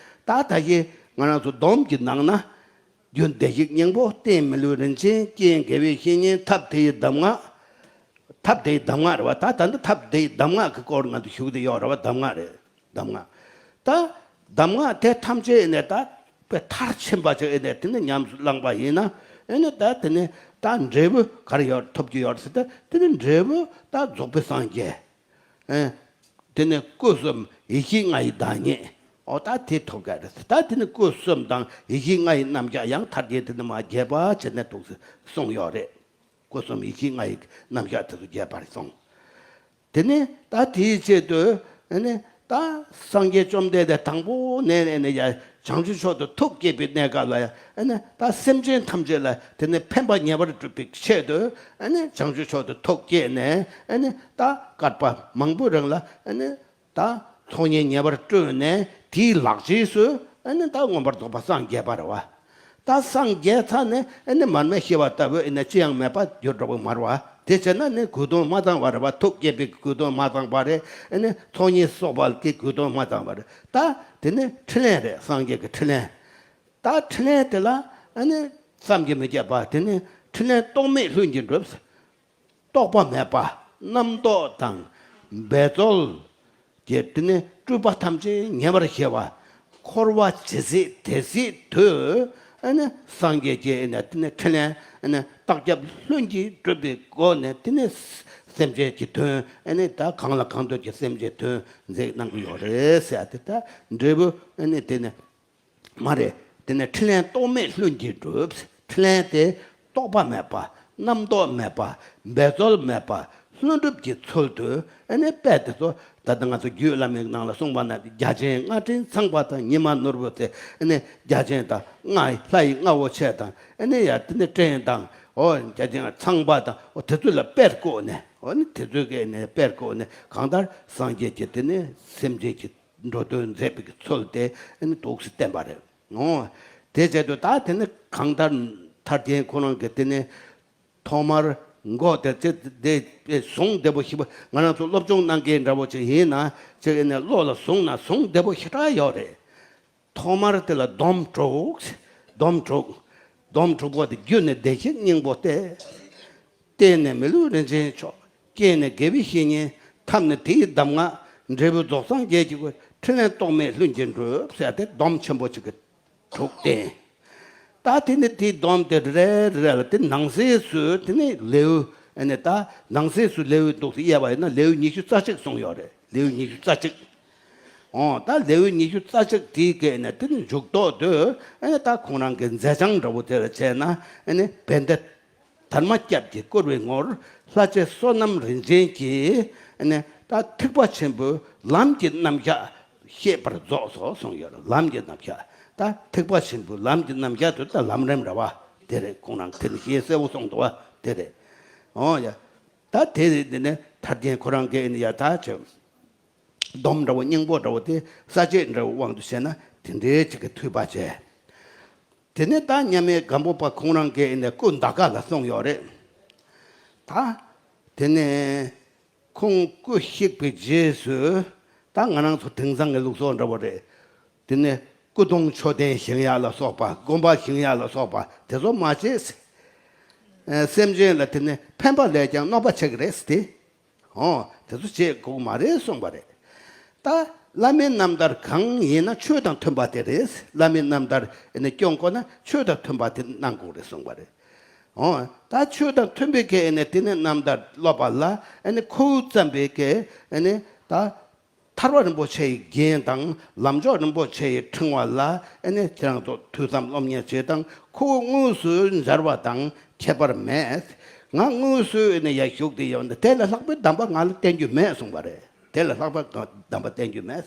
ད་ད་གིན་ང་རང་ཚོ་སྡོམ་གྱི་ནང་ན། རྒྱུ་བདེ་གཤེགས་སྙིང་པོ་བསྟན་མི་ལུས། རིན་ཆེན་རྐྱེན་དགེ་བའི་བཤེས་གཉེན་ཐབས་དེ་ཡི་གདམས་ངག་ཐབས་དེ་ཡི་གདམས་ངག་རེད་བ། ད་ད་འདི་ཐབས་དེ་ཡི་གདམས་ངག་གི་སྐོར་ང་ཚོ་ཞུ་གི་ཡོད་རེད་བ། གདམས་ངག་རེད། གདམས་ངག་ད་གདམས་ངག་དེ་ཐམས་ཅད་ནས་ད་དཔེ་མཐར་ཕྱིན་པ་ཅིག་ཨེ་ནས་དེ་ནས་ཉམས་སུ་བླངས་པ་ཡིན་ན། ཨེ་ནས་ད་དེ་ནས་ད་འབྲས་བུ་ག་རེ་ཡོད། ཐོབ་ཀྱི་ཡོད་ཟེར་ཏེ། དེ་ནས་འབྲས་བུ་ད་རྫོགས་པའི་སངས་རྒྱས། ཨེ། དེ་ནས་སྐུ་གསུམ་ཡེ་ཤེས་ལྔ་ཡི་བདག་ཉིད། འོ། ད་དེ་ཐོབ་ཀྱི་རེད། ད་དེ་ནས་སྐུ་གསུམ་དང་ཡེ་ཤེས་ལྔ་ཡི་རྣམ་གཞག་ཡང་མཐར་གྱིས་དེ་ནས་མར་རྒྱས་པར་བྱས་ནས་འདུག་སེ་གསུངས་ཡོད་རེད། སྐུ་གསུམ་ཡེ་ཤེས་ལྔ་ཡི་རྣམ་གཞག་དེ་ཚོ་རྒྱས་པར་གསུངས། དེ་ནས་ད་དེའི་ཆེད་དུ། ཨ་ནི་ད་སངས་རྒྱས་བཅོམ་ལྡན་འདས་དང་པོ་ནས་ཨ་ནི་ཡ་ བྱང་ཆུབ་མཆོག་ཏུ་ཐུགས་བསྐྱེད་པའི་གནས་སྐབས་ལ་ཡང་ཨ་ནི་ད་སེམས་ཅན་ཐམས་ཅད་ལ་དེ་ནི་ཕན་པ་ཉེ་བར་བསྒྲུབ་པའི་ཆེད་དུ་ཨ་ནི་བྱང་ཆུབ་མཆོག་ཏུ་ཐུགས་བསྐྱེད་ནས་ཨ་ནི་ད་བསྐལ་པ་མང་པོའི་རིང་ལ་ཨ་ནི་ད་ཚོགས་གཉིས་ཉེ་བར་བསྐྲུན་ནས་དེའི་ལག་རྗེས་སུ་ཨ་ནི་ད་མངོན་པར་རྫོགས་པར་སངས་རྒྱས་པ་རེད་བ། ད་སངས་རྒྱས་ཚར་ནས་ཨ་ནི་མར་མེ་ཤི་བ་ལྟ་བུ་ཨ་ནི་ཅི་ཡང་མེད་པ་འགྱུར་འགྲོ་བ་མ་རེད་བ། དེ་བྱས་ན་ནི་དགོས་དོན་མ་ཚང་བ་རེད་བ། ཐུགས་བསྐྱེད་པའི་དགོས་དོན་མ་ཚང་བ་རེད། ཨ་ནི་ཚོགས་གཉིས་གསོག་པ་གི་དགོས་དོན་མ་ཚང་བ་རེད། ད་དེ་ནི་འཕྲིན་ལས་རེད། སངས་རྒྱས་ཀྱི་འཕྲིན་ལས། ད་འཕྲིན་ལས་དེ་ལ་ཨ་ནི་བསམ་གྱིས་མི་ཁྱབ་པ། དེ་ནི་འཕྲིན་ལས་རྟོག་མེད་ལྷུན་གྱིས་གྲུབ། རྟོག་པ་མེད་པ། རྣམ་རྟོག་དང་འབད་རྩོལ་གྱི་དེ་ནི་སྤྲུལ་པ་ཐམས་ཅད་ཉེ་བར་ཞི་བ། འཁོར་བ་ཇི་སྲིད་དེ་སྲིད་དུ་ཨ་ནི་སངས་རྒྱས་ཀྱི་ཨ་ནི་དེ་ནི་འཕྲིན་ལས་ཨ་ནི་ལྟག་རྒྱབ་ལྷུན་གྱིས་གྲུབ་པའི་སྒོ་ནས་དེ་ནི་སེམས་ཅན་གྱི་དོན་ཨ་ནི་ད་གང་ལ་གང་འདུལ་གྱི་སེམས་ཅན་དོན་མཛད་གནང་གི་ཡོད་རེད་ཟེར་ཡ་དེ། ད་འབྲས་བུ་ཨ་ནི་དེ་ནི། མ་རེད། དེ་ནས་འཕྲིན་ལས་རྟོག་མེད་ལྷུན་གྱིས་གྲུབ། འཕྲིན་ལས་དེ་རྟོག་པ་མེད་པ། རྣམ་རྟོག་མེད་པ། འབད་རྩོལ་མེད་པ། ལྷུན་གྲུབ་ཀྱི་ཚུལ་དུ་ཨ་ནི་དཔེ་དེ་ཚོ་ད་ལྟ་ང་ཚོ་རྒྱུད་བླ་མའི་ནང་ལ་གསུངས་པ་ན། བརྒྱ་བྱིན་རྔ་སྤྲིན་ཚངས་པ་དང་། ཉི་མ་ནོར་བུ་དེ་ཨ་ནི་བརྒྱ་བྱིན་དང་། རྔ་ལྷ་ཡི་རྔ་བོ་ཆེ་དང་། ཨ་ནི་ཡ་དེ་ནི་སྤྲིན་དང་། འོ་བརྒྱ་བྱིན་ཚངས་པ་དང་། འོ་དེ་ཚོ་ལ་དཔེར་བཀོད་ནས། འོ་ནི་དེ་ཚོའི་གི་ནི་དཔེར་བཀོད་ནས་གང་ལྟར་སངས་རྒྱས་ཀྱི་དེ་ནི་སེམས་ཅན་གྱི་འགྲོ་དོན་མཛད་པའི་གི་ཚུལ་དེ་ཨ་ནི་འདུག་སེ་བསྟན་པ་རེད། འོ། དེ་བྱས་དུས་ད་དེ་ནི་གང་ལྟར་ཐར་རྒྱན་ཁོ་རང་གི་དེ་ནི་ཐོག་མར་མགོ་དེ་ཚེ་དེ་གཟུངས་བདེ་པོ་ཞིག་པ། ང་རང་ཚོ་སློབ་སྦྱོང་གནང་མཁན་འདྲ་པོ་ཅིག་ཡིན་ན་ཅིག་ཨ་ནི་བློ་ལ་བཟུང་ན་གཟུངས་བདེ་པོ་ཞེ་དྲག་ཡོད་རེད། ཐོག་མར་དེ་ལ་སྡོམ་དྲུག། སྡོམ་དྲུག། སྡོམ་དྲུག་པོ་དེ། རྒྱུ་ནི་བདེ་གཤེགས་སྙིང་པོ་སྟེ། རྟེན་ནི་མི་ལུས་རིན་ཆེན་མཆོག། རྐྱེན་ནི་དགེ་བའི་བཤེས་གཉེན། ཐབས་ནི་དེ་ཡི་གདམས་ངག། འབྲས་བུ་རྫོགས་སངས་རྒྱས་ཀྱི་སྐུ། འཕྲིན་ལས་རྟོག་མེད་ལྷུན་གྱིས་གྲུབ་ཟེར་ཏེ་སྡོམ་ཆེན་པོ་གཅིག་གི་དྲུག་བསྟན། ད་དེ་ནི་དེའི་སྡོམ་དེ་རེ་རེ་ལ་དེ་ནང་གསེས་སུ་དེ་ནི་ལེའུ་ཨ་ནི་ད་ནང་གསེས་སུ་ལེའུ་འདུག་སེ་དབྱེ་བ་ཡིན་ན་ལེའུ་ཉི་ཤུ་རྩ་གཅིག་གསུངས་ཡོད་རེད། ལེའུ་ཉི་ཤུ་རྩ་གཅིག། འོ་ད་ལེའུ་ཉི་ཤུ་རྩ་གཅིག་དེའི་སྐད་ནས་དེ་ནི་མཇུག་ཐོག་ཏུ་ཨ་ནི་ད་ཁོང་རང་གི་མཛད་བྱང་འདྲ་བོ་དེ་ལ་བྱས་ན་ཨ་ནི་བན་དེ་དར་མ་སྐྱབས་ཀྱིས་བསྐུར་བའི་ངོར། ལྷ་རྗེ་བསོད་ནམས་རིན་ཆེན་གྱིས་ཨ་ནི་ད་ཐེག་པ་ཆེན་པོའི་ལམ་གྱི་རྣམ་གཞག་བཤད་པར་རྫོགས་སོ་གསུངས་ཡོད། ལམ་གྱི་རྣམ་གཞག། ད་ཐེག་པ་ཆེན་པོའི་ལམ་གྱི་རྣམ་གཞག་དེ་ད་ལམ་རིམ་རེད་བ། དེ་རེད། ཁོང་རང་དེ་ནི་ཤེས་གསལ་བོ་གསུངས་འདུག་བ། དེ་རེད། འོ་ཡ། ད་དེ་རེད། དེ་ནས་ཐར་རྒྱན་ཁོ་རང་གིས་ཨ་ནི་ཡ་ད་ཆོས། སྡོམ་འདྲ་བོ་སྙིང་པོ་འདྲ་བོ་དེ་ས་བཅད་འདྲ་བོའི་དབང་དུ་བྱས་ན་དེ་འདྲའི་ཅིག་གི་མཐུས་པ་བྱས། དེ་ནས་ད་མཉམ་མེད་སྒམ་པོ་པ་ཁོང་རང་གིས་ཨ་ནི་སྐུ་འདའ་ཁ་ལ་གསུངས་ཡོད་རེད། ད་དེ་ནས་ཁོང་སྐུ་གཤེགས་པའི་རྗེས་སུ་ད་ང་རང་ཚོ་དེང་སང་གི་ལུགས་སྲོལ་འདྲ་བོ་རེད། དེ་ནས་སྐུ་གདུང་མཆོད་རྟེན་བཞེངས་ཡག་ལ་སོགས་པ། དགོན་པ་བཞེངས་ཡག་ལ་སོགས་པ་དེ་ཚོ་མ་བྱེད། ཨ་སེམས་ཅན་ལ་དེ་ནས་ཕན་པ་ལས་ཀྱང་གནོད་པ་ཆེ་གི་རེད་ཟེར་ཏེ། འོ། དེ་ཚོ་བྱེད་དགོས་མ་རེད་གསུངས་པ་རེད། ད་བླ་མའི་རྣམ་ཐར་གང་ཡིན་ན་ཆོས་དང་མཐུན་པ་དེ་རེད། བླ་མའི་རྣམ་ཐར་ཨ་ནི་སྐྱོང་དགོས་ན་ཆོས་དང་མཐུན་པ་དེ་གནང་དགོས་རེད་གསུངས་པ་རེད། འོ། ད་ཆོས་དང་མཐུན་པའི་གི་ཨ་ནི་དེ་ནི་རྣམ་ཐར་སློབ་པ་ལ་ཨ་ནི་ཁོ་བོ་བརྩམས་པའི་གི་ཨ་ནི་ད་ཐར་པ་རིན་པོ་ཆེ་ཡི་རྒྱན་དང་ལམ་མཆོག་རིན་པོ་ཆེ་ཡི་ཕྲེང་བ་ལ་ཨ་ནི་ཁྱེད་རང་ཚོ་ཐོས་བསམ་སློབ་གཉེར་བྱེད་དང་། ཁོ་བོ་དངོས་སུ་མཇལ་བ་དང་ཁྱད་པར་མེད། ང་དངོས་སུ་ཨ་ནི་ཡར་བཞུགས་ཏེ་ཡོང་ན་དེ་ལས་ལྷག་པའི་གདམས་པ་ང་ལ་བསྟན་རྒྱུ་མེད་གསུངས་པ་རེད། དེ་ལས་ལྷག་པའི་གདམས་པ་བསྟན་རྒྱུ་མེད།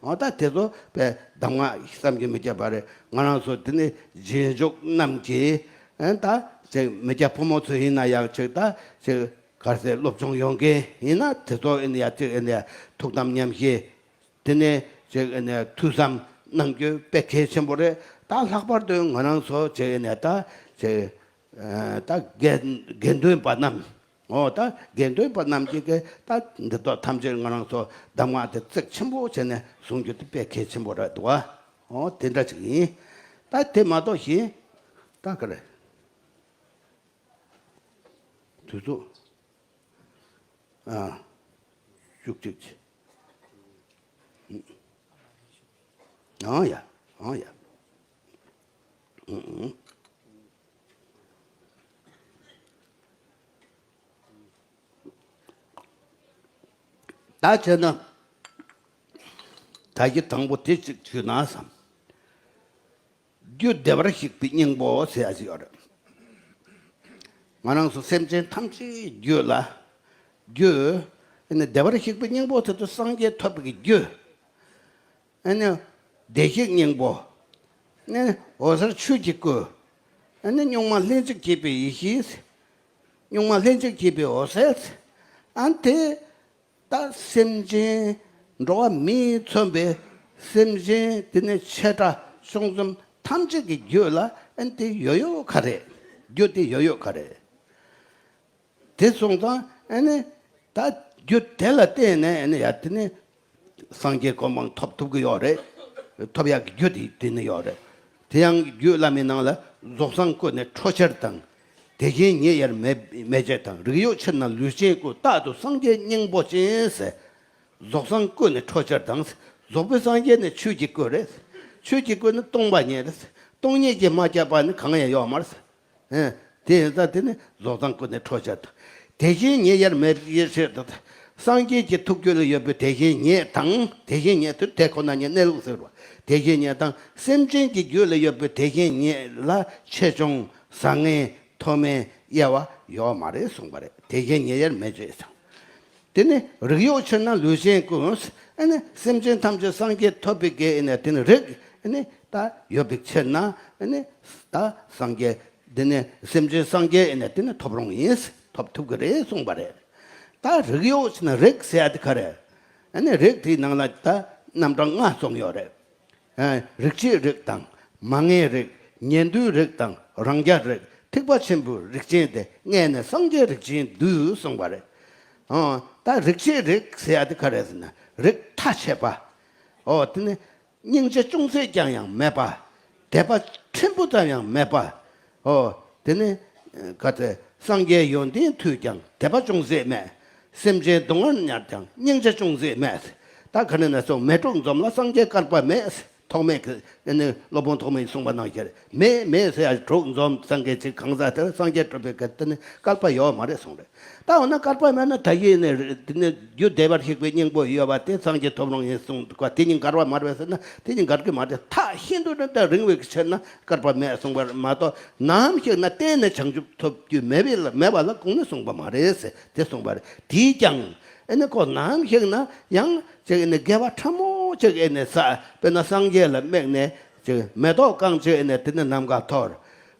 འོ་ད་དེ་ཚོ་དཔེ་གདམས་ངག་བསམ་གྱིས་མི་ཁྱབ་པ་རེད། ང་རང་ཚོ་དེ་ནི་རྗེས་འཇུག་རྣམས་ཀྱིས་ཨ་ད་ཅིག་མི་སྐྱ་ཕོ་མོ་ཚོ་ཡིན་ན་ཡང་ཅིག་ད་ཅིག་ག་རེ་ཟེར། སློབ་སྦྱོང་ཡོད་མཁན་ཡིན་ན་དེ་ཚོ་ཨ་ནི་ཡ་ཅིག་ཨ་ནི་ཡ་ཐུགས་དམ་ཉམས་བཞེས། དེ་ནས་ཅིག་ཨ་ནི་ཐོས་བསམ་གནང་རྒྱུ་དཔེ་གལ་ཆེན་པོ་རེད། ད་ལྷག་པར་དུ་ང་རང་ཚོ་ཅིག་ཨ་ནི་ད་ཅིག་ཨ་ད་དགེ་དགེ་འདུན་པ་རྣམས། འོ་ད་དགེ་འདུན་པ་རྣམས་ཀྱིས་གི་ད་འདི་དག་ཐམས་ཅད་ང་རང་ཚོ་གདམས་ངག་དེ་གཙིགས་ཆེན་པོ་བྱས་ནས་གསུང་རྒྱུ་དེ་དཔེ་གལ་ཆེན་པོ་རེད་འདུག་བ། འོ་དེ་འདྲ་ཅིག་ཡིན། ད་དེ་མ་གཏོགས་གཞན་ད་ག་རེ། དུས་ཚོད། ཨ། བཅུ་གཅིག་བྱས། ཨང་ཡ། ཨང་ཡ། ཨང་། ད་བྱས་ན། ད་གི་དང་པོ་དེ་གཅིག་བྱུང་ན་བསམ། རྒྱུ་བདེ་བར་གཤེགས་པའི་སྙིང་པོ་ཟེར་ཡ་ཞིག་ཡོད་རེད། ང་རང་ཚོ་སེམས་ཅན་ཐམས་ཅད་རྒྱུད་ལ། རྒྱུ། ཨ་ནི་བདེ་བར་གཤེགས་པའི་སྙིང་པོ་དེ་ཚོ་སངས་རྒྱས་ཐོབ་པའི་རྒྱུ། ཨ་ནི་བདེ་གཤེགས་སྙིང་པོ། ནི་འོད་ཟེར་ཆོས་ཀྱིས་བསྐུལ། ཨ་ནི་གཉུག་མ་ལྷན་ཅིག་སྐྱེས་པའི་ཡེ་ཤེས། གཉུག་མ་ལྷན་ཅིག་སྐྱེས་པའི་འོད་ཟེར། ཨ་ནི་དེ་ད་སེམས་ཅན་འགྲོ་བ་མིས་མཚོན་པའི་སེམས་ཅན་དེ་ནི་ཆེ་ཕྲ་ཆུང་གསུམ་ཐམས་ཅད་ཀྱི་རྒྱུད་ལ་ཨ་ནི་དེ་ཡོད་ཡོད་ག་རེད། རྒྱུ་དེ་ཡོད་ཡོད་ག་རེད། དེ་སོང་ཙང་ཨ་ནི་ད་རྒྱུ་དེ་ལ་བརྟེན་ནས་ཨ་ནི་ཡ་དེ་ནི་སངས་རྒྱས་གོ་འཕང་ཐོབ་ཐུབ་ཀྱི་ཡོད་རེད། ཐོབ་ཡག་གི་རྒྱུ་དེ་དེ་ནི་ཡོད་རེད། དེ་ཡང་རྒྱུད་བླ་མའི་ནང་ལ་རྫོགས་སངས་སྐུ་ནི་འཕྲོ་ཕྱིར་དང་། དེ་བཞིན་ཉིད་དབྱེར་མེད་མེད་བྱེད་དང་། རིགས་དབྱེ་ཕྱིར་ན་ལུས་ཅན་སྐུ། རྟག་ཏུ་སངས་རྒྱས་སྙིང་པོ་ཅན་ཟེར། རྫོགས་སངས་སྐུ་ནི་འཕྲོ་ཕྱིར་དང་། རྫོགས་པའི་སངས་རྒྱས་ནི་ཆོས་ཀྱི་སྐུ་རེད། ཆོས་ཀྱི་སྐུ་ནི་སྟོང་པ་ཉིད་རེད། སྟོང་ཉིད་ཀྱིས་མ་ཁྱབ་པ་ནི་གང་ཡང་ཡོད་མ་རེད། ཨེ། དེ་ཡིན་ཙང་དེ་ནི་རྫོགས་སངས་སྐུ་ནི་འཕྲོ་ཕྱིར་དང་། དེ་བཞིན་ཉིད་དབྱེར་མེད་པའི་ཕྱིར་དང་། སངས་རྒྱས་ཀྱི་ཐུགས་རྒྱུད་ལ་ཡོད་པའི་དེ་བཞིན་ཉིད་དང་། དེ་བཞིན་ཉིད་དུ་དེ་ཁོ་ན་ཉིད་གནས་ལུགས་ཟེར་བ། དེ་བཞིན་ཉིད་དང་སེམས་ཅན་གྱི་རྒྱུད་ལ་ཡོད་པའི་དེ་བཞིན་ཉིད་ལ་ཆེ་ཆུང་བཟང་ངན་མཐོ་དམན་དབྱེ་བ་ཡོད་མ་རེད་གསུངས་པ་རེད། དེ་བཞིན་ཉིད་དབྱེར་མེད་ཅེས་དང་། དེ་ནི་རིགས་དབྱེ་ཕྱིར་ན་ལུས་ཅན་སྐུ། ཨ་ནི་སེམས་ཅན་ཐམས་ཅད་སངས་རྒྱས་ཐོབ་པའི་གི་ཨ་ནི་དེ་ནི་རིགས་ཨ་ནི་ད་ཡོད་པའི་ཕྱིར་ན་ཨ་ནི་ད་སངས་རྒྱས་དེ་ནི་སེམས་ཅན་སངས་རྒྱས་ཨ་ནི་དེ་ནི་ཐོབ་རུང་ཡིན། ཐོབ་ཐུབ་ཀྱི་རེད་གསུངས་པ་རེད། ད་རིགས་དབྱེ་ཕྱིར་ན་རིགས་ཟེར་ཡ་དེ་ག་རེད། ཨ་ནི་རིགས་དེའི་ནང་ལ་ད་རྣམ་གྲངས་ལྔ་གསུངས་ཡོད་རེད། ཨ། རིགས་བྱེད་རིགས་དང་། མ་ངེས་རིགས། ཉན་ཐོས་རིགས་དང་། རང་རྒྱལ་རིགས། ཐེག་པ་ཆེན་པོའི་རིགས་ཅན་ཏེ། ལྔས་ནི་སངས་རྒྱས་རིགས་ཅན་བསྡུས་གསུངས་པ་རེད། ཨོ། ད་རིགས་བྱེད་རིགས་ཟེར་ཡ་དེ་ག་རེད་ཟེར་ན། རིགས་ཐ་ཆད་པ། ཨོ། དེ་ནི་སྙིང་རྗེ་ཅུང་ཟད་ཀྱང་ཡང་མེད་པ། དད་པ་ཕྲན་བུ་ཙམ་ཡང་མེད་པ། ཨོ། དེ་ནི་ག་ཚད་སངས་རྒྱས་ཡོན་ཏན་ཐོས་ཀྱང་དད་པ་ཅུང་ཟད་མེད། སེམས་ཅན་སྡུག་བསྔལ་མྱངས་ཀྱང་སྙིང་རྗེ་ཅུང་ཟད་མེད། ད་ག་ནས་ན་སོང་མལ་གྲོགས་འཛོམས་ལ་སངས་རྒྱས་བསྐལ་པ་མེད། ཐོགས་མེད་ཀྱི་ཨ་ནི་སློབ་དཔོན་ཐོགས་མེད་ཀྱིས་གསུངས་པ་ནང་བཞིན་མེད་མེད་ཟེར་ཡ་གྲོགས་འཛོམས་སངས་རྒྱས་ཅིག་གང་ཟག་དེར་སངས་རྒྱས་སྒྲུབ་པའི་གི་དེ་ནི་བསྐལ་པ་ཡོད་མ་རེད་གསུངས་རེད། ད་འོ་ན་བསྐལ་པ་མེད་ན་ད་ཡིན་ནི་དེ་ནི་རྒྱུ་བདེ་བར་གཤེགས་པའི་སྙིང་པོ་ཡོད་པ་དེ་སངས་རྒྱས་ཐོབ་རུང་ཡིན་གསུངས་འདུག་ག་དེ་གཉིས་འགལ་བ་མ་རེད་ཟེར་ན་དེ་གཉིས་འགལ་གྱི་མ་རེད། ཐག་ཤིན་ཏུ་ནི་ད་རིང་བའི་ཕྱིར་ན་བསྐལ་པ་མེད་གསུངས་པ་མ་གཏོགས་ནམ་ཞིག་ན་གཏན་ནས་བྱང་ཆུབ་ཐོབ་རྒྱུ་མེད་པའི་མེད་པ་ལ་དགོངས་ནས་གསུངས་པ་མ་རེད་ཟེར་དེ་གསུངས་པ་རེད། དེས་ཀྱང་ཨེ་ནི་ཁོ་ནམ་ཞིག་ན་ཡང་ཅིག་ཨེ་ནི་དགེ་བ་ཕྲ་མོ་ཅིག་ཨེ་ནི་བསགས་དཔེར་ན་སངས་རྒྱས་ལ་དམིགས་ནས་ཅིག་མེ་ཏོག་རྐང་གཅིག་ཨེ་ནི་དེ་ནི་ནམ་མཁར་འཐོར།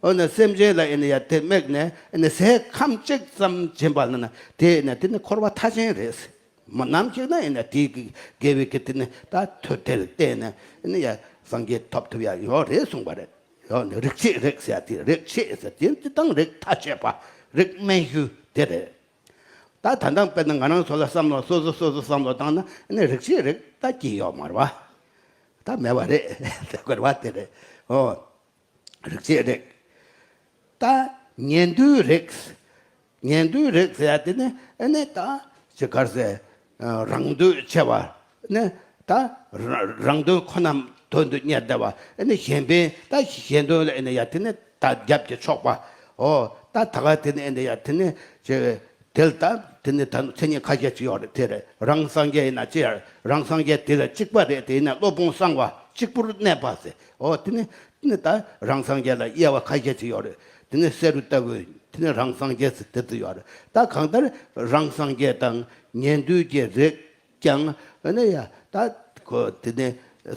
འོ་ན་སེམས་ཅན་ལ་ཨེ་ནི་ཡ་དེ་དམིགས་ནས་ཨེ་ནི་ཟས་ཁམ་གཅིག་ཙམ་སྦྱིན་པ་ལ་ན་དེ་ཨེ་ནི་དེ་ནི་འཁོར་བ་མཐའ་ཅན་རེད། མ་ནམ་ཞིག་ན་ཨེ་ནི་དེ་གི་དགེ་བའི་གི་དེ་ནི་ད་མཐུ་དེ་ལ་བརྟེན་ནས་ཨེ་ནི་ཡ་སངས་རྒྱས་ཐོབ་ཐུབ་ཡ་ཡོད་རེད་གསུངས་པ་རེད། ཡོད་ནི་རིགས་བྱེད་རིགས་ཟེར་དེ་རིགས་བྱེད་ཟེར་དེ་དེ་དང་རིགས་ཐ་ཆད་པ་རིགས་དམན་ཞུ་དེ་རེད། ད་ད་ལྟ་དཔེར་ན་ང་རང་ཚོ་ལ་བསམ་བློ་སོ་སོ་སོ་སོ་བསམ་བློ་བཏང་ན་ཨེ་ནི་རིགས་བྱེད་རིགས་ད་སྐྱེ་ཡོད་མ་རེད་བ། ད་མེད་པ་རེད་ཟེར་དགོས་རེད་བ་དེ་རེད། ཨོ། རིགས་བྱེད་རིགས། ད་ཉན་ཐོས་རིགས། ཉན་ཐོས་རིགས་ཟེར་ཡ་དེ་ནི་ཨེ་ནི་ད་ཅི་གར་ཟེར། རང་འདོད་ཆེ་བ། ནི་ད་རང་རང་དོན་ཁོ་ན་དོན་དུ་གཉེར་བསྡད་པ། ཨེ་ནི་གཞན་ཕན་ད་གཞན་དོན་ལ་ཨེ་ནི་ཡ་དེ་ནི་ད་རྒྱབ་ཀྱི་ཕྱོགས་པ། ཨོ། ད་ད་ག་དེ་ནི་ཨེ་ནི་ཡ་དེ་ནི་ཅི། དེ་ལ་ད་དེ་ནི་ད་མཚན་ཉིད་ཁ་ཤས་ཅིག་ཡོད་རེད་དེ་རེད། རང་སངས་རྒྱས་ཡིན་ན་ཅི་ཡང་རང་སངས་རྒྱས་དེ་ལ་གཅིག་པ་རེད། དེ་ཡིན་ན་སློབ་དཔོན་གསང་བ་གཅིག་པུར་གནས་པ་ཟེར། ཨོ། དེ་ནི་དེ་ནི་ད་རང་སངས་རྒྱས་ལ་དབྱེ་བ་ཁ་ཤས་ཅིག་ཡོད་རེད། དེ་ནི་བསེ་རུ་ལྟ་བུ་དེ་ནི་རང་སངས་རྒྱས་ཟེར་དེ་ཚོ་ཡོད་རེད། ད་གང་ལྟར་རང་སངས་རྒྱས་དང་ཉན་ཐོས་ཀྱི་རིགས་ཀྱང་ཨ་ནི་ཡ་ད་ཁོ་དེ་ནི་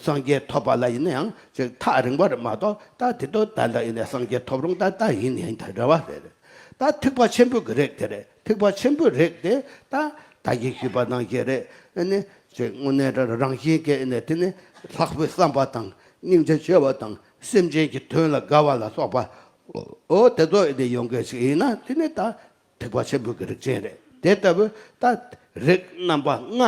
སངས་རྒྱས་ཐོབ་པ་ལ་ཡིན་ན་ཡང་ཅིག་ཐག་རིང་བ་རེད་མ་གཏོགས་ད་དེ་དོ་ད་ལྟ་ཡིན་ན་སངས་རྒྱས་ཐོབ་རུང་ད་ད་ཡིན་ཡིན་ད་རེ་བ་རེད། ད་ཐེག་པ་ཆེན་པོ་གི་རིགས་དེ་རེད། ཐེག་པ་ཆེན་པོའི་རིགས་དེ་ད་ད་གིན་ཞུས་པ་ནང་བཞིན་རེད། ཨ་ནི་ཅིག་དངོས་གནས་རང་བཞིན་གྱི་ཨ་ནི་དེ་ནི་ལྷག་པའི་བསམ་པ་དང་སྙིང་རྗེ་ཆེ་བ་དང་སེམས་ཅན་གྱི་དོན་ལ་དགའ་བ་ལ་སོགས་པ། འོ་དེ་ཚོ་ཨ་ནི་ཡོང་མཁན་ཞིག་ཡིན་ན་དེ་ནི་ད་ཐེག་པ་ཆེན་པོ་གི་རིགས་ཅན་རེད། དེ་ལྟ་བུ་ད་རིགས་རྣམ་པ་ལྔ་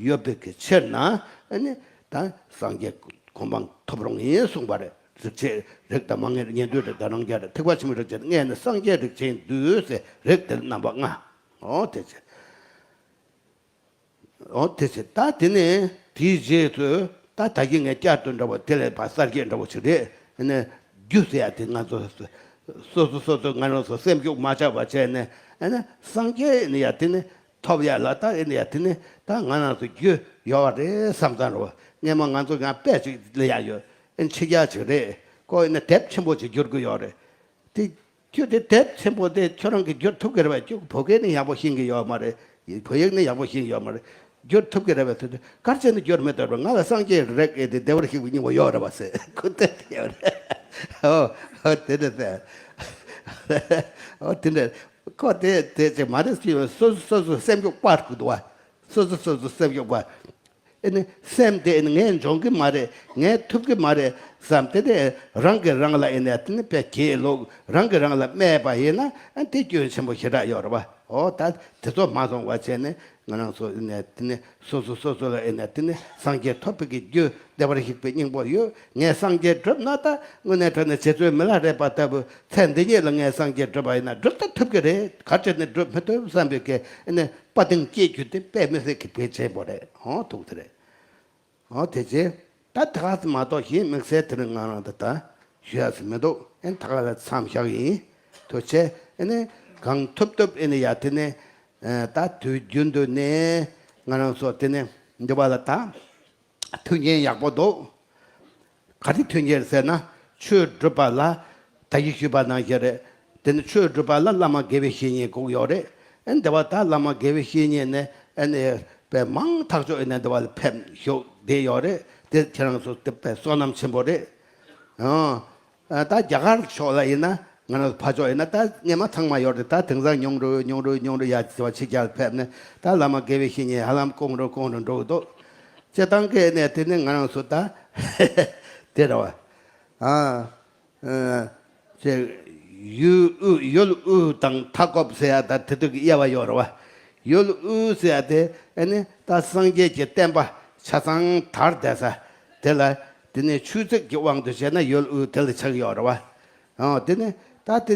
ཡོད་པའི་གི་ཕྱིར་ན་ཨ་ནི་ད་སངས་རྒྱས་གོ་འཕང་ཐོབ་རུང་ཡིན་གསུངས་པ་རེད། རིགས་བྱེད་རིགས་དང་མ་ངེས་རིགས་ཉན་ཐོས་རིགས་དང་རང་རྒྱལ་རིགས། ཐེག་པ་ཆེན་པོའི་རིགས་ཀྱི་ལྔས་ནི་སངས་རྒྱས་རིགས་ཅན་བསྡུས་ཟེར་རིགས་དེ་རྣམ་པ་ལྔ། འོ་དེ་ཚེ། འོ་དེ་ཚེ་ད་དེ་ནས་དེའི་རྗེས་སུ་ད་ད་གིན་ངས་བསྐྱར་དུ་འདྲ་བོ་དེ་ལས་ཕར་གསར་བརྗེ་འདྲ་བོ་ཞིག་རེད། ཨ་ནི་རྒྱུ་ཟེར་ཡ་དེ་ང་ཚོ་སོ་སོ་སོ་སོ་ང་རང་ཚོ་སེམས་ཤུགས་མ་ཆག་པ་བྱས་ནས་ཨ་ནི་སངས་རྒྱས་ནི་ཡ་དེ་ནི། ཐོབ་ཡ་ལ་ད་ཨེ་ནི་ཡ་དེ་ནི་ད་ང་རང་ཚོ་རྒྱུ་ཡོད་རེད་བསམ་ཙང་རོ། སྔས་མ་ང་ཚོ་ཡང་དཔེ་ཅིག་ལས་ཡ་ཡོད། ཨེ་ཕྱི་རྒྱལ་ཅིག་རེད། ཁོ་ཨེ་ནི་དེབ་ཆེན་པོ་ཅིག་བསྒྱུར་གི་ཡོད་རེད། དེ་ཁྱོད་དེ་དེབ་ཆེན་པོ་དེ་ཁྱོད་རང་གིས་བསྒྱུར་ཐུབ་ཀྱི་རེད་པས། ཁྱོད་བོད་སྐད་ནི་ཡག་པོ་ཤེས་ཀྱི་ཡོད་མ་རེད། བོད་ཡིག་ནི་ཡག་པོ་ཤེས་ཀྱི་ཡོད་མ་རེད། བསྒྱུར་ཐུབ་ཀྱི་རེད་པས་ཟེར་དུས་ག་རེ་བྱས་ནས་བསྒྱུར་མི་ཐུབ་རེད། ང་ལ་སངས་རྒྱས་རིགས་ཨེ་དེ་བདེ་བར་གཤེགས་པའི་སྙིང་པོ་ཡོད་རེད་པ་ཟེར་ཁོ་དེ་ཡོད་རེད། ཨོ། ཨོ་དེ་འདྲ་ཟེར། ཨོ་དེ་འདྲ། ཁོ་དེ་དེ་ཅིག་མ་རེད་ཅེས། སོ་སོ་སོ་སོ་སེམས་ཤུགས་སྤར་དགོས་འདུག་བ། སོ་སོ་སོ་སོ་སེམས་ཤུགས་སྤར། ཨེ་ནི་སེམས་དེ་ནི་ངས་འཇོན་གི་མ་རེད། ངས་ཐུབ་གི་མ་རེད་བསམ་དེ་དེ་རང་གིས་རང་ལ་ཨེ་ནི་དེ་ནི་དཔེ་གྱེས་ལོག། རང་གིས་རང་ལ་སྨད་པ་ཡིན་ན་ཨ་དེ་སྐྱོན་ཆེན་པོ་ཞེ་དྲག་ཡོད་རེད་བ། ཨོ་ད་དེ་ཚོ་མ་སོང་བ་བྱས་ནས་ང་རང་ཚོ་ཨེ་ནི་དེ་ནི་སོ་སོ་སོ་སོ་ལ་ཨེ་ནི་དེ་ནི་སངས་རྒྱས་ཐོབ་པའི་གི་རྒྱུ་བདེ་བར་གཤེགས་པའི་སྙིང་པོ་ཡོད། ངས་སངས་རྒྱས་བསྒྲུབ་ན་ད་དངོས་གནས་དྲང་གནས་རྗེ་བཙུན་མི་ལ་རས་པ་ལྟ་བུ་ཚེ་འདི་ཉིད་ལ་ངས་སངས་རྒྱས་བསྒྲུབ་པ་ཡིན་ན་བསྒྲུབ་ད་ཐུབ་གི་རེད། ག་བྱས་ནས་བསྒྲུབ་མི་ཐུབ་བསམ་པའི་གི་ཨེ་ནི། དཔའ་གདེང་སྐྱེ་རྒྱུ་དེ་དཔེ་མི་སྲིད་ཀྱི་གལ་ཆེན་པོ་རེད། ཧོ་ཐུག་དེ་རེད། ཧོ་དེ་རྗེས་ད་ད་ག་མ་གཏོགས་གཞན་དམིགས་བསལ་དེ་རིང་ང་རང་ད་ད་ཞུ་ཡག་ཞིག་མི་འདུག་ཨེ་ད་ག་ལ་མཚམས་བཞག་ཡིན། ཐུགས་རྗེ་ཆེ། ཨེ་ནི་གང་ཐུབ་ཐུབ་ཨེ་ནི་ཡ་དེ་ནི་ད་དུས་རྒྱུན་དུ་ནས་ང་རང་ཚོ་དེ་ནི་འདི་བ་ལ་ད་ཐུགས་ཉན་ཡག་པོ་འདུག་ག་རེ་ཐུགས་ཉན་ཟེར་ན། ཆོས་སྒྲུབ་པ་ལ་ད་གིན་ཞུས་པ་ནང་བཞིན་རེད། དེ་ནི་ཆོས་སྒྲུབ་པ་ལ་བླ་མ་དགེ་བའི་བཤེས་གཉེན་དགོས་ཡོད་རེད། ཨ་ནི་དེ་བ་ད་བླ་མ་དགེ་བའི་བཤེས་གཉེན་ནི་ཨ་ནི་དཔེ་མང་ཐག་ཆོད་ཨ་ནི་དེ་བ་ལ་ཕེབས་ཞུགས་བསྡད་ཡོད་རེད། དེ་ཁྱེད་རང་ཚོ་དེ་དཔེ་བསོད་ནམས་ཆེན་པོ་རེད། ཨང་། ཨ་ད་རྒྱ་གར་ཕྱོགས་ལ་ཡིན་ན་ང་རང་ཚོ་ཕར་ཕྱོགས་ཡིན་ན་ད་སྔས་མ་ཚང་མ་ཡོད་རེད། ད་དེང་སང་ཉུང་རུ་ཉུང་རུ་ཉུང་རུ་ཡར་ཕྱི་རྒྱལ་ཕེབས་ནས་ད་བླ་མ་དགེ་བའི་བཤེས་གཉེན་ཧ་ལམ་གོང་རུ་གོང་རུ་འགྲོ་གི་འདུག་སྤྱིར་བཏང་གི་ཨ་ནི་དེ་ནི་ང་རང་ཚོ་ད་དེ་རེད་བ། ཨ། ཅེ། ཡུལ་དབུས་ཡུལ་དབུས་དང་མཐའ་འཁོབ་ཟེར་ཡ་ད་དེ་དུས་ཀྱི་དབྱེ་བ་ཡོད་རེད་བ། ཡུལ་དབུས་ཟེར་ཡ་དེ་ཨ་ནི་ད་སངས་རྒྱས་ཀྱི་བསྟན་པ་ཆ་ཚང་དར་བསྡད་ས་དེ་ལ། དེ་ནས་ཆོས་སྲིད་ཀྱི་དབང་དུ་བྱས་ན་ཡུལ་དབུས་དེ་ལ་ཆགས་ཡོད་རེད་བ། ཨོ་དེ་ནས་ད་དེ་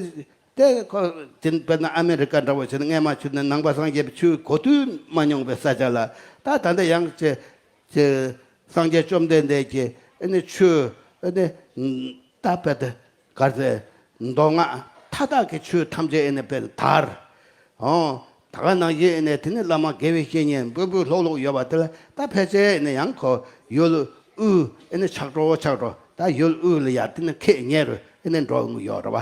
དེ་ཁོ་དེ་དཔེར་ན་ཨ་མེ་རི་ཀ་འདྲ་བོ་བྱས་ན་སྔས་མ་ཆོས་ནས་ནང་པ་སངས་རྒྱས་པའི་ཆོས་གོ་ཐོས་མ་མྱོང་པའི་ས་ཆ་ལ་ད་ད་ལྟ་ཡང་ཅེ། ཅེ། སངས་རྒྱས་བཅོམ་ལྡན་འདས་ཀྱིས་ཨ་ནི་ཆོས་ཨ་ནི་ད་དཔེ་དེ་ག་ཚད་མདོ་སྔགས་མཐའ་དག་གི་ཆོས་ཐམས་ཅད་ཨ་ནི་དཔེ་དར། ཨོ། ད་ག་ནང་བཞིན་ཨ་ནི་དེ་ནི་བླ་མ་དགེ་བའི་བཤེས་གཉེན་སྤུས་སྤུས་ལྷུག་ལྷུག་ཡོད་པ་དེ་ལ་ད་ཕལ་ཆེར་ཨ་ནི་ཡང་ཁོ་ཡུལ་དབུས་ཨ་ནི་ཆགས་འགྲོ་ཆགས་འགྲོ་ད་ཡུལ་དབུས་ལ་ཡར་དེ་ནི་ཁེ་ཉེ་རུ་ཨ་ནི་འགྲོ་ཡོང་གི་ཡོད་རེད་བ།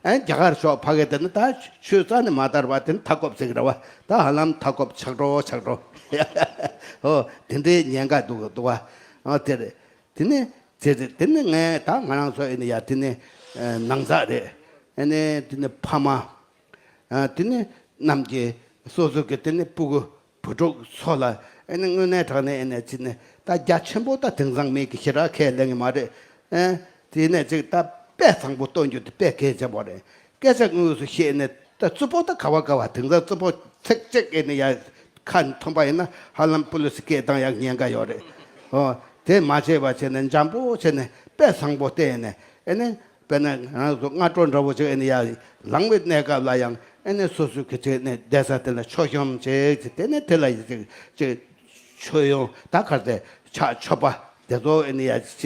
ཨན་རྒྱ་གར་ཕྱོགས་ཕ་གི་དེ་ནི་ད་ཆོས་རྩ་ནས་མ་དར་བ་དེ་ནི་མཐའ་འཁོབ་ཟེར་གི་རེད་བ། ད་ཧ་ལམ་མཐའ་འཁོབ་ཆགས་འགྲོ་ཆགས་འགྲོ། ཨོ་དེ་འདྲའི་ཉེན་ཁ་འདུག་འདུག་བ། ཨོ་དེ་རེད། དེ་ནི་དེ་རེད། དེ་ནི་ངས་ད་ང་རང་ཚོ་ཨེ་ནི་ཡ་དེ་ནི་ཨ་ནང་ཚགས་རེད། ཨེ་ནི་དེ་ནི་ཕ་མ། ཨ་དེ་ནི་རྣམས་ཀྱི་སོ་སོ་གི་དེ་ནི་སྤུ་གུ་བུ་ཕྲུག་ཚོ་ལ་ཨེ་ནི་དངོས་གནས་དྲང་གནས་ཨེ་ནི་ཅི་ནི་ད་རྒྱ་ཆེན་པོ་ད་དེང་སང་མེད་ཀི་ཞེ་དྲག་ཁས་ལེན་གི་མ་རེད། ཨེ་དེ་ནས་ཅིག་ད་དཔེ་བཟང་པོ་སྟོན་རྒྱུ་དེ་དཔེ་གལ་ཆེན་པོ་རེད། སྐད་ཆ་དངོས་སུ་བཤད་ནས་ད་རྩུབ་པོ་ད་ག་བ་ག་བ་དེང་སང་རྩུབ་པོ་ཚིག་གཅིག་ཨེ་ནི་ཡ་ཁ་ནས་ཐོན་པ་ཡིན་ན་ཧ་ལམ་པུ་ལི་སི་སྐད་བཏང་ཡག་ཉེན་ཁ་ཡོད་རེད། ཨོ་དེ་མ་བྱས་པ་བྱས་ནས་འཇམ་པོ་བྱས་ནས་དཔེ་བཟང་པོ་བསྟན་ནས་ཨེ་ནི། དཔེར་ན་ང་ཚོ་སྔ་དྲོ་འདྲ་བོ་ཅིག་ཨེ་ནི་ཡར་ལངས་པའི་གནས་སྐབས་ལ་ཡང་ཨེ་ནི་སོ་སོའི་གི་ཅིག་ནས་བསྡད་ས་དེ་ལ་མཆོད་གཤོམ་ཅིག་ཅིག་དེ་ནས་དེ་ལ་ཅིག་ཅིག་མཆོད་ཡོང་ད་གར་དེ་ཕྱག་མཆོད་པ་དེ་ཚོ་ཨེ་ནི་ཡར་བྱས་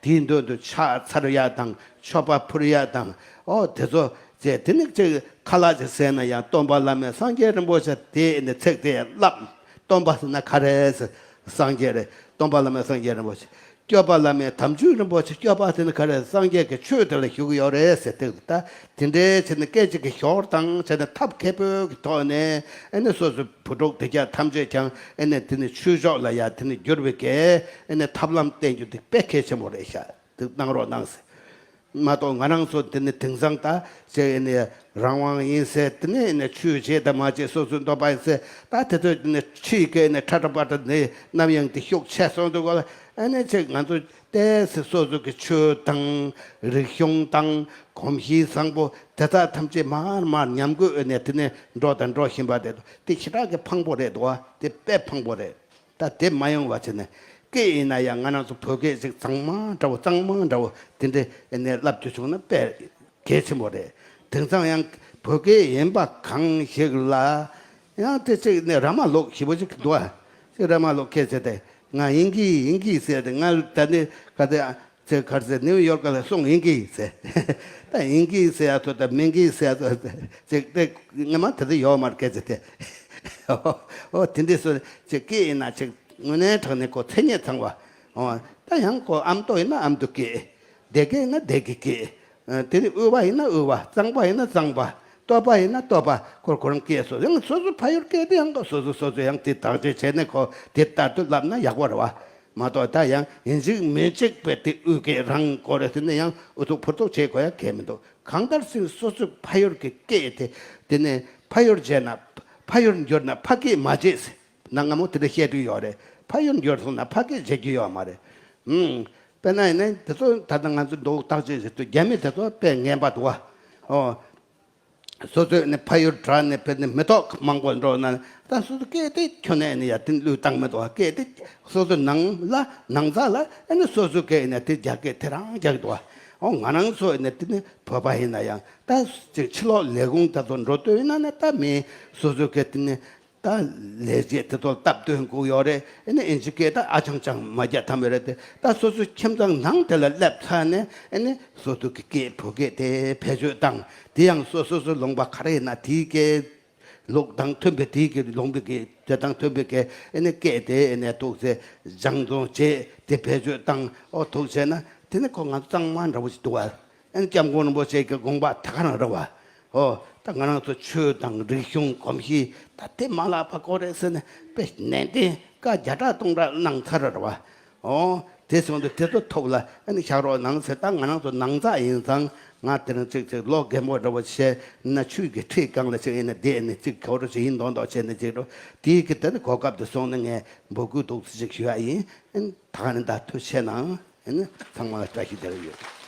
དེའི་མདུན་དུ་ཕྱག་འཚལ་ཡག་དང་མཆོད་པ་ཕུལ་ཡག་དང་ཨོ་དེ་ཚོ་བྱས་དེ་ནི་ཅིག་ཁ་ལག་ཅིག་ཟས་ན་ཡང་སྟོན་པ་བླ་མས་སངས་རྒྱས་རིན་པོ་ཆེ་དེ་ཨེ་ནི་ཚིག་དེ་ཡང་བསླབ། སྟོན་པ་ཟེར་ན་ག་རེ་ཟེར། སངས་རྒྱས་རེད། སྟོན་པ་བླ་མས་སངས་རྒྱས་རིན་པོ་ཆེ། སྐྱོབ་པ་བླ་མས་དམ་ཆོས་རིན་པོ་ཆེ། སྐྱོབ་པ་ཟེར་ན་ག་རེ་སངས་རྒྱས་ཀྱི་ཆོས་དེ་ལ་ཞུགས་ཡོད་རེད་ཟེར་ཏེ་ད་དེ་འདྲའི་བྱས་ནས་སྐད་ཅིག་གི་ཞོར་དང་བྱས་ནས་ཐབས་མཁས་པོའི་གི་ཐོག་ནས་ཨེ་ནི་སོ་སོའི་བུ་ཕྲུག་དེ་རྒྱ་ཐམས་ཅད་ཀྱང་ཨེ་ནི་དེ་ནི་ཆོས་ཕྱོགས་ལ་ཡ་དེ་ནི་བསྒྱུར་བའི་གི་ཨེ་ནི་ཐབས་ལམ་བསྟན་རྒྱུ་དེ་དཔེ་གལ་ཆེན་པོ་རེད་ཤག་དེ་གནང་རོགས་གནང་ཟེར། མ་གཏོགས་ང་རང་ཚོ་འདི་ནི་དེང་སང་ད་ཅེ་ཨེ་ནི་རང་དབང་ཡིན་ཟེར་དེ་ནི་ཨེ་ནི་ཆོས་བྱེད་དང་མ་བྱེད་སོ་སོའི་འདོད་པ་ཡིན་ཟེར་ད་དེ་ཚོ་ནི་ཁྲིད་གི་ནི་ཁྲ་ཁྲ་པ་ཏྲ་ནི་རྣམ་གཡེང་དེ་ཤུགས་ཆེ་སོང་འདུག་ག་ལ། ཨེ་ནི་ཅིག་ང་ཚོ་ཏོག་ཙམ་སོ་སོ་གི་ཆོས་དང་རིག་གཞུང་དང་གོམས་གཤིས་བཟང་པོ་དེ་དག་ཐམས་ཅད་མར་མར་ཉམས་རྒུད་ཨེ་ནི་དེ་ནི་འགྲོ་དང་འགྲོ་བཞིན་པ་དེ་དེ་ཞེ་དྲག་གི་ཕངས་པོ་རེད་འདུག་བ། དེ་དཔེ་ཕངས་པོ་རེད། ད་དེ་མ་ཡོང་བ་བྱས་ནས་སྐད་ཡིན་ན་ཡང་ང་རང་ཚོ་བོད་སྐད་ཅིག་གཙང་མ་འདྲ་བོ་གཙང་མ་འདྲ་བོ་དེ་འདྲ་ནས་བསླབ་རྒྱུ་བྱུང་ན་དཔེ་གལ་ཆེན་པོ་རེད། དེང་སང་ཡང་བོད་སྐད་ཡིན་པ་གང་ཞིག་ལ་ཡང་དེ་ཅིག་ནས་ར་མ་ལོག་ཞེ་པོ་ཅིག་འདུག་ཨ། ཅིག་ར་མ་ལོག་སྐད་ཆ་དེ་ང་ཡིན་གི་ཡིན་གི་ཟེར་ཏེ་ང་ད་ནི་ག་ཚོད་ཚེ་གར་ཚེ་ནིའུ་ཡོར་ཀ་ལ་སོང་ཡིན་གི་ཟེར། ད་ཡིན་གི་ཟེར་ཡ་ཐོ་ད་མིན་གི་ཟེར་ཡ་ཐོ་ཅིག་དེ་ངས་མ་དེ་ཚོ་ཡོད་མ་རེད་སྐད་ཆ་དེ། ཨོ་དེ་འདྲས་སོ་ཅིག་སྐད་ཡིན་ན་ཅིག་དངོས་གནས་དྲང་གནས་ཁོ་མཚན་ཉིད་ཚང་བ། ཨོ་ད་ཡང་ཁོ་ཨ་མདོ་ཡིན་ན་ཨ་མདོ་སྐད། སྡེ་དགེ་ཡིན་ན་སྡེ་དགེ་སྐད། དེ་ནི་དབུས་པ་ཡིན་ན་དབུས་པ། གཙང་པ་ཡིན་ན་གཙང་པ། སྟོད་པ་ཡིན་ན་སྟོད་པ། ཁོ་ཁོ་རང་སྐད་སོ་ཡང་སོ་སོ་ཕ་ཡུལ་སྐད་དེ་ཡང་སོ་སོ་སོ་སོ་ཡང་དེ་བདག་གཅེས་བྱས་ནས་ཁོ་དེ་ལྟར་དུ་ལབ་ན་ཡག་པོ་རེད་བ། མ་གཏོགས་ད་ཡང་ཡིན་གཅིག་མིན་གཅིག་པའི་དེ་དབུས་སྐད་རང་དགོས་རེད། དེ་ནས་ཡང་ཨུ་ཐུག་ཕུར་ཐུག་བྱེད་དགོས་ཡ་གལ་མི་འདུག་གང་ལྟར་ཟིན་སོ་སོའི་ཕ་ཡུལ་གྱི་སྐད་དེ། དེ་ནས་ཕ་ཡུལ་བརྗེད་ན། ཕ་ཡུལ་འགྱུར་ན་ཕ་སྐད་མ་བརྗེད་ཟེར་ན། སྔ་མོ་དེ་འདྲ་བཤད་དུས་ཡོད་རེད། ཕ་ཡུལ་འགྱུར་སོང་ན་ཕ་སྐད་བརྗེད་རྒྱུ་ཡོད་མ་རེད། ཨུམ། དཔེར་ན་ཡིན་ན་དེ་ཚོ་ད་ལྟ་ང་ཚོ་མདོ་བརྟག་དཔྱད་བྱེད་དུས་རྒྱ་མི་དེ་ཚོ་དཔེ་ངན་པ་འདུག་བ། ཨོ། སོ་སོའི་ནི་ཕ་ཡུལ་དྲག་ནས་དཔེར་ན་མི་ཐོག་མང་པོ་འགྲོ་ན། ད་སོ་སོ་སྐད་དེ་ཁྱོན་ནས་ནི་ཡ་དེ་བློས་བཏང་མི་འདུག་སྐད་དེ་སོ་སོའི་ནང་ལ་ནང་ཚགས་ལ་ཨ་ནི་སོ་སོའི་སྐད་ནས་དེ་རྒྱ་སྐད་དེ་རང་རྒྱག་གི་འདུག་ཨོ་ང་རང་ཚོ་ནི་དེ་ནི་བོད་པ་ཡིན་ན་ཡང་ད་ཅིག་ཕྱི་ལོགས་ལས་ཁུངས་ད་ཚོ་འགྲོ་འདོད་ཡིན་ན་ནི་ད་མི་སོ་སོའི་སྐད་དེ་ནི། ད་ལས་བྱེད་དེ་ཚོ་སྟབས་བསྟུན་དགོས་ཡོད་རེད། ཨ་ནི་ཨིན་ཇི་སྐད་ད་ཨ་ཆང་ཆང་མ་རྒྱག་ཐབས་མེད་རེད་དེ། ད་སོ་སོའི་ཁྱིམ་ཚང་ནང་དེ་ལ་སླེབས་ཚར་ནས་ཨ་ནི་སོ་སོ་གི་སྐད་བོད་སྐད་དེ་བེད་སྤྱོད་བཏང་། དེ་ཡང་སོ་སོ་སོ་ལུང་པ་ག་རེ་ཡིན་ན་དེའི་སྐད་ལུགས་དང་མཐུན་པའི་དེའི་སྐད་ལུང་པའི་སྐད་དེ་དང་མཐུན་པའི་སྐད་ཨ་ནི་སྐད་དེ་ཨ་ནི་ཐུག་ཚེ་སྦྱང་བརྩོན་བྱེད་དེ་བེད་སྤྱོད་བཏང་། ཨོ་ཐུག་བྱས་ན་དེ་ནི་ཁོ་ང་ཚོ་གཙང་མ་འདྲ་བོ་ཞིག་འདུག་བ། ཨན་སྐྱབས་མགོན་རིན་པོ་ཆེ་གི་དགོངས་པ་ད་ག་རང་རེད་བ། ཨོ། ད་ང་རང་ཚོ་ཆོས་དང་རིག་གཞུང་གོམས་གཤིས་ད་དེ་མ་བརླག་པ་དགོས་རེད་ཟེར་ནས་དཔེ་ནན་ཏན་བཀའ་བརྒྱ་ཕྲག་སྟོང་ཕྲག་གནང་ཚར་རེད་བ། ཨོ། དེ་སོང་དུས་དེ་ཚོ་ཐོག་ལ་ཨ་ནི་བཞག་རོགས་གནང་ཟེར། ད་ང་རང་ཚོ་ནང་ཚགས་ཡིན་ཙང་ང་དེ་རིང་ཅིག་ཅིག་ལོ་རྒན་པོ་འདྲ་བོ་བྱས་ན་ཆུ་གི་ཁྲིའི་སྒང་ལ་ཅིག་ཡིན་ན་བསྡད་ནས་ཅིག་གོ་རོ་ཞིག་ཡིན་མདོག་མདོག་བྱས་ནས་ཅིག་རོ། དེའི་གི་དེ་ནི་གོ་སྐབས་དེ་སོང་ན་ངས་འབོད་སྐུལ་འདུག་ཅིག་ཞུ་ཡ་ཡིན། ཨ་ནི་ད་ག་ནས་ད་ཐུགས་ཆེ་གནང་། ཨ་ནི་ཚང་མ་ལ་བཀྲ་ཤིས་བདེ་ལེགས་ཡོད།